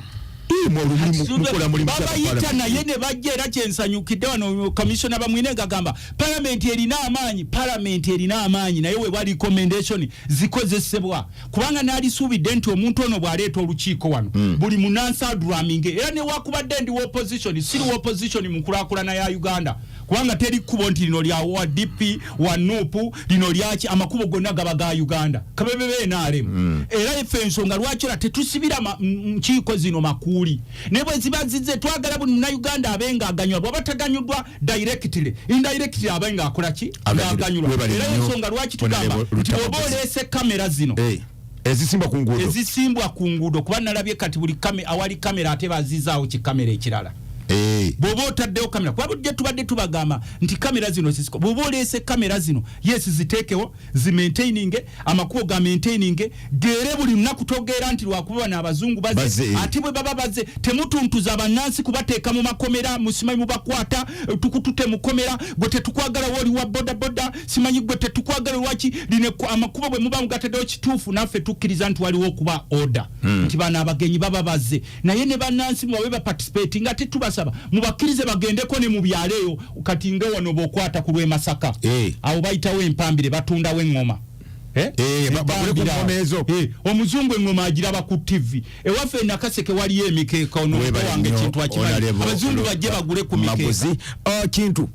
Babayita naye ne bajja. Era kyensanyukidde wano, komishona Bamwine ngagamba palamenti erina amaanyi, palamenti erina amaanyi, naye wewa recommendation zikozesebwa, kubanga nalisuubidde nti omuntu ono bw'aleeta olukiiko wano, buli munansi aduraminge. Era newakubadde ndi opposition, siri opposition mu nkulaakulana ya Uganda, kubanga teri kkubo nti lino lya wa DP, wa NUP, lino lyaki. Amakubo gonna gaba ga Uganda, kabebe NRM. Era ife ensonga lwaki era tetusibira nkiiko zino makuuli, naye bwe ziba zize twagala buli Munnayuganda abe nga aganyulwa. Bw'aba taganyuddwa directly, indirectly abe nga akola ki? Ng'aganyulwa. Era ensonga lwaki tugamba nti bw'oba oleese kamera zino ezisimbwa ku nguudo, ezisimbwa ku nguudo, kuba nalabye kati buli awali kamera ate bazizaawo kikamera ekirala. Bw'oba otaddewo kamera, kuba bulijjo tubadde tubagamba nti kamera zino zisiko, bw'oba oleese kamera zino, yes, ziteekewo, zimaintaininge amakubo ga maintaininge geere buli lunaku. Togeera nti lwakuba bano abazungu baze. Ate bwe baba baze, temutuntuza bannansi kubateeka mu makomera, musimanyi mubakwata, tukutute mukomera, gwe tetukwagala, wooli wa bodaboda, simanyi gwe tetukwagala lwaki. Line amakubo bwe muba mugataddewo kituufu, naffe tukkiriza nti waliwo okuba order, nti bano abagenyi baba bazze, naye ne bannansi mubabe baparticipate nga tetubasaba, mubakkirize bagendeko ne mu byalo eyo. Kati nga wano bw'okwata ku lw'e Masaka, awo bayitawo empambire, batundawo eŋŋoma. Omuzungu eŋŋoma agiraba ku TV. Ewaffe e Nakaseke waliyo emikeeka. Ono wange kintu akimanyi, abazungu bajje bagule ku mikeeka. Oh, kintu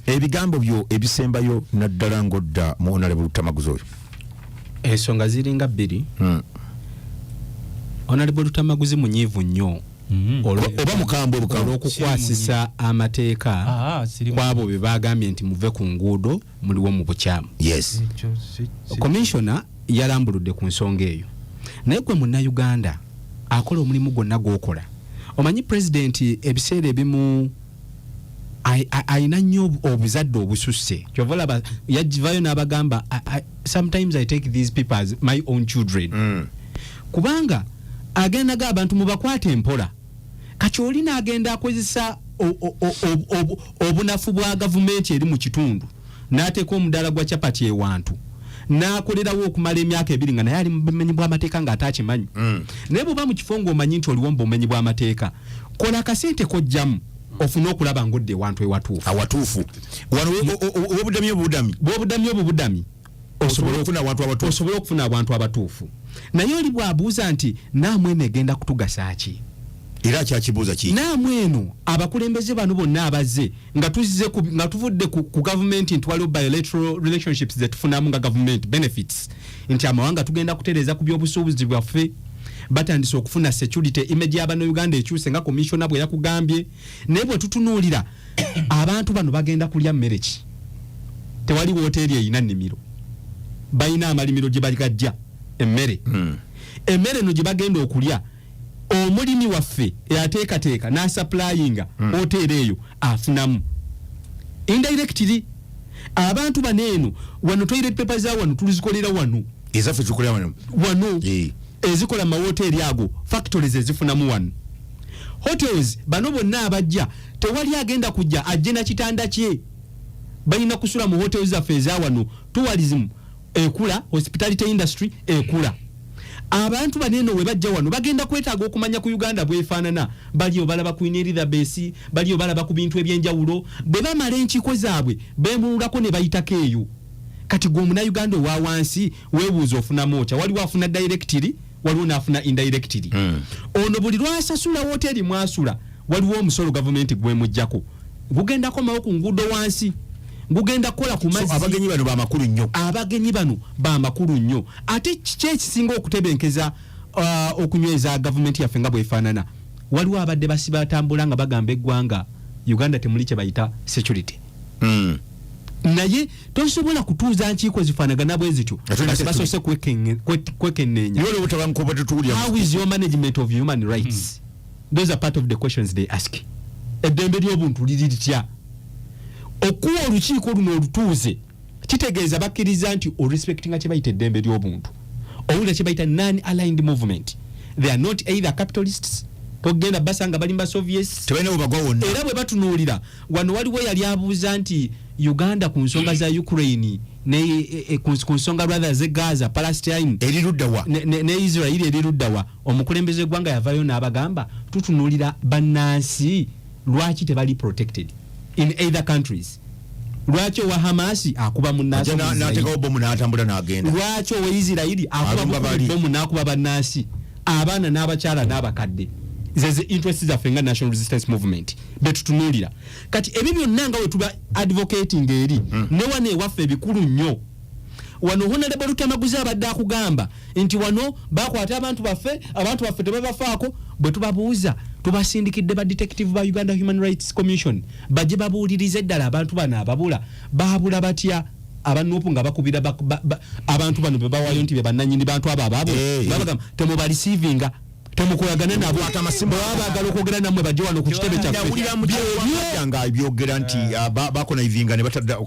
ebigambo byo ebisembayo naddala ng'odda mu Honorable Lutamaguzi oyo. Ensonga ziringa bbiri. Honorable Lutamaguzi munyiivu nnyo. Oba mukambwe bukambwe. Olw'okukwasisa amateeka Ah, siri kwabo be bagambye nti muve ku nguudo, muliwo mu bukyamu. Yes. Ekyo Commissioner yalambuludde ku nsonga eyo, naye gwe Munnayuganda akola omulimu gwonna gw'okola, omanyi pulezidenti ebiseera ebimu ayina nnyo obuzadde obususse. Kyova olaba yagivayo n'abagamba, "Sometimes I take these people as my own children," kubanga agenda ga abantu mubakwate empola. Kati oli n'agenda akozesa obunafu bwa gavumenti eri mu kitundu, n'ateeka omudaala gwa capati ewantu, n'akolerawo okumala emyaka 2 nga naye ali mu bumenyi bw'amateeka ng'ate akimanyi. Naye bw'oba mu kifo ng'omanyi nti oliwo mu bumenyi bw'amateeka, kola akasente kojjamu ofune okulaba ng'odda ewantu ewatuufu. Awatuufu wano obudami obudami. Bw'obudami obubudami. Osobole okufuna abantu abatuufu. Osobole okufuna abantu abatuufu. Naye oli bw'abuuza nti naamu eno egenda kutugasa ki? Era akyakibuuza ki? Naamu eno, abakulembeze bano bonna abazze nga tuzze nga tuvudde ku gavumenti nti waliwo bilateral relationships zetufunamu nga gavumenti, benefits nti amawanga tugenda kutereeza ku byobusuubuzi bwaffe, batandise okufuna security, image y'Abannayuganda ekyuse nga commissioner bwe yakugambye. Naye bwe tutunuulira abantu bano bagenda kulya mmere ki? Tewali woteeri erina nnimiro, balina amalimiro gye bagajja emmere. Emmere eno gye bagenda okulya, omulimi waffe eyateekateeka n'asupplyinga hoteeri eyo afunamu indirectly. Abantu bano eno wano toilet paper za wano tulizikolera wano. Ezaffe tukolera wano. Wano. Ezikola mu mawoteeri ago, factories ezifunamu wano, hotels. Bano bonna abajja, tewali agenda kujja ajje na kitanda kye, balina kusula mu hotels zaffe eza wano. Tourism ekula, hospitality industry ekula. Abantu baneno we bajja wano bagenda kwetaaga okumanya ku Uganda bwefaanana. Baliyo balaba Queen Elizabeth, baliyo balaba ku bintu ebyenjawulo. Bwe bamala enkiiko zaabwe, bemululako ne bayitako eyo. Kati gwe Omunauganda owa wansi weebuuza ofunamu otya? Waliwo afuna directly, waliwo n'afuna indirectly. Ono buli lwasasula woteeri mwasula, waliwo omusolo gavumenti gwemuggyako, gugenda komawo ku nguudo wansi, gugenda kukola ku So, mazzi. Abagenyi bano bamakulu nnyo. Abagenyi bano bamakulu nnyo. Ate kiki ekisinga okutebenkeza, okunyweza gavumenti yaffe nga bwefaanana? Waliwo abadde basiba batambula nga bagamba eggwanga Uganda temuli kye bayita security. Naye tosobola kutuuza nkiiko zifaanagana bwe zityo Ate nga ne tebasoose kwekenneenya. Niwe obutabanguko bwe How is your management of human rights? Those are part of the questions they ask. Eddembe ly'obuntu liri litya? Okuwa olukiiko luno olutuuze kitegeeza bakkiriza nti orespectinga kye bayita eddembe ly'obuntu. Owulira kye bayita non aligned movement. They are not either capitalists, togenda basanga bali mu Soviets. Tebalina bwe bagwa wonna. Era bwe batunuulira wano, waliwo yali abuuza nti Uganda ku nsonga za Ukraine ne ku nsonga rather ze Gaza, Palestine, eri ludda wa? Ne Israel eri ludda wa? Omukulembeze w'eggwanga yavayo n'abagamba tutunuulira bannansi, lwaki tebali protected in either countries? Lwaki owa Hamasi akuba munnansi Ajja mu Israel? N'ateekawo bomu n'atambula n'agenda. Lwaki owa Isirairi akuba Alumba bali. bomu n'akuba bannansi, abaana n'abakyala n'abakadde? Zeze interest zaffe nga National Resistance Movement betutunuulira. Kati ebyo byonna nga we tuba advocating eri ne wano ewaffe ebikulu nnyo. Wano Honorable Lutamaguzi abadde akugamba nti wano bakwata abantu baffe, abantu baffe tebabafaako. Bwe tubabuuza, tubasindikidde ba detective ba Uganda Human Rights Commission bajje babuulirize eddala abantu bano ababula baabula batya. Abanupu nga bakubira abantu bano be bawayo nti be bannannyini bantu abo abaabula, babagamba temubareceivinga, temukolagana nabo. Kwata amasimu. Bwe baba baagala okwogera nammwe, bajje wano ku kitebe kyaffe. Nawulira mu nga byogera nti bakonnivinga ne batadda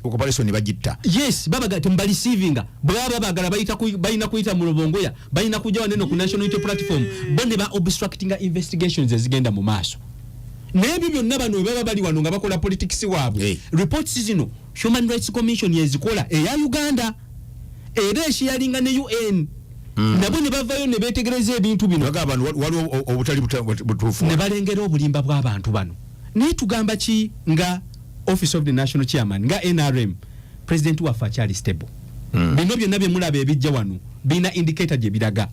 operation ne bagitta. Yes, babaga temubareceivinga. Bwe baba baagala balina kuyita mu Lubongoya, balina kujja waneno ku National Unity Platform. Bo ne ba obstructinga investigations ezigenda mu maaso. Naye ebyo byonna, bano bwe baba bali wano nga bakola politics waabwe, reports zino Human Rights Commission ezikola eya Uganda, era esharinga ne UN, nabo ne bavayo ne beetegereza ebintu bino. Bagamba bano waliwo obutali butuufu. Ne balengera obulimba bw'abantu bano. Naye tugamba ki nga Office of the National Chairman, nga NRM? President waffe akyali stable. Bino byonna bye mulaba ebijja wano birina indicator gye biraga.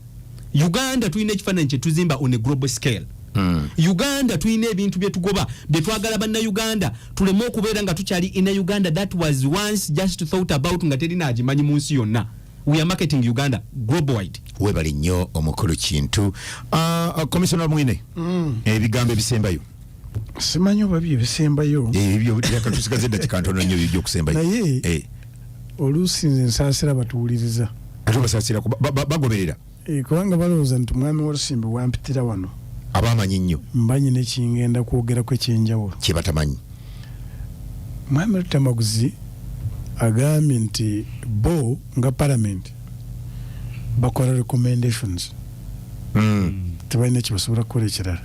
Uganda tulina ekifaananyi kye tuzimba on a global scale. Uganda tulina ebintu bye tugoba bye twagala Bannayuganda tuleme okubeera nga tukyali in a Uganda that was once just thought about nga terina agimanyi mu nsi yonna. We are marketing Uganda global wide. Webale nnyo omukulu Kintu. Commissioner Mwine, ebigambo ebisembayo. Simanyi oba bye bisembayo. Ebyo tusigaze eddakiika ntono nnyo ebyokusembayo. Naye Eh, oluusi nze nsaasira batuwuliriza. Ate obasaasira bagoberera. Kubanga balowooza nti mwami Walusimbi wampitira wano abamanyi nnyo, mba nyina ekingenda kwogerako ekyenjawulo kye batamanyi. Mwami Lutamaguzi agambye nti bo nga parliament bakola recommendations, tebalina kyebasobola kukola ekirala.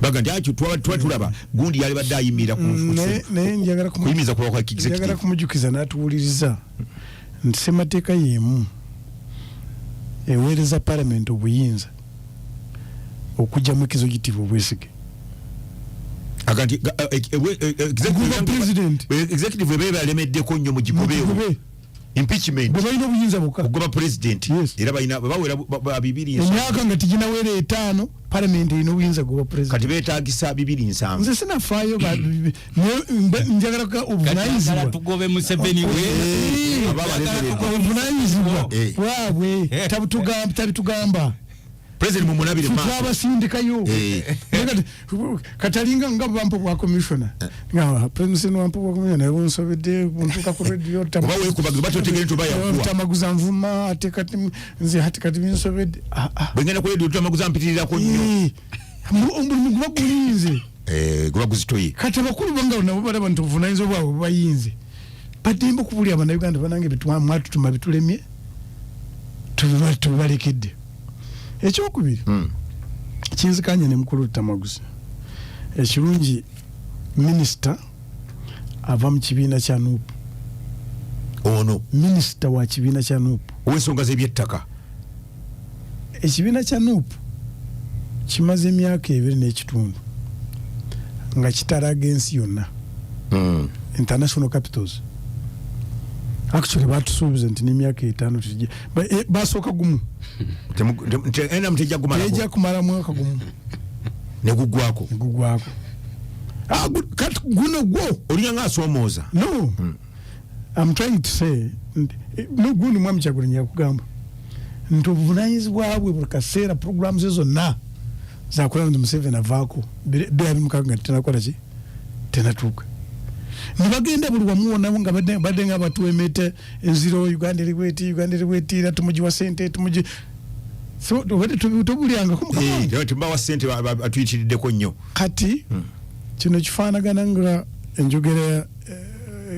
Baga nti akyo tuba tulaba gundi yali badde ayimirira Naye njagala kuyimiza kuba kwa njagala executive. kumujjukiza n'atuwuliriza nti ssemateeka y'emu eweereza parliament obuyinza okugyamu executive obwesige. Aga nti Kuba president. Executive eba ebalemeddeko nnyo mugigobeewo. Mugigobe. Impeachment. Bwe balina obuyinza bwokka. Okugoba president. Yes. Era balina bawera 270. Emyaka nga teginawera 5, parliament erina obuyinza goba president. Kati beetagisa 270. Nze sinafaayo naye njagala obuvunaanyizibwa. Tugobe Museveni we. Aba abalemereddwa. Obuvunaanyizibwa Eh. bwabwe tabitugamba. President mumulabire maaso. Twabasindikayo. Eh. Naye kati alinga nga bwampa bwa commissioner, nga president wampa bwa commissioner, naye bunsobedde buntuuka ku radio. Oba weekubagiza, oba totegeera nti oba yakuwa. Tamaguza nvuma ate kati nze ate kati binsobedde. Ah, ah. Bwe ngenda ku radio Lutamaguzi mpitirirako nnyo. Eh, omulimu guba gulinze. Eh, guba guzitoye. Kati abakulu banga nabo balaba nti obuvunaanyizibwa bwabwe bubayinze, baddembe okubulya Abannayuganda banange mwatutuma bitulemye, tubibalekedde. Ekyokubiri, kinzikanye ne mukulu Lutamaguzi, ekirungi minisita ava mu kibiina kya NUP. Ono minisita wa kibiina kya NUP ow'ensonga z'ebyettaka. Ekibiina kya NUP kimaze emyaka 2.5 nga kitalaga ensi yonna, international capitals. Actually batusuubiza nti n'emyaka 5 tujje. Basooka gumu. Ena mutejja kumalako. Tejja kumala mwaka gumu. Ne guggwako. Ne guggwako. Kati guno gwo. Olinga nga asoomooza. No. I'm trying to say, no guno Mwami Kyagulanyi yakugamba nti obuvunaanyizibwa bwe buli kaseera programs ze zonna zakulaba nti Museveni avaako 2026 nga tenakola ki? Tenatuuka. Ne bagenda buli wamu wonna nga badde nga batuwemete enziro, Uganda eri bweti, Uganda eri bweti, era tumugiwa ssente, tumugi. So, obadde tobulyangako mukama wange. Tumbawa ssente atuyitiriddeko nnyo. Kati, kino kifaanagana nga enjogera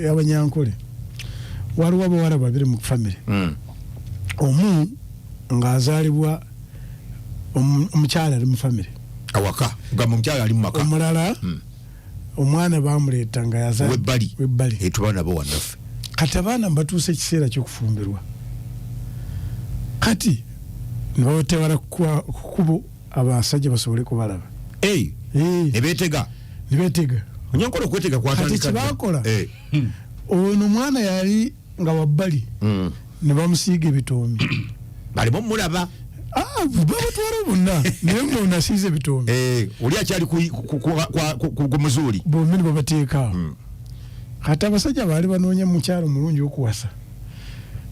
y'Abanyankole. Waliwo abawala babiri mu famire. Omu ng'azaalibwa omukyala ali mu famire. Awaka, nga omukyala ali mu maka. Omulala, omwana bamuleeta nga yaza Webbali. Webbali. Tuba nabo wannaffe. Kati abaana mbatuuse ekiseera ky'okufumbirwa. Kati ne babatewala ku kkubo abasajja basobole kubalaba. Ne beetega. Ne beetega. Onyankola okwetega kwatandika Kati dda. kye baakola, ono omwana yali nga wabbali, ne bamusiiga ebitoomi. Balimu omulaba. Babatwala bonna, naye ng'ono asiize ebitoomi. Oli akyali ku muzuuli. Bombi ne babateeka awo. Kati abasajja baali banoonya mukyalo mulungi okuwasa.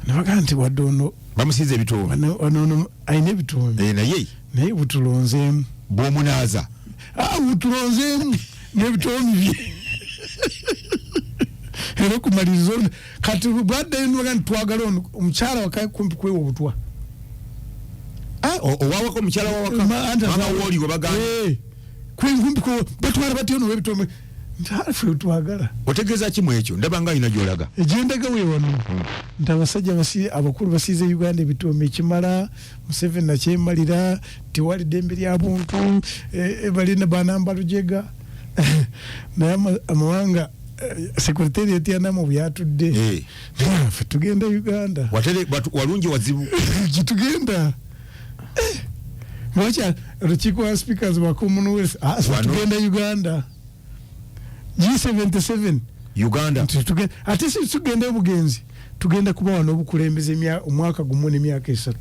Ne bagamba nti wadde ono bamusiize ebitoomi. Ono alina ebitoomi. Naye. Naye butulonzeemu. Bw'omunaaza. Butulonzeemu n'ebitoomi bye. Era okumaliriza ono kati bwaddayo ne bagamba nti twagala ono omukyala waka kumpi kwewa obutwa. Owawaka omukyala wawaka. Anti Mama azaala- wooli gwe bagamba. Kumpi batwala batya ono w'ebitoomi? Nti ffe twagala. Otegeeza ki mu ekyo? Ndaba nga alina gy'olaga. Egyendaga we wano. Nti abasajja abakulu basiize Uganda ebitoomi ekimala, Museveni nakyemalira, tewali ddembe lya buntu, balina banamba lujega. Naye amawanga, secretariat ya NAMO bw'yatudde. Ffe tugenda Uganda. Watere, batu, walungi wazibu. Gye tugenda. Lwaki olukiiko lwa speakers ba Commonwealth, ffe Wano. tugenda Uganda. G77. Uganda. Nti ate si tugenda obugenzi, tugenda kuba wano obukulembeze omwaka gumu n'emyaka 3.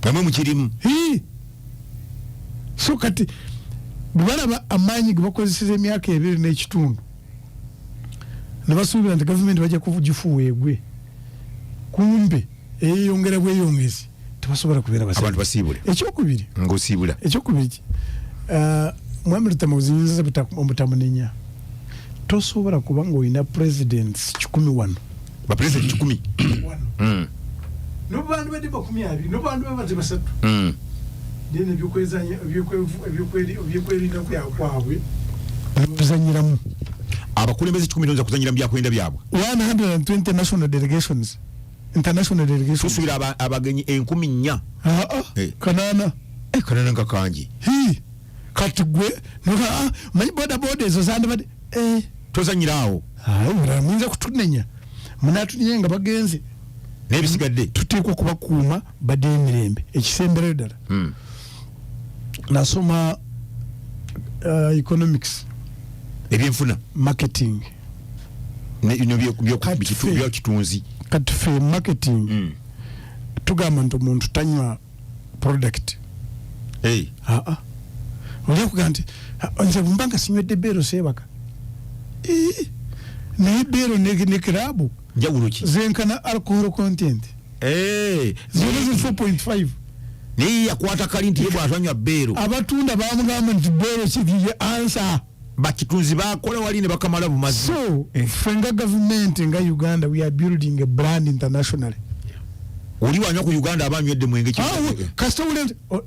Namwe mukirimu. Hii. So kati bwe balaba amaanyi ge bakozeseza emyaka 2.5, ne basuubira nti gavumenti bajja kugifuuwa egwe. Kumbe Eyeyongera bweyongezi, tebasobola kubeera Abantu basanyufu. basiibule. Ekyokubiri, Ng'osiibula. ekyokubiri ki? Mwami Lutamaguzi, nyinza obutamunenya. Tosobola kuba nga olina presidents 100 wano. Bapresident 100. Wano nobantu badde 20, nobantu babadde 3, then ebyokwerinda kwabwe bizanyiramu. Abakulembeze 100 toyinza kuzanyira mu byakwerinda byabwe. 120 national delegations, international delegations. Tusuubira abagenyi 4000. Ah, ah, 800. Eh, 800 nga kangi. Hi, kati gwe manyi boda boda ezo zandibadde Tozanyira awo. Ayi, bulala muyinza kutunenya, munatunenya nga bagenze. N'ebisigadde. Tuteekwa okubakuuma badde emirembe. Ekisemberayo ddala, nasoma economics. Ebyenfuna. Marketing. Bino Kati byakitunzi. Kati fe marketing tugamba nti omuntu tanywa product. Aa, oli akugamba nti, "Ah, nze bwemba nga sinywedde beero seebaka." Ii, naye beero ne kirabu Njawulo ki? zenkana alcohol content. Zona ziri 4.5. Naye yakwata kali nti ye bw'atanywa beero. Abatunda bamugamba nti beero kiriye ansa. Bakitunzi bakola wali ne bakamala bumazi. So ffe nga gavumenti, nga Uganda, we are building a brand internationally. Oli wanywa ku Uganda aba anywedde mwenge ki? Ah, kasita owulira nti oh,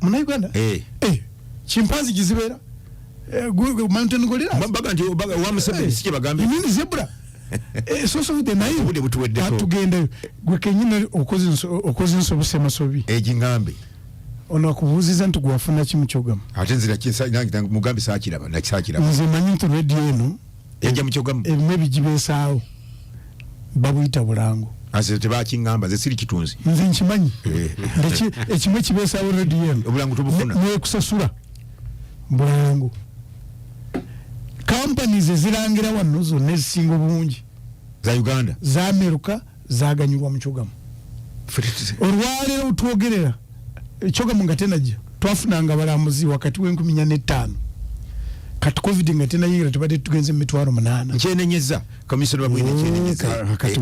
munauganda, chimpanzee gizibeera, mountain gorillas. Baga nti wa Museveni si kye bagambye. You mean zebra? Source of the Nile. Obudde butuweddeko. Atugendayo gwe kenyini okoze ensobi semasobi. Egingambe. Ono akubuuziza nti gwafuna kimu kyogamu. Ate nzira nange mugambe saakiraba, nakisaakiraba. Nze manyi nti rediyo eno Yajja mu kyogamu. Ebimu ebigibeesaawo babuyita bulango. Nze tebakiŋŋamba, nze siri kitunzi. Nze nkimanyi. Ekimu ekibeesaawo rediyo eno Obulango tubufuna. Nekusasula bulango. Companies ezirangira wano zonna ezisinga obungi za Uganda zameruka zaganyulwa mu kyogamu. Ffe Olwaleero twogerera ekyogamu nga tenajja, twafunanga abalambuzi wakati w'45,000. Kati COVID nga tenayingira tubadde tugenze mu 80,000. Nkyenenyeza, kamisona babwine, nkyenenyeza. Kati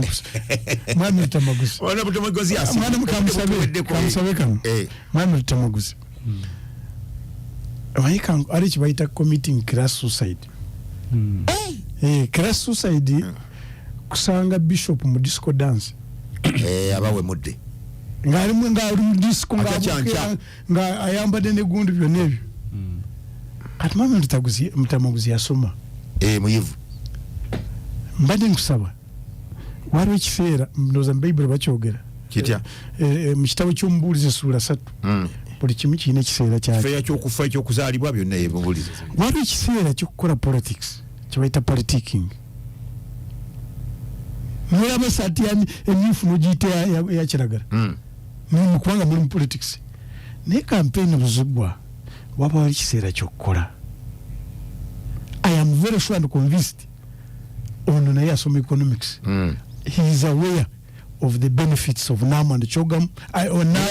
mwami Lutamaguzi, Wana Lutamaguzi mwana mukamusabe, Butuweddeko. kamusabe kano. Mwami Lutamaguzi, omanyi ali kibayita committing class suicide. Class suicide kusanga bishop mu disco dance. Abawemudde. Ng'ali mu disco, Ate kyanca. nga ayambadde negundu byonna ebyo. Kati mwami Mutamaguzi yasoma. Muyivu. Mbadde nkusaba, waliwo ekiseera, ndowooza mu Bayibuli bakyogera. Kitya? Mu kitabo ky'Omubuulizi essuula 3, buli kimu kirina ekiseera kyakyo. Feya kyokufa, ekyokuzaalibwa, byonna ebubulizi. Waliwo ekiseera kyokukola politics kyebayita politicking. Nolaba esaati emyufu nogiyita eya kiragala, kubanga muli mu politics. Naye campaign buzigwa, waba wali ekiseera kyokukola. I am very sure and convinced ono naye asoma economics. He is aware of the benefits of NAM and CHOGM.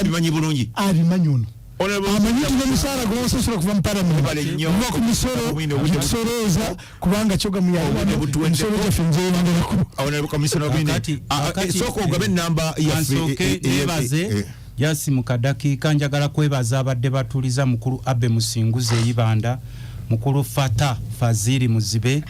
Bimanyi bulungi. Abimanyi ono. Honorable Amanyi nti n'omusaala gwebasasula kuva mu Webale nnyo. parliament kuva ku misolo Obwine obudde gisolooza, kubanga CHOGM Obudde butuweddeko. emisolo gyaffe nzeyongerako. Honorable Commissioner Bwine. Sooka ogabe enamba yaffe. Kansooke neebaze jasi mu kadakiika. Njagala kwebaza abadde batuliza: mukulu Abe Musinguzi eyibanda, mukulu Fata Faziri Muzibe,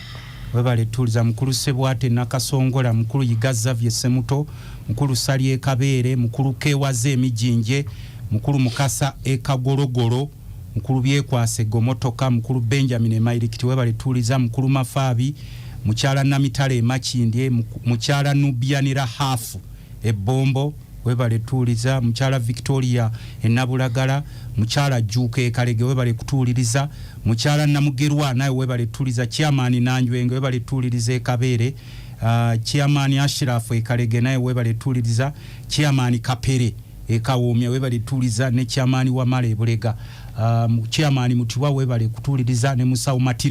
webale tuliza, mukulu Sebwate Nakasongola, mukulu Yiga Zavye Semuto, mukulu Sali Ekabeere, mukulu Kewaze Emijinje, mukulu Mukasa Ekagologolo, mukulu Byekwase Gomotoka, mukulu Benjamin Emairikiti, webale tuliza, mukulu Mafaabi, mukyala Namitale Emakindye, mukyala Nubianira Hafu Ebombo, webale tuwuliriza, mukyala Victoria Enabulagala, mukyala Juuka Ekalege, webale kutuwuliriza, mukyala Namugerwa nawe webale tuwuliriza, chairman Nanjwenge webale tuwuliriza Ekabeere, chairman Ashirafu Ekalege naye webale tuwuliriza, chairman Kapere Ekawomya webale tuwuliriza, ne chairman Wamala Ebulega, chairman Mutiwa webale kutuwuliriza, ne musawo Matiri.